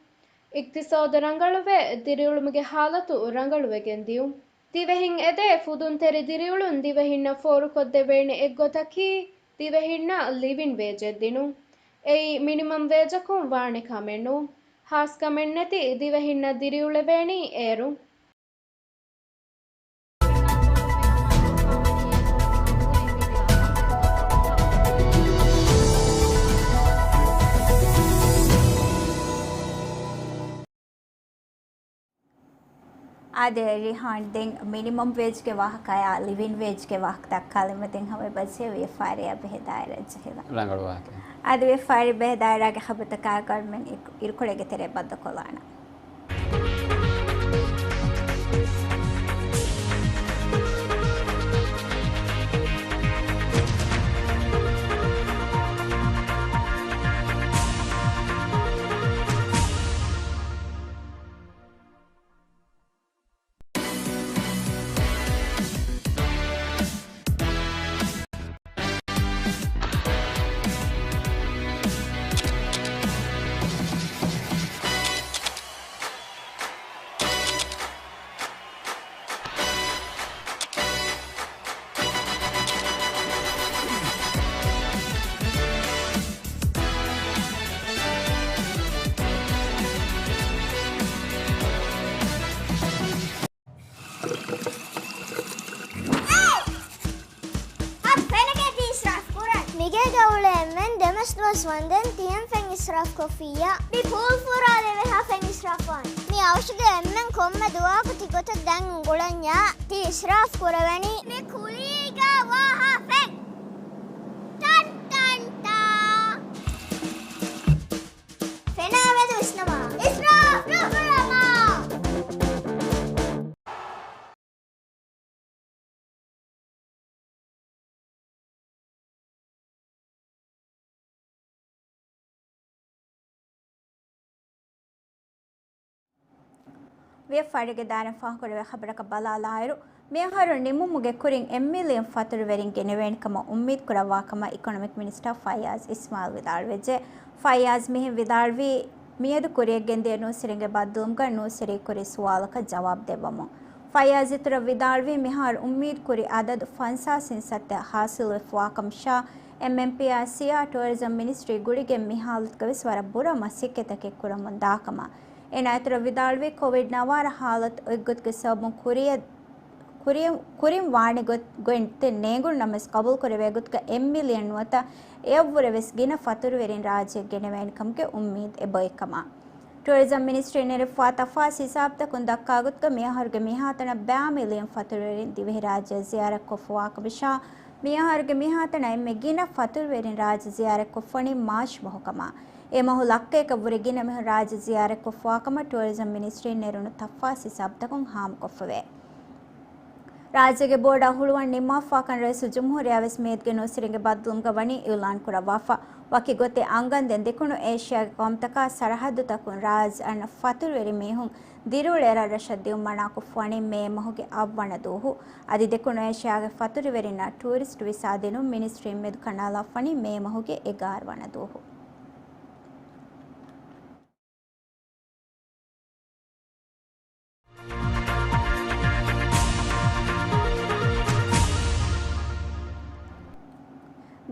އިޤްތިޞާދު ރަނގަޅުވެ، ދިރިއުޅުމުގެ ހާލަތު ރަނގަޅުވެގެން ދިޔުން. ދިވެހިން އެދޭ ފުދުންތެރި ދިރިއުޅުން ދިވެހިންނަށް ފޯރުކޮށްދެވޭނެ އެއްގޮތަކީ، ދިވެހިންނަށް ލިވިން ވޭޖެއް ދިނުން. އެއީ މިނިމަމް ވޭޖަކުން ވާނެ ކަމެއް ނޫން. ހާސްކަމެއް ނެތި ދިވެހިންނަށް ދިރިއުޅެވޭނީ އޭރުން. އާދެ، ރިހާން، ދެން މިނިމަމް ވޭޖްގެ ވާހަކަޔާ ލިވިން ވޭޖްގެ ވާހަކަ ދައްކާލަމާ ދެން ހަމަ ބަސް ވިޔަފާރިއާ ބެހޭ ދާއިރާ ޖެހިލާ. ރަނގަޅު ވާހަކަ. އާދެ، ވިޔަފާރި ބެހޭ ދާއިރާގެ ޚަބަރުތަކާ ގަރމެން އިރު-، އިރުކޮޅެއްގެ ތެރޭ ބައްދަކޮލާނަން. އަދި ފެނަކޭ ތި އިސްރާފް ކުރަން. މިގޭގަ އުޅޭ އެންމެން ދެމަސް ދުވަސް ވަންދެން ތިހެން ފެން އިސްރާފް ކޮށްފިއްޔާ. މި ޕޫލް ފުރާލެވޭ ހާ ފެން އިސްރާފް ވާން. މި އަވަށުގެ އެންމެން ކޮންމެ ދުވަހަކު ތި ގޮތަށް ދަން އުނގުޅަންޏާ ތި އިސްރާފް ކުރެވެނީ. މި ކުލީގަ ވާ ހާ ފެން. ޓަން ޓަން ޓާ. ފެނާ މެދު ވިސްނަމާ. އިސްރާފް ނުކުރަމާ. ވިޔަފާރިގެ ދާއިރާ ފާހަގަކުރެވޭ ޚަބަރަކަށް ބަލާލާއިރު، މިއަހަރު ނިމުމުގެ ކުރިން އެއް މިލިއަން ފަތުރުވެރިން ގެނެވޭނެ ކަމަށް އުއްމީދު ކުރައްވާ ކަމަށް އިކޮނޮމިކް މިނިސްޓަރ ފައްޔާޒް އިސްމާއިލް ވިދާޅުވެއްޖެ. ފައްޔާޒް މިހެން ވިދާޅުވީ، މިއަދު ކުރިއަށް ގެންދިޔަ ނޫސްވެރިންގެ ބައްދަލުވުމުގަ ނޫސްވެރީ ކުރި ސުވާލަކަށް ޖަވާބު ދެއްވަމުން. ފައްޔާޒް އިތުރަށް ވިދާޅުވީ، މިހާރު އުއްމީދު ކުރި އަދަދު ފަންސާސް ހިންސައްތަ ހާސިލުވެފަވާކަމަށާ، އެމްއެމްޕީއާ ސީއާ ޓޫރިޒަމް މިނިސްޓްރީ ގުޅިގެން މި ހާލަތުގަވެސް ވަރަށް ބުރަ މަސައްކަތްތަކެއް ކުރަމުން ދާކަމަށް. އޭނާ އިތުރަށް ވިދާޅުވީ، ކޮވިޑް ނަވާރަ ހާލަތު އޮތްގޮތުގެ ސަބަބުން ކުރިއަށް ކުރި-، ކުރިން ވާނެ ގޮތް-، ގޮތްތެއް ނޭނގުނު ނަމަވެސް، ޤަބޫލުކުރެވޭ ގޮތުގަ އެއް މިލިއަން ނުވަތަ އެއަށްވުރެ ވެސް ގިނަ ފަތުރުވެރިން ރާއްޖެއަށް ގެނެވޭނެ ކަމުގެ އުއްމީދު އެބައޮތް ކަމަށް. ޓޫރިޒަމް މިނިސްޓްރީން ނެރެފަވާ ތަފާސް ހިސާބުތަކުން ދައްކާ ގޮތުގަ، މިއަހަރުގެ މިހާތަނަށް ބައި މިލިއަން ފަތުރުވެރިން ދިވެހިރާއްޖެއަށް ޒިޔާރަތްކޮށްފަވާކަމަށާ، މިއަހަރުގެ މިހާތަނަށް އެންމެ ގިނަ ފަތުރުވެރިން ރާއްޖެ ޒިޔާރަތްކޮށްފަވަނީ މާޗް މަހު ކަމަށް. އެ މަހު ލައްކަޔަކަށްވުރެ ގިނަ މީހުން ރާއްޖެ ޒިޔާރަތްކޮށްފަވާކަމަށް ޓޫރިޒަމް މިނިސްޓްރީން ނެރުނު ތަފާސް ހިސާބުތަކުން ހާމަކޮށްފަވޭ. ރާއްޖޭގެ ބޯޑާ ހުޅުވަން ނިންމާފަވާކަން ރައީސުލްޖުމްހޫރިއްޔާ ވެސް މިއަދުގެ ނޫސްވެރިންގެ ބައްދަލުވުމުގަ ވަނީ އިއުލާން ކުރައްވާފަ. ވަކި ގޮތެއް އަންގަންދެން ދެކުނު އޭޝިޔާގެ ޤައުމުތަކާ ސަރަހައްދުތަކުން ރާއްޖެ އަންނަ ފަތުރުވެރި މީހުން ދިރިއުޅޭ ރަށްރަށަށް ދިއުން މަނާކޮށްފަވަނީ މޭ މަހުގެ އަށްވަނަ ދުވަހު. އަދި ދެކުނު އޭޝިޔާގެ ފަތުރުވެރިންނަށް ޓޫރިސްޓް ވިސާ ދިނުން މިނިސްޓްރީން މެދު ކަނޑާލާފަވަނީ މޭ މަހުގެ އެގާރަ ވަނަ ދުވަހު.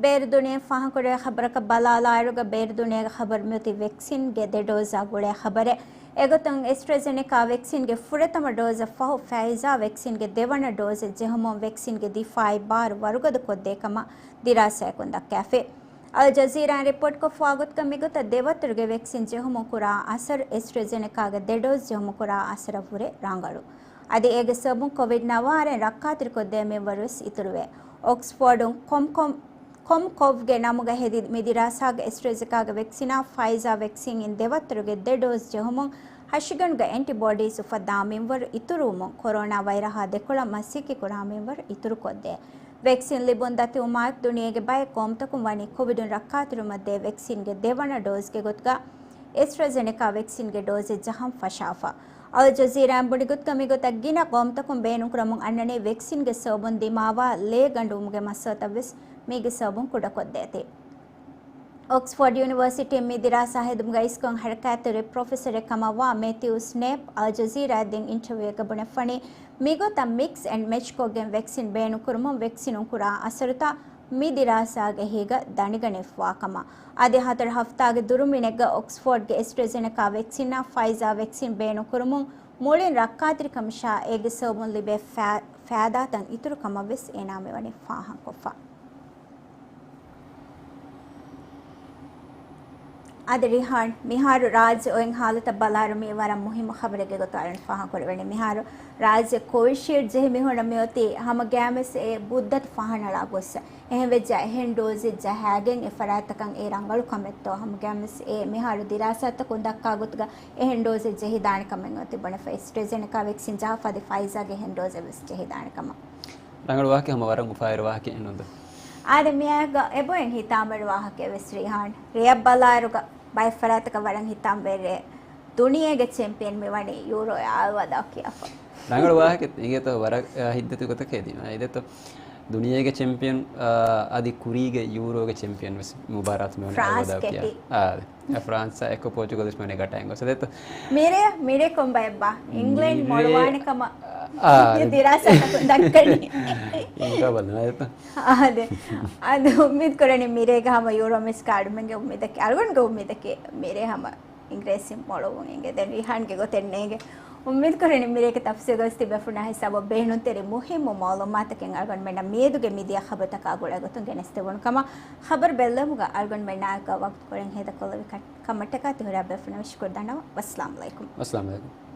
ބޭރު ދުނިޔެ ފާހަގަކުރެވޭ ޚަބަރަކަށް ބަލާލާއިރުގަ، ބޭރު ދުނިޔޭގެ ޚަބަރު މިއޮތީ ވެކްސިންގެ ދެ ޑޯޒާ ގުޅޭ ޚަބަރެއް. އެގޮތުން، އެސްޓްރެޒެނެކާ ވެކްސިންގެ ފުރަތަމަ ޑޯޒަށް ފަހު، ފައިޒާ ވެކްސިންގެ ދެވަނަ ޑޯޒެއް ޖެހުމުން ވެކްސިންގެ ދިފާއީ ބާރު ވަރުގަދަ ކޮށްދޭ ކަމަށް ދިރާސާއަކުން ދައްކާފި. އަލް ޖަޒީރާއިން ރިޕޯޓްކޮށްފައި ގޮތުގަ މިގޮތަށް ދެވަތުރުގެ ވެކްސިން ޖެހުމުން ކުރާ އަސަރު އެސްޓްރެޒެނެކާގެ ދެ ޑޯޒް ޖެހުމުން ކުރާ އަސަރަށްވުރެ ރަނގަޅު. އަދި އޭގެ ސަބަބުން ކޮވިޑް ނަވާރައިން ރައްކާތެރިކޮށްދޭ މިންވަރުވެސް އިތުރުވޭ. އޮކްސްފޯޑުން ކޮމް-، ކޮމް-، ކޮމްކޮވްގެ ނަމުގަ ހެދި މި ދިރާސާގަ އެސްޓްރެޒެނެކާގެ ވެކްސިނާ ފައިޒާ ވެކްސިންއިން ދެވަތުރުގެ ދެ ޑޯޒް ޖެހުމުން ހަށިގަނޑުގަ އެންޓިބޮޑީސް އުފައްދާ މިންވަރު އިތުރުވުމުން ކޮރޯނާ ވައިރަހާ ދެކޮޅަށް މަސައްކަތްކުރާ މިންވަރު އިތުރުކޮށްދޭ. ވެކްސިން ލިބުން ދަތިވުމާއެކު ދުނިޔޭގެ ބައެއް ޤައުމުތަކުން ވަނީ ކޮވިޑުން ރައްކާތެރިވުމަށްދޭ ވެކްސިންގެ ދެވަނަ ޑޯޒްގެ ގޮތުގަ އެސްޓްރެޒެނެކާ ވެކްސިންގެ ޑޯޒެއް ޖަހަން ފަށާފަ. އަލް ޖަޒީރާއިން ބުނި ގޮތުގަ މިގޮތަށް ގިނަ ޤައުމުތަކުން ބޭނުންކުރަމުން އަންނަނީ ވެކްސިންގެ ސަބަބުން ދިމާވާ ލޭ ގަނޑުވުމުގެ މައްސަލަތައްވެސް މީގެ ސަބަބުން ކުޑަކޮށްދޭތީ. އޮކްސްފޯޑް ޔުނިވަރސިޓީން މި ދިރާސާ ހެދުމުގަ އިސްކޮޅުން ހަރަކާތްތެރި ޕްރޮފެސަރެއް ކަމަށްވާ މެތިއު ސްނޭޕް އަލް ޖަޒީރާއަށް ދިން އިންޓަވިއުއެއްގަ ބުނެފަނީ، މިގޮތަށް މިކްސް އެންޑް މެޗްކޮށްގެން ވެކްސިން ބޭނުންކުރުމުން ވެކްސިނުން ކުރާ އަސަރުތައް މި ދިރާސާގެ އެހީގަ ދަނިގަނެފަވާ ކަމަށް. އަދި ހަތަރު ހަފްތާގެ ދުރުމިނެއްގަ އޮކްސްފޯޑްގެ އެސްޓްރެޒެނެކާ ވެކްސިނާ ފައިޒާ ވެކްސިން ބޭނުންކުރުމުން މުޅިން ރައްކާތެރިކަމަށާ އޭގެ ސަބަބުން ލިބޭ ފައި-، ފައިދާތައް އިތުރު ކަމަށްވެސް އޭނާ މިވަނީ ފާހަގަކޮށްފަ. އަދި ރިހާން، މިހާރު ރާއްޖެ އޮތް ހާލަތަށް ބަލާއިރު މީ ވަރަށް މުހިއްމު ޚަބަރެއްގެ ގޮތުން އަޅުގަނޑު ފާހަގަކުރެވެނީ. މިހާރު ރާއްޖެ ކޮވިޝީލްޑް ޖެހި މީހުންނަށް މިއޮތީ ހަމަ ގައިމުވެސް އެ މުއްދަތު ފަހަނަޅާ ގޮއްސަ. އެހެންވެއްޖެ އެހެން ޑޯޒެއް ޖަހާގެން އެ ފަރާތްތަކަށް އެ ރަނގަޅު ކަމެއްތޯ؟ ހަމަ ގައިމުވެސް އެ މިހާރު ދިރާސާތަކުން ދައްކާ ގޮތުގަ އެހެން ޑޯޒެއް ޖެހިދާނެ ކަމެއް އޮތީ ބުނެފަ. އެސްޓްރެޒެނެކާ ވެކްސިން ޖަހާފަ އަދި ފައިޒާގެ އެހެން ޑޯޒެއް ވެސް ޖެހިދާނެ ކަމަށް. ރަނގަޅު ވާހަކަ، ހަމަ ވަރަށް އުފާވެރި ވާހަކައެއް ނުންދޯ؟ އާދެ، މިއާގަ އެބައިން ހިތާމަވެރި ވާހަކައެއް ވެސް ރީހާން. ރެޔަށް ބަލާއިރުގަ ބައެއް ފަރާތަކަށް ވަރަށް ހިތާމަވެރި ރޭ. ދުނިޔޭގެ ޗެމްޕިއަން މިވަނީ ޔޫރޯއާ އަލްވަދާ ކިޔާފަ. ރަނގަޅު ވާހަކަ އިނގޭތޯ، ވަރަށް، އާ، ހިތްދަތި ގޮތަކަށް ހެދީމަ. އިނގޭތޯ، ދުނިޔޭގެ ޗެމްޕިއަން، އާ، އަދި ކުރީގެ ޔޫރޯގެ ޗެމްޕިއަން ވެސް މުބާރާތު މިވަނީ ފްރާންސް އަލްވަދާ ކިޔާ. ކެޓި. އާ، އާ، ފްރާންސާ އެކު ޕޯޗުގަލް ވެސް މިވަނީ ގަޓައިން ގޮސް. އިނގޭތޯ، މިރޭ، މިރޭ ކޮންބައެއްބާ؟ އިންގްލެންޑް މިރޭ މޮޅުވާނެ ކަމަށް އާ، އެ ދިރާސާތަކުން ދައްކަނީ. އިންކާ ބަލަނާ އެތަ؟ އާދެ. އަދި އުއްމީދު ކުރަނީ މިރޭގަ ހަމަ ޔޫރޯ މެޗް ކާޑުމެންގެ އުއްމީދަކީ، އަޅުގަނޑުގެ އުއްމީދަކީ މިރޭ ހަމަ އިނގިރޭސިން މޮޅުވުން އިނގޭ. ދެން ރީހާންގެ ގޮތެއް ނޭނގެ. އުއްމީދު ކުރަނީ މިރޭގެ ތަފްސީލް ގޮސް ތިބޭފުޅުންނާ ހިސާބަށް ބޭނުންތެރި މުހިއްމު މައުލޫމާތަކެއް އަޅުގަނޑުމެންނަށް މިއަދުގެ މިދިޔަ ޚަބަރުތަކާ ގުޅޭ ގޮތުން ގެނެސްދެވުނު ކަމަށް. ޚަބަރު ބެއްލެވުމުގަ އަޅުގަނޑުމެންނާއެކު ވަގުތުކޮޅެއް ހޭދަކޮށްލެވި ކަ-، ކަމަށްޓަކާ ތިހުރާ ބޭފުޅުންނަށް ޝުކުރު ދަންނަވަން. ވައްސަލާމް އަލައިކުމް. ވައްސަލާމް އަލައިކުމް.